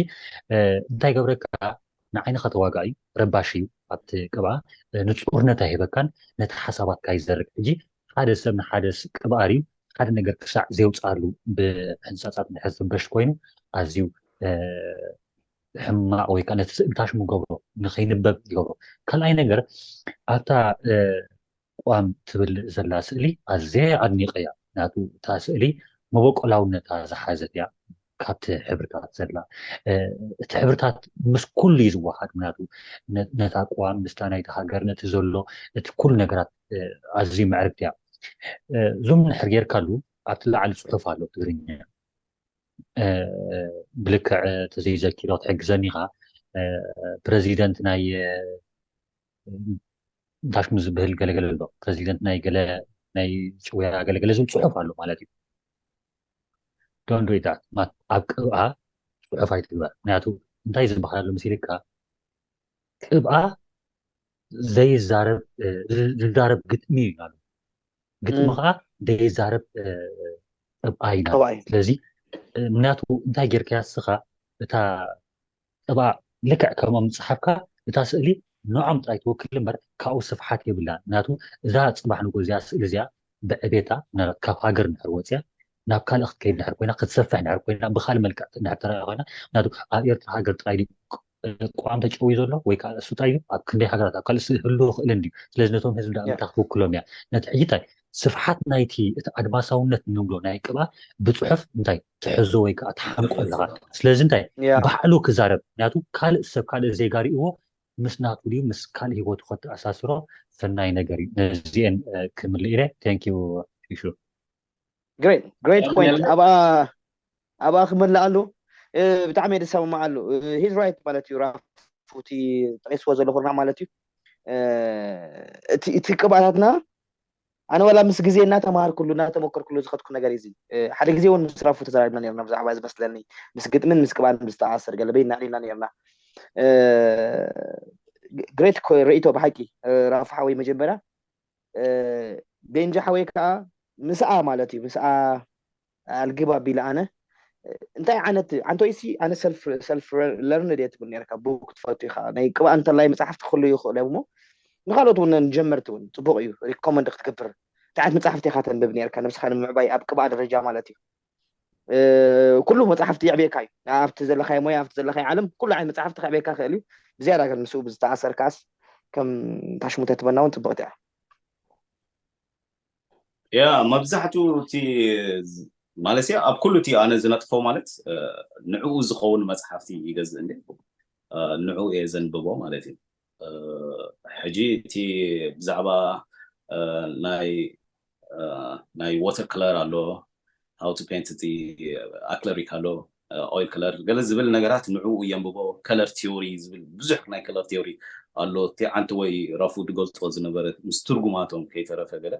እንታይ ገብረካ ንዓይንኻ ተዋጋኢ ረባሽ እዩ ኣብቲ ቅብኣ ንፁርነት ኣይህበካን ነቲ ሓሳባትካ ይዘርግ። ሕጂ ሓደ ሰብ ንሓደ ቅብኣ እዩ ሓደ ነገር ክሳዕ ዘውፅኣሉ ብሕንፃፃት ንድሕር ዝርበሽ ኮይኑ ኣዝዩ ሕማቅ ወይ ከዓ ነቲ ስእሊ ታሽሙ ገብሮ ንከይንበብ ይገብሮ። ካልኣይ ነገር ኣብታ ቋም ትብል ዘላ ስእሊ ኣዝየ ኣድኒቀያ። ምክንያቱ እታ ስእሊ መበቆላውነታ ዝሓዘት እያ ካብቲ ሕብርታት ዘላ። እቲ ሕብርታት ምስ ኩሉ እዩ ዝወሃድ። ምክንያቱ ነታ ቋም ምስታ ናይቲ ሃገር ነቲ ዘሎ እቲ ኩሉ ነገራት ኣዝዩ ምዕርግቲ እያ። ዙም ንድሕር ጌርካሉ ኣብቲ ላዕሊ ፅሑፍ ኣሎ ትግርኛ ብልክዕ ተዘይዘኪሮ ክትሕግዘኒ ኢኻ። ፕረዚደንት ናይ ታሽሙ ዝብህል ገለገለ ኣሎ ፕረዚደንት ናይ ገለ ናይ ጭውያ ገለገለ ዝብል ፅሑፍ ኣሎ ማለት እዩ። Don't do that። ኣብ ቅብኣ ፅሑፍ ኣይትግበር። ምክንያቱ እንታይ ዝበሃል ኣሎ መሲልካ ቅብኣ ዘይዛረብ ዝዛረብ ግጥሚ እዩ ኣሎ። ግጥሚ ከዓ ዘይዛረብ ቅብኣ እዩ። ስለዚ ምክንያቱ እንታይ ጌርካ ያስኻ እታ ቅብኣ ልክዕ ከምኦም ዝፀሓፍካ እታ ስእሊ ንዖም ጥራይ ትወክል እምበር ካብኡ ስፍሓት የብላን። ምክንያቱ እዛ ፅባሕ ንጎ እዚኣ ስእሊ እዚኣ ብዕቤታ ካብ ሃገር እንድሕር ወፅያ ናብ ካልእ ክትከይድ ድሕር ኮይና ክትሰፍሕ ድሕር ኮይና ብካልእ መልክዕ ድሕር ተረኣ ኮይና ምክንያቱ ኣብ ኤርትራ ሃገር ጥራይ ድዩ ቋም ተጨውዩ ዘሎ ወይ ከዓ እሱ ጥራይ ድዩ ኣብ ክንደይ ሃገራት ኣብ ካልእ ህሉ ክእል እንድዩ። ስለዚ ነቶም ህዝቢ ዳኣ ምታ ክትውክሎም እያ። ነቲ ሕጂ እንታይ ስፍሓት ናይቲ እቲ ኣድማሳውነት ንብሎ ናይ ቅብኣ ብፅሑፍ እንታይ ትሕዞ ወይ ከዓ ትሓንቆ ኣለካ። ስለዚ እንታይ ባዕሉ ክዛረብ ምክንያቱ ካልእ ሰብ ካልእ ዜጋ ርእዎ ምስ ናቱ ድዩ ምስ ካልእ ሂወቱ ከተኣሳስሮ ሰናይ ነገር እዩ። ነዚአን ክምልእ ኢለ። Thank you ሹ። Great, great point. ኣብኣ ኣብኣ ክመልኣሉ ብጣዕሚ የደሳምመዓሉ። He's right ማለት እዩ። ራፉቲ ጠቂስዎ ዘሎ ኩርናዕ ማለት እዩ። እቲ ቅብኣታትና ኣነ ዋላ ምስ ግዜ እናተማሃርኩሉ እናተመከርኩሉ ዝኸድኩ ነገር እዩ። ሓደ ግዜ እውን ምስ ራፉ ተዘራሪብና ነርና ብዛዕባ ዝመስለኒ ምስ ግጥምን ምስ ቅብኣን ብዝተኣሰር ገለ በይና ዕሊልና ነርና። ግሬት ርእይቶ ብሓቂ ራፉ ሓወይ። መጀመርያ ቤንጃ ሓወይ ከዓ ምስኣ ማለት እዩ ምስኣ ኣልግብ ኣቢለ ኣነ እንታይ ዓይነት ኣንቶይሲ ኣነ ሰልፍ ለርንድ እየ ትብል ነርካ። ቡክ ትፈቱ ኢኻ ናይ ቅብኣ እንተላይ መፅሓፍቲ ክህሉ ይኽእሉ እዮም እሞ ንካልኦት እውን ንጀመርቲ እውን ፅቡቅ እዩ ሪኮመንድ ክትገብር እንታይ ዓይነት መፅሓፍቲ ኢኻ ተንብብ ነርካ ነብስኻ ንምዕባይ ኣብ ቅብኣ ደረጃ ማለት እዩ። ኩሉ መፅሓፍቲ የዕብየካ እዩ ኣብቲ ዘለካዮ ሞያ ኣብቲ ዘለካዮ ዓለም ኩሉ ዓይነት መፅሓፍቲ ከዕብየካ ክእል እዩ። ብዝያዳ ግን ምስኡ ብዝተኣሰርካስ ከም ታሽሙተ ትበና እውን ፅብቅቲ እያ። ያ መብዛሕትኡ እቲ ማለት ያ ኣብ ኩሉ እቲ ኣነ ዝነጥፎ ማለት ንዕኡ ዝኸውን መፅሓፍቲ ይገዝእ እንደ ንዕኡ እየ ዘንብቦ ማለት እዩ። ሕጂ እቲ ብዛዕባ ናይ ናይ water color ኣሎ how to paint እቲ acrylic ኣሎ oil color ገለ ዝብል ነገራት ንዕኡ የንብቦ። Color theory ዝብል ብዙሕ ናይ color theory ኣሎ። እቲ ዓንተ ወይ ራፉ ዝገልፆ ዝነበረ ምስ ትርጉማቶም ከይተረፈ ገለ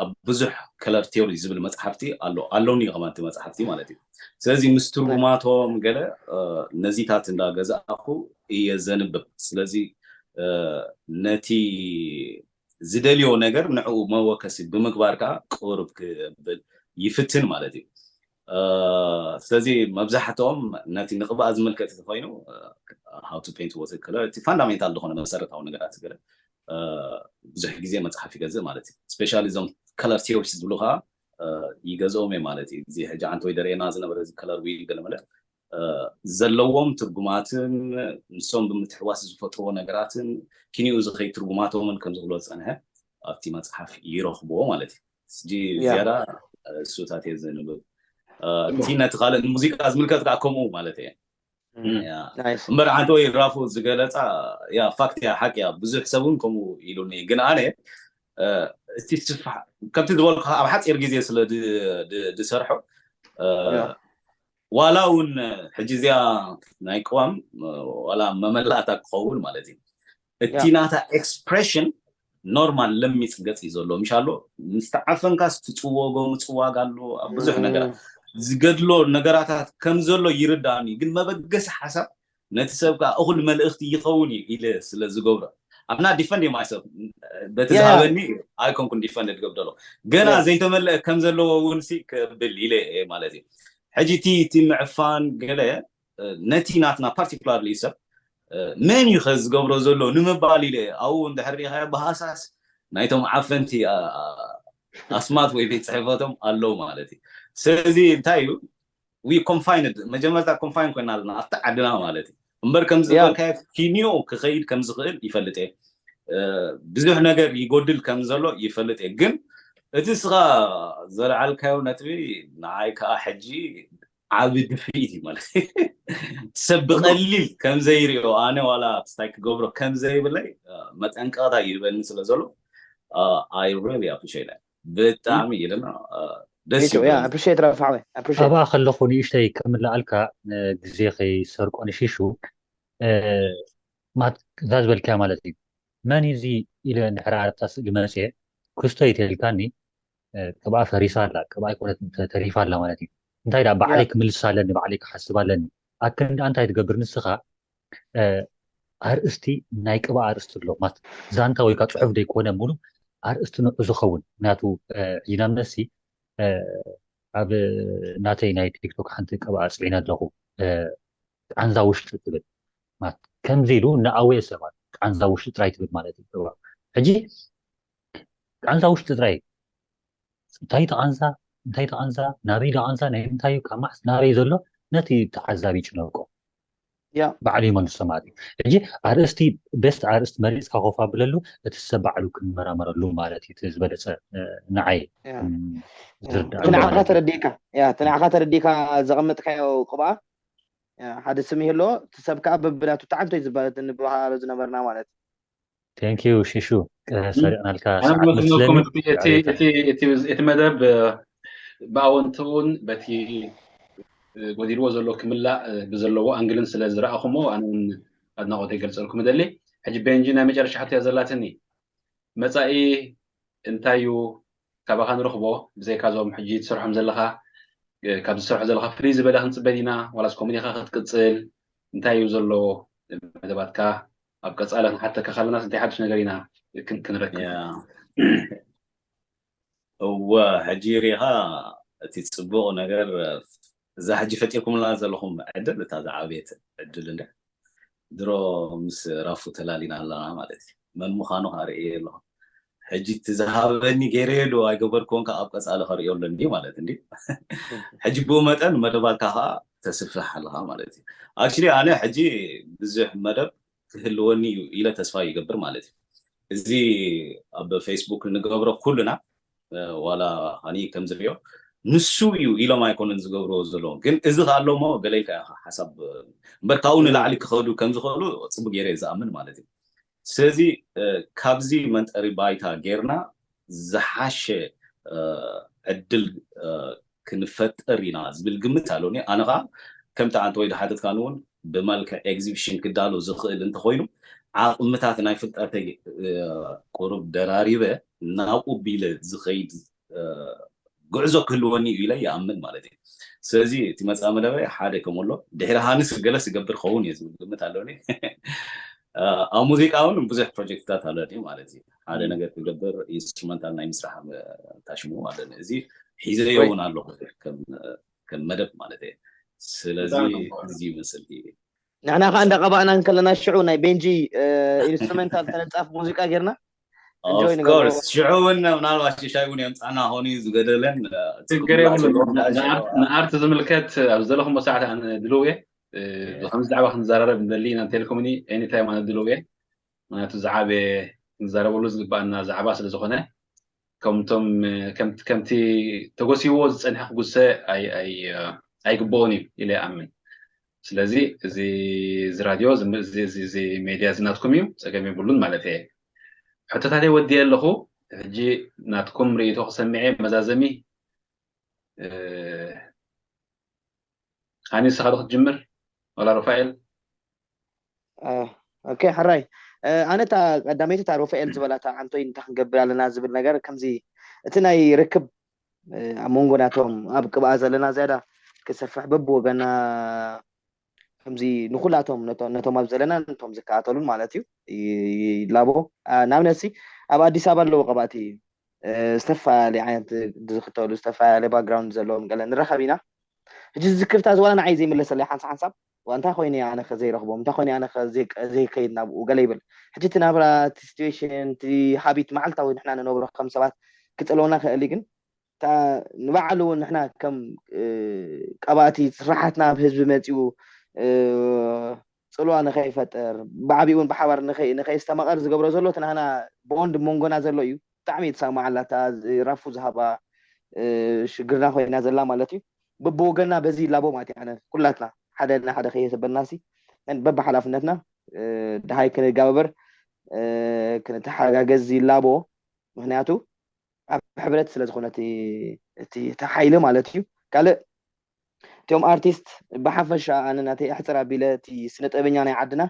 ኣብ ብዙሕ color theory ዝብል መፅሓፍቲ ኣሎ ኣለውኒ ከማንቲ መፅሓፍቲ ማለት እዩ። ስለዚ ምስ ትርጉማቶም ገለ ነዚታት እንዳገዛእኩ እየ ዘንብብ። ስለዚ ነቲ ዝደልዮ ነገር ንዕኡ መወከሲ ብምግባር ከዓ ቅርብ ክብል ይፍትን ማለት እዩ። ስለዚ መብዛሕትኦም ነቲ ንቅብኣ ዝምልከት እንተኮይኑ how to paint water color እቲ fundamental ዝኾነ መሰረታዊ ነገራት ገለ ብዙሕ ግዜ መፅሓፍ ይገዝእ ማለት እዩ። Especially እዞም color theories ዝብሉ ከዓ ይገዝኦም እየ ማለት እዩ። እዚ ሕጂ ዓንተ ወይ ደርእና ዝነበረ color wheel ገለ መለ ዘለዎም ትርጉማትን ንሶም ብምትሕዋስ ዝፈጥርዎ ነገራትን ኪኒኡ ዝኸይ ትርጉማቶምን ከም ዝኽሎ ዝፀንሐ ኣብቲ መፅሓፍ ይረኽብዎ ማለት እዩ። ስጂ ዝያዳ እሱታት እየ ዘንብብ። እቲ ነቲ ካልእ ንሙዚቃ ዝምልከት ከዓ ከምኡ ማለት እየ። እምበር ዓንተ ወይ ራፉ ዝገለፃ ያ ፋክት እያ ሓቂ እያ ብዙሕ ሰብ እውን ከምኡ ኢሉኒ። ግን ኣነ እቲ ስፋሕ ከምቲ ዝበልኩ ኣብ ሓፂር ግዜ ስለ ዝሰርሖ ዋላ እውን ሕጂ እዚኣ ናይ ቅዋም ዋላ መመላእታ ክኸውን ማለት እዩ እቲ ናታ expression normal ለሚፅ ገፅ እዩ ዘሎ ምሽ ኣሎ ምስ ተዓፈንካስ ትፅወጎ ምፅዋግ ኣሎ ኣብ ብዙሕ ነገራት ዝገድሎ ነገራታት ከም ዘሎ ይርዳእኒ ግን መበገሲ ሓሳብ ነቲ ሰብ ከዓ እኹል መልእኽቲ ይኸውን እዩ ኢለ ስለ ዝገብሮ I'm not defending myself በቲ ዝሃበኒ ኣይኮንኩን defend ክገብር ዘሎ ገና ዘይተመለአ ከም ዘለዎ እውን ሲ ክብል ኢለ ማለት እዩ ሕጂ እቲ እቲ ምዕፋን ገለ ነቲ ናትና particularly ሰብ መን እዩ ከዝገብሮ ዘሎ ንምባል ኢለ ኣብኡ እንድሕር ሪኢኻዮ ብሃሳስ ናይቶም ዓፈንቲ ኣስማት ወይ ቤት ፅሕፈቶም ኣለዉ ማለት እዩ ስለዚ እንታይ እዩ we confined መጀመርታ confine ኮይና ኣለና ኣብቲ ዓድና ማለት እዩ እምበር ከም ዝበልካዮ ኪንዮ ክኸይድ ከም ዝኽእል ይፈልጥ እየ ብዙሕ ነገር ይጎድል ከም ዘሎ ይፈልጥ እየ ግን እቲ ስኻ ዘለዓልካዮ ነጥቢ ንዓይ ከዓ ሕጂ ዓቢ ድፍኢት እዩ ማለት ሰብ ብቐሊል ከም ዘይሪኦ ኣነ ዋላ ስታይ ክገብሮ ከም ዘይብለይ መጠንቀቕታ ይህበኒ ስለ ዘሎ I really appreciate ብጣዕሚ ኢልና ደስ appreciate ራፋ appreciate ኣብኣ ከለኹ ንእሽተይ ከምልኣልካ ግዜ ከይሰርቆ ንሽሹ ማት እዛ ዝበልካያ ማለት እዩ መን እዚ ኢለ እንድሕር ኣረብታ ስእሊ መፅየ ክስቶ ይተልካኒ ቅብኣ ፈሪሳ ኣላ ቅብኣ ኣይኮነት ተሪፋ ኣላ ማለት እዩ እንታይ ዳ ባዕለይ ክምልስ ኣለኒ ባዕለይ ክሓስብ ኣለኒ ኣክንዳ እንታይ ትገብር ንስኻ ኣርእስቲ ናይ ቅብኣ ኣርእስቲ ኣሎ ማለት ዛንታ ወይ ከዓ ፅሑፍ ዘይኮነ ሙሉ ኣርእስቲ ንዑ ዝኸውን ምክንያቱ ሕጂ ናምነሲ ኣብ ናተይ ናይ ቲክቶክ ሓንቲ ቅብኣ ፅዒነ ኣለኹ ቃንዛ ውሽጢ ትብል ማለት ከምዚ ኢሉ እናኣወየ ሰባት ቃንዛ ውሽጢ ጥራይ ትብል ማለት እዩ ሕጂ ቃንዛ ውሽጢ ጥራይ እንታይ ተቓንዛ እንታይ ተቓንዛ ናበይ ዳቓንዛ ናይ ምንታይ ካብ ማሕስ ናበይ ዘሎ ነቲ ተዓዛቢ ይጭነቆ ባዕሉ ይመልሶ ማለት እዩ ሕጂ ኣርእስቲ ቤስት ኣርእስቲ መሪፅካ ኮፍ ኣብለሉ እቲ ሰብ ባዕሉ ክንመራመረሉ ማለት እዩ ዝበለፀ ንዓይ ትንዓኻ ተረዲእካ ያ ትንዓኻ ተረዲእካ ዘቐመጥካዮ ቅብኣ ሓደ ስም ይህሎ እቲ ሰብ ከዓ በብናቱ ተዓንቶ እዩ ዝበሃል ንበሃሎ ዝነበርና ማለት እዩ Thank you ሽሹ ሰሪቕናልካ ሰዓት መስለኒ እቲ መደብ ብኣወንትውን በቲ ጎዲልዎ ዘሎ ክምላእ ብዘለዎ ኣንግልን ስለ ዝረኣኹሞ ኣነ እውን ኣድናቆት ይገልፀልኩም እደሊ። ሕጂ ቤንጂ ናይ መጨረሻ ሕቶ እያ ዘላትኒ። መፃኢ እንታይ እዩ ካባኻ ንረኽቦ? ብዘይካ እዞም ሕጂ ትሰርሖም ዘለኻ ካብ ዝሰርሖ ዘለኻ ፍልይ ዝበለ ክንፅበ ዲና ዋላስ ኮሚኒኻ ክትቅፅል? እንታይ እዩ ዘሎ መደባትካ? ኣብ ቀፃሊ ክንሓተካ ካለናስ እንታይ ሓድሽ ነገር ኢና ክንረክብ? እወ፣ ሕጂ ሪኻ እቲ ፅቡቕ ነገር እዛ ሕጂ ፈጢርኩምላ ዘለኹም ዕድል እታ ዝዓበየት ዕድል እንደ ድሮ ምስ ራፉ ተላሊና ኣለና ማለት እዩ። መን ምዃኑ ከዓ ርእየ ኣለኹ። ሕጂ እቲ ዝሃበኒ ገይረዮ ዶ ኣይገበርክዎን ከዓ ኣብ ቀፃሊ ከርእዮ ኣለኒ ማለት እንዲ ሕጂ ብኡ መጠን መደባትካ ከዓ ተስፍሕ ኣለኻ ማለት እዩ። ኣክቹሊ ኣነ ሕጂ ብዙሕ መደብ ክህልወኒ እዩ ኢለ ተስፋ ይገብር ማለት እዩ። እዚ ኣብ ፌስቡክ እንገብሮ ኩልና ዋላ ኣኒ ከም ዝሪኦ ንሱ እዩ ኢሎም ኣይኮነን ዝገብርዎ ዘለዎም፣ ግን እዚ ከኣሎሞ ገለ ኢልካ ኢኻ ሓሳብ እምበር ካብኡ ንላዕሊ ክኸዱ ከም ዝኽእሉ ፅቡቅ ገይረ እየ ዝኣምን ማለት እዩ። ስለዚ ካብዚ መንጠሪ ባይታ ጌርና ዝሓሸ ዕድል ክንፈጥር ኢና ዝብል ግምት ኣለኒ። ኣነ ከዓ ከምቲ ኣንተ ወይ ዝሓተትካን እውን ብመልክዕ ኤግዚቢሽን ክዳሎ ዝኽእል እንተኮይኑ ዓቕምታት ናይ ፍልጠተይ ቁሩብ ደራሪበ ናብኡ ቢለ ዝኸይድ ጉዕዞ ክህልወኒ እዩ ኢለ ይኣምን ማለት እዩ። ስለዚ እቲ መፃኢ መደበ ሓደ ከምኡ ኣሎ ድሕሪ ሃንስ ገለስ ይገብር ኸውን እየ ዝብል ግምት ኣለኒ። ኣብ ሙዚቃ እውን ብዙሕ ፕሮጀክትታት ኣለኒ ማለት እዩ። ሓደ ነገር ክገብር ኢንስትሩመንታል ናይ ምስራሕ ታሽሙ ኣለኒ። እዚ ሒዘዮ እውን ኣለኹ ከም መደብ ማለት እየ። ስለዚ እዚ ይመስል ንሕና ከዓ እንዳቀባእና እንከለና ሽዑ ናይ ቤንጂ ኢንስትሩመንታል ተነፃፍ ሙዚቃ ጌርና ኦፍኮርስ ሽዑ እውን ምናልባት ሽሻይ እውን የምፃና ሆኒ ዝገደለን ችግር የብሉ። ንኣርት ዝምልከት ኣብ ዘለኹም ሰዓት ኣነ ድልው እየ። ብከምዚ ዛዕባ ክንዘራረብ ንደሊ ኢና ቴሌኮሙኒ ኤኒታይም ኣነ ድልው እየ። ምክንያቱ ዝዓበየ ክንዛረበሉ ዝግባኣና ዛዕባ ስለ ዝኾነ ከምቶም ከምቲ ተጎሲዎ ዝፀንሐ ክጉሰ ኣይግበኦን እዩ ኢለ ይኣምን። ስለዚ እዚ እዚ ራድዮ እዚ ሜድያ እዚ ናትኩም እዩ፣ ፀገም የብሉን ማለት እየ። ሕቶታተይ ወዲየ ኣለኹ። ሕጂ ናትኩም ርእይቶ ክሰምዐ መዛዘሚ ሃኒ ንስኻ ዶ ክትጅምር ዋላ ሩፋኤል? ኦኬ ሕራይ ኣነ እታ ቀዳመይቲ እታ ሩፋኤል ዝበላ እታ ዓንቶይ እንታይ ክንገብር ኣለና ዝብል ነገር ከምዚ እቲ ናይ ርክብ ኣብ መንጎ ናቶም ኣብ ቅብኣ ዘለና ዝያዳ ክሰፍሕ በብወገና ከምዚ ንኩላቶም ነቶም ኣብ ዘለና ነቶም ዝከታተሉን ማለት እዩ ይላቦ። ንኣብነት ሲ ኣብ ኣዲስ ኣበባ ኣለዉ ቀባእቲ ዝተፈላለዩ ዓይነት ዝኽተሉ ዝተፈላለየ ባክግራውንድ ዘለዎም ገለ ንራኸብ ኢና። ሕጂ ዝክርታ ዝዋላ ንዓይ ዘይምለሰለይ ሓንሳ ሓንሳብ እንታይ ኮይነ ኣነ ዘይረኽቦም እንታይ ኮይነ ኣነ ዘይከይድ ናብኡ ገለ ይብል። ሕጂ እቲ ናብራ እቲ ሲትዌሽን እቲ ሃቢት መዓልታዊ ንሕና ንነብሮ ከም ሰባት ክፀልወና ክእል ግን ንባዕሉ እውን ንሕና ከም ቀባእቲ ስራሓትና ኣብ ህዝቢ መፂኡ ፅልዋ ንኸይፈጥር ብዓብኡ እውን ብሓባር ንኸይስተማቐር ዝገብሮ ዘሎ እቲ ናህና ቦንድ መንጎና ዘሎ እዩ። ብጣዕሚ የተሰማዓላ እታ ራፉ ዝሃባ ሽግርና ኮይና ዘላ ማለት እዩ። በብወገና በዚ ይላቦ ማለት እዩ። ኣነ ኩላትና ሓደ ና ሓደ ከየሰበልና ሲ በብሓላፍነትና ድሃይ ክንጋበበር ክንተሓጋገዝ ይላቦ። ምክንያቱ ኣብ ሕብረት ስለ ዝኾነ እቲ ሓይሊ ማለት እዩ። ካልእ እቲኦም ኣርቲስት ብሓፈሻ ኣነ ናተይ ኣሕፅር ኣቢለ እቲ ስነ ጥበበኛ ናይ ዓድና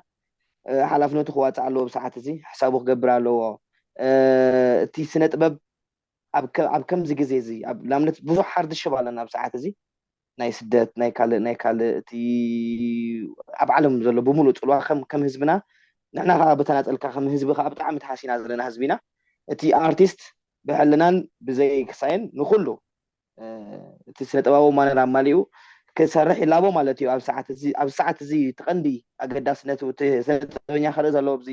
ሓላፍነቱ ክዋፅእ ኣለዎ። ብሰዓት እዚ ሕሳቡ ክገብር ኣለዎ። እቲ ስነ ጥበብ ኣብ ከምዚ ግዜ እዚ ንኣብነት ብዙሕ ሓርድሽብ ኣለና ኣብ ሰዓት እዚ ናይ ስደት ናይ ካልእ ናይ ካልእ እቲ ኣብ ዓለም ዘሎ ብምሉእ ፅልዋ ከም ህዝብና ንሕና ከዓ ብተናፀልካ ከም ህዝቢ ከዓ ብጣዕሚ ተሃሲና ዘለና ህዝቢ ኢና። እቲ ኣርቲስት ብሕልናን ብዘይ ክሳየን ንኩሉ እቲ ስነ ጥበባዊ ማነር ኣማሊኡ ክሰርሕ ይላቦ ማለት እዩ። ኣብ ሰዓት እዚ እቲ ቀንዲ ኣገዳስነቱ እቲ ስነ ጥበበኛ ክርኢ ዘለዎ ኣብዚ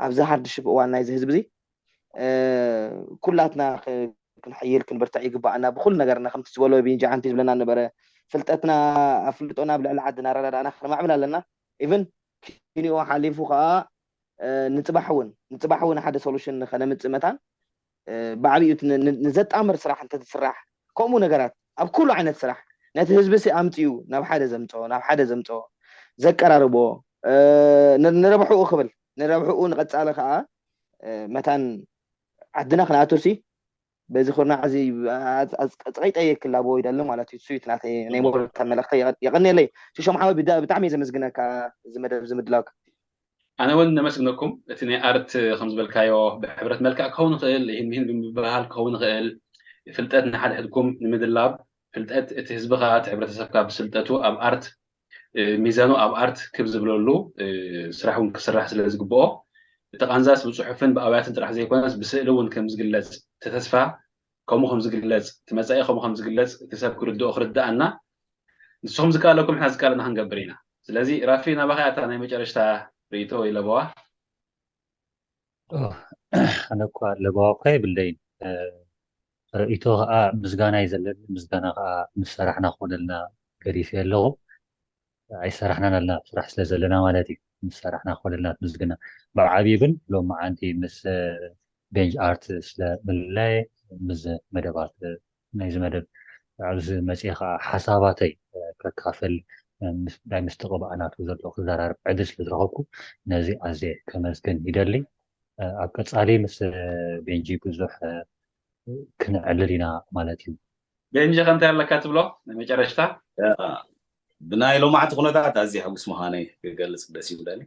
ኣብዚ ሃርድሽፕ እዋን ናይዚ ህዝቢ እዚ ኩላትና ክንሕይል ክንብርትዕ ይግባኣና ብኩሉ ነገርና ከምቲ ዝበሎ ቢንጂ ዓንቲ ዝብለና ነበረ ፍልጠትና ኣፍልጦና ኣብ ልዕሊ ዓድና ኣረዳዳእና ክነማዕብል ኣለና። ኢቭን ኪንኡ ሓሊፉ ከዓ ንፅባሕ እውን ንፅባሕ እውን ሓደ ሶሉሽን ንከነምፅእ መታን ብዓብኡ ንዘጣምር ስራሕ እንተዝስራሕ ከምኡ ነገራት ኣብ ኩሉ ዓይነት ስራሕ ነቲ ህዝቢ ሲ ኣምፅኡ ናብ ሓደ ዘምፅኦ ናብ ሓደ ዘምፅኦ ዘቀራርቦ ንረብሕኡ ክብል ንረብሕኡ ንቀፃሊ ከዓ መታን ዓድና ክንኣቱ ሲ በዚ ኩርናዕ እዚ ኣጽቂጠ የክላቦ ይደሊ ማለት እዩ። እሱ እዩ እቲ ናተይ ናይ መወዳእታ መልእኽተይ። የቐ- የቐንየለይ ሽሾም ሓወይ፣ ብዳ- ብጣዕሚ እየ ዘመስግነካ እዚ መደብ እዚ ምድላውካ። ኣነ እውን ነመስግነኩም። እቲ ናይ ኣርት ከም ዝበልካዮ ብሕብረት መልክዕ ክኸውን ይኽእል፣ ይህን ምሂን ብምብሃል ክኸውን ይኽእል። ፍልጠት ንሓድሕድኩም ንምድላብ፣ ፍልጠት እቲ ህዝብኻ፣ እቲ ሕብረተሰብካ ብስልጠቱ ኣብ ኣርት ሚዛኑ ኣብ ኣርት ክብ ዝብለሉ ስራሕ እውን ክስራሕ ስለ ዝግብኦ፣ እቲ ቃንዛስ ብፅሑፍን ብኣውያትን ጥራሕ ዘይኮነስ ብስእሊ እውን ከም ዝግለፅ ተተስፋ ከምኡ ከም ዝግለፅ እቲ መፃኢ ከምኡ ከም ዝግለፅ እቲ ሰብ ክርድኦ ክርድኣና ንስኹም ዝከኣለኩም ንሕና ዝከኣለና ክንገብር ኢና። ስለዚ ራፊ ናባኻ እያ እታ ናይ መጨረሽታ ርእይቶ ወይ ለበዋ። ኣነ እኳ ለበዋ እኳ የብለይን። ርእይቶ ከዓ ምስጋና እዩ ዘለኒ። ምስጋና ከዓ ምስ ሰራሕና ክኾነልና ገዲፈ ኣለኹ። ኣይሰራሕናን ኣለና ስራሕ ስለ ዘለና ማለት እዩ። ምስ ሰራሕና ክኾነልና ምስግና ብዓብዩ ግን ሎም መዓንቲ ምስ ቤንጅ ኣርት ስለ ምልላይ ምስ መደባት ናይዚ መደብ ኣብዚ መፅኤ ከዓ ሓሳባተይ ከካፈል ናይ ምስትቕባእ ናቱ ዘሎ ክዘራርብ ዕድል ስለ ዝረኸብኩ ነዚ ኣዝየ ከመስግን ይደሊ። ኣብ ቀፃሊ ምስ ቤንጂ ብዙሕ ክንዕልል ኢና ማለት እዩ። ቤንጂ ከምታይ ኣለካ ትብሎ ናይ መጨረሽታ? ብናይ ሎማዕቲ ኩነታት ኣዝየ ሕጉስ ምዃነይ ክገልፅ ደስ ይብለኒ።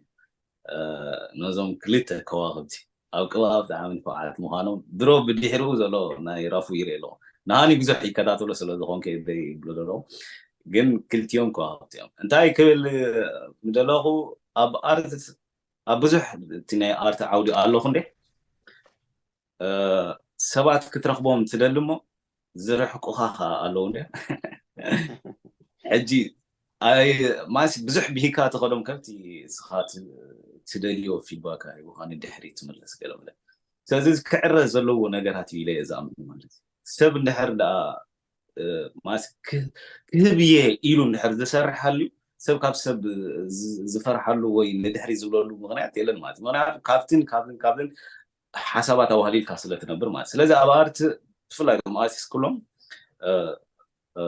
ነዞም ክልተ ከዋክብቲ ኣብ ቅባብ ብጣዕሚ ንፉዓት ምዃኖም ድሮ ብድሕሪኡ ዘሎ ናይ ራፉ ይርኢ ኣለኹ። ንሃኒ ብዙሕ ይከታተሎ ስለ ዝኾንከ ይብሎ ዘለኹ። ግን ክልቲኦም ከዋክብቲ እዮም። እንታይ ክብል ምደለኹ ኣብ ኣርት ኣብ ብዙሕ እቲ ናይ ኣርት ዓውዲ ኣለኹ እንዴ ሰባት ክትረኽቦም ትደሊ እሞ ዝርሕቁኻ ከዓ ኣለዉ እንደ ሕጂ ማስ ብዙሕ ብሂካ ተኸዶም ከብቲ ስኻ ትደልዮ ፊድባካ ሂቡካ ንድሕሪ ትምለስ ገለ ብለ ስለዚ ክዕረ ዘለዎ ነገራት እዩ ኢለ ዝኣምን ማለት ሰብ እንድሕር ደኣ ማስ ክህብ እየ ኢሉ እንድሕር ዝሰርሕ ሃልዩ ሰብ ካብ ሰብ ዝፈርሓሉ ወይ ንድሕሪ ዝብለሉ ምክንያት የለን ማለት ምክንያቱ ካብትን ካብትን ካብትን ሓሳባት ኣዋህሊልካ ስለ ትነብር ማለት ስለዚ ኣብ ኣርት ብፍላይ ማስ ስኩሎም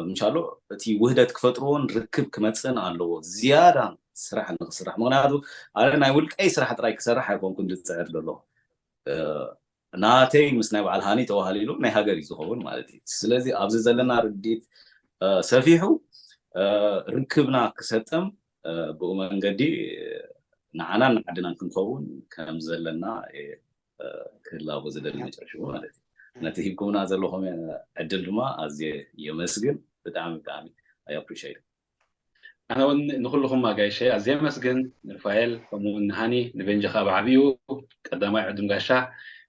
ምሻሎ እቲ ውህደት ክፈጥርዎን ርክብ ክመፅእን ኣለዎ ዝያዳ ስራሕ ንክስራሕ ምክንያቱ ኣነ ናይ ውልቀይ ስራሕ ጥራይ ክሰርሕ ኣይኮንኩን ዝፅዕር ዘሎ ናተይ ምስ ናይ በዓል ሃኒ ተዋሃሊሉ ናይ ሃገር እዩ ዝኸውን ማለት እዩ ስለዚ ኣብዚ ዘለና ርዲት ሰፊሑ ርክብና ክሰጠም ብኡ መንገዲ ንዓናን ንዓድናን ክንከውን ከም ዘለና ክላቦ ዝደሊ መጨረሽኡ ማለት እዩ ነቲ ሂብኩምና ዘለኹም ዕድል ድማ ኣዝየ የመስግን ብጣዕሚ ብጣዕሚ ኣይ ኣፕሪሽት ኣነ እውን ንኩልኹም ኣጋይሸ ኣዝየ የመስግን ንሩፋኤል ከምኡውን ንሃኒ ንቤንጂ ከዓ ብዓብኡ ቀዳማይ ዕዱም ጋሻ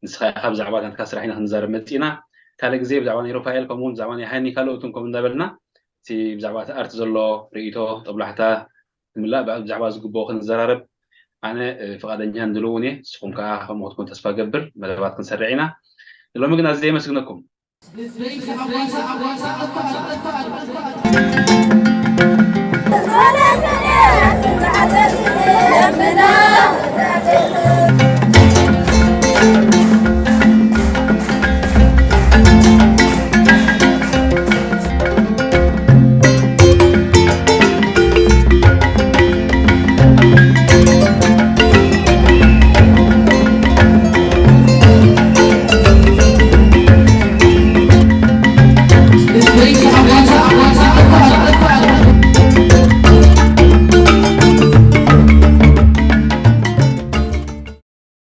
ንስኻ ኢኻ ብዛዕባ ናትካ ስራሕ ኢና ክንዛረብ መፂና ካልእ ግዜ ብዛዕባ ናይ ሩፋኤል ከምኡውን ብዛዕባ ናይ ሃኒ ካልኦትን ከምኡ እንዳበልና እቲ ብዛዕባ እቲ ኣርት ዘሎ ርእይቶ ጠብላሕታ ንምላእ ብዛዕባ ዝግብኦ ክንዘራረብ ኣነ ፍቓደኛን ድልውን እየ ንስኹም ከዓ ከምኡ ክትኮን ተስፋ ገብር መደባት ክንሰርዕ ኢና ንሎሚ ግን ኣዝየ የመስግነኩም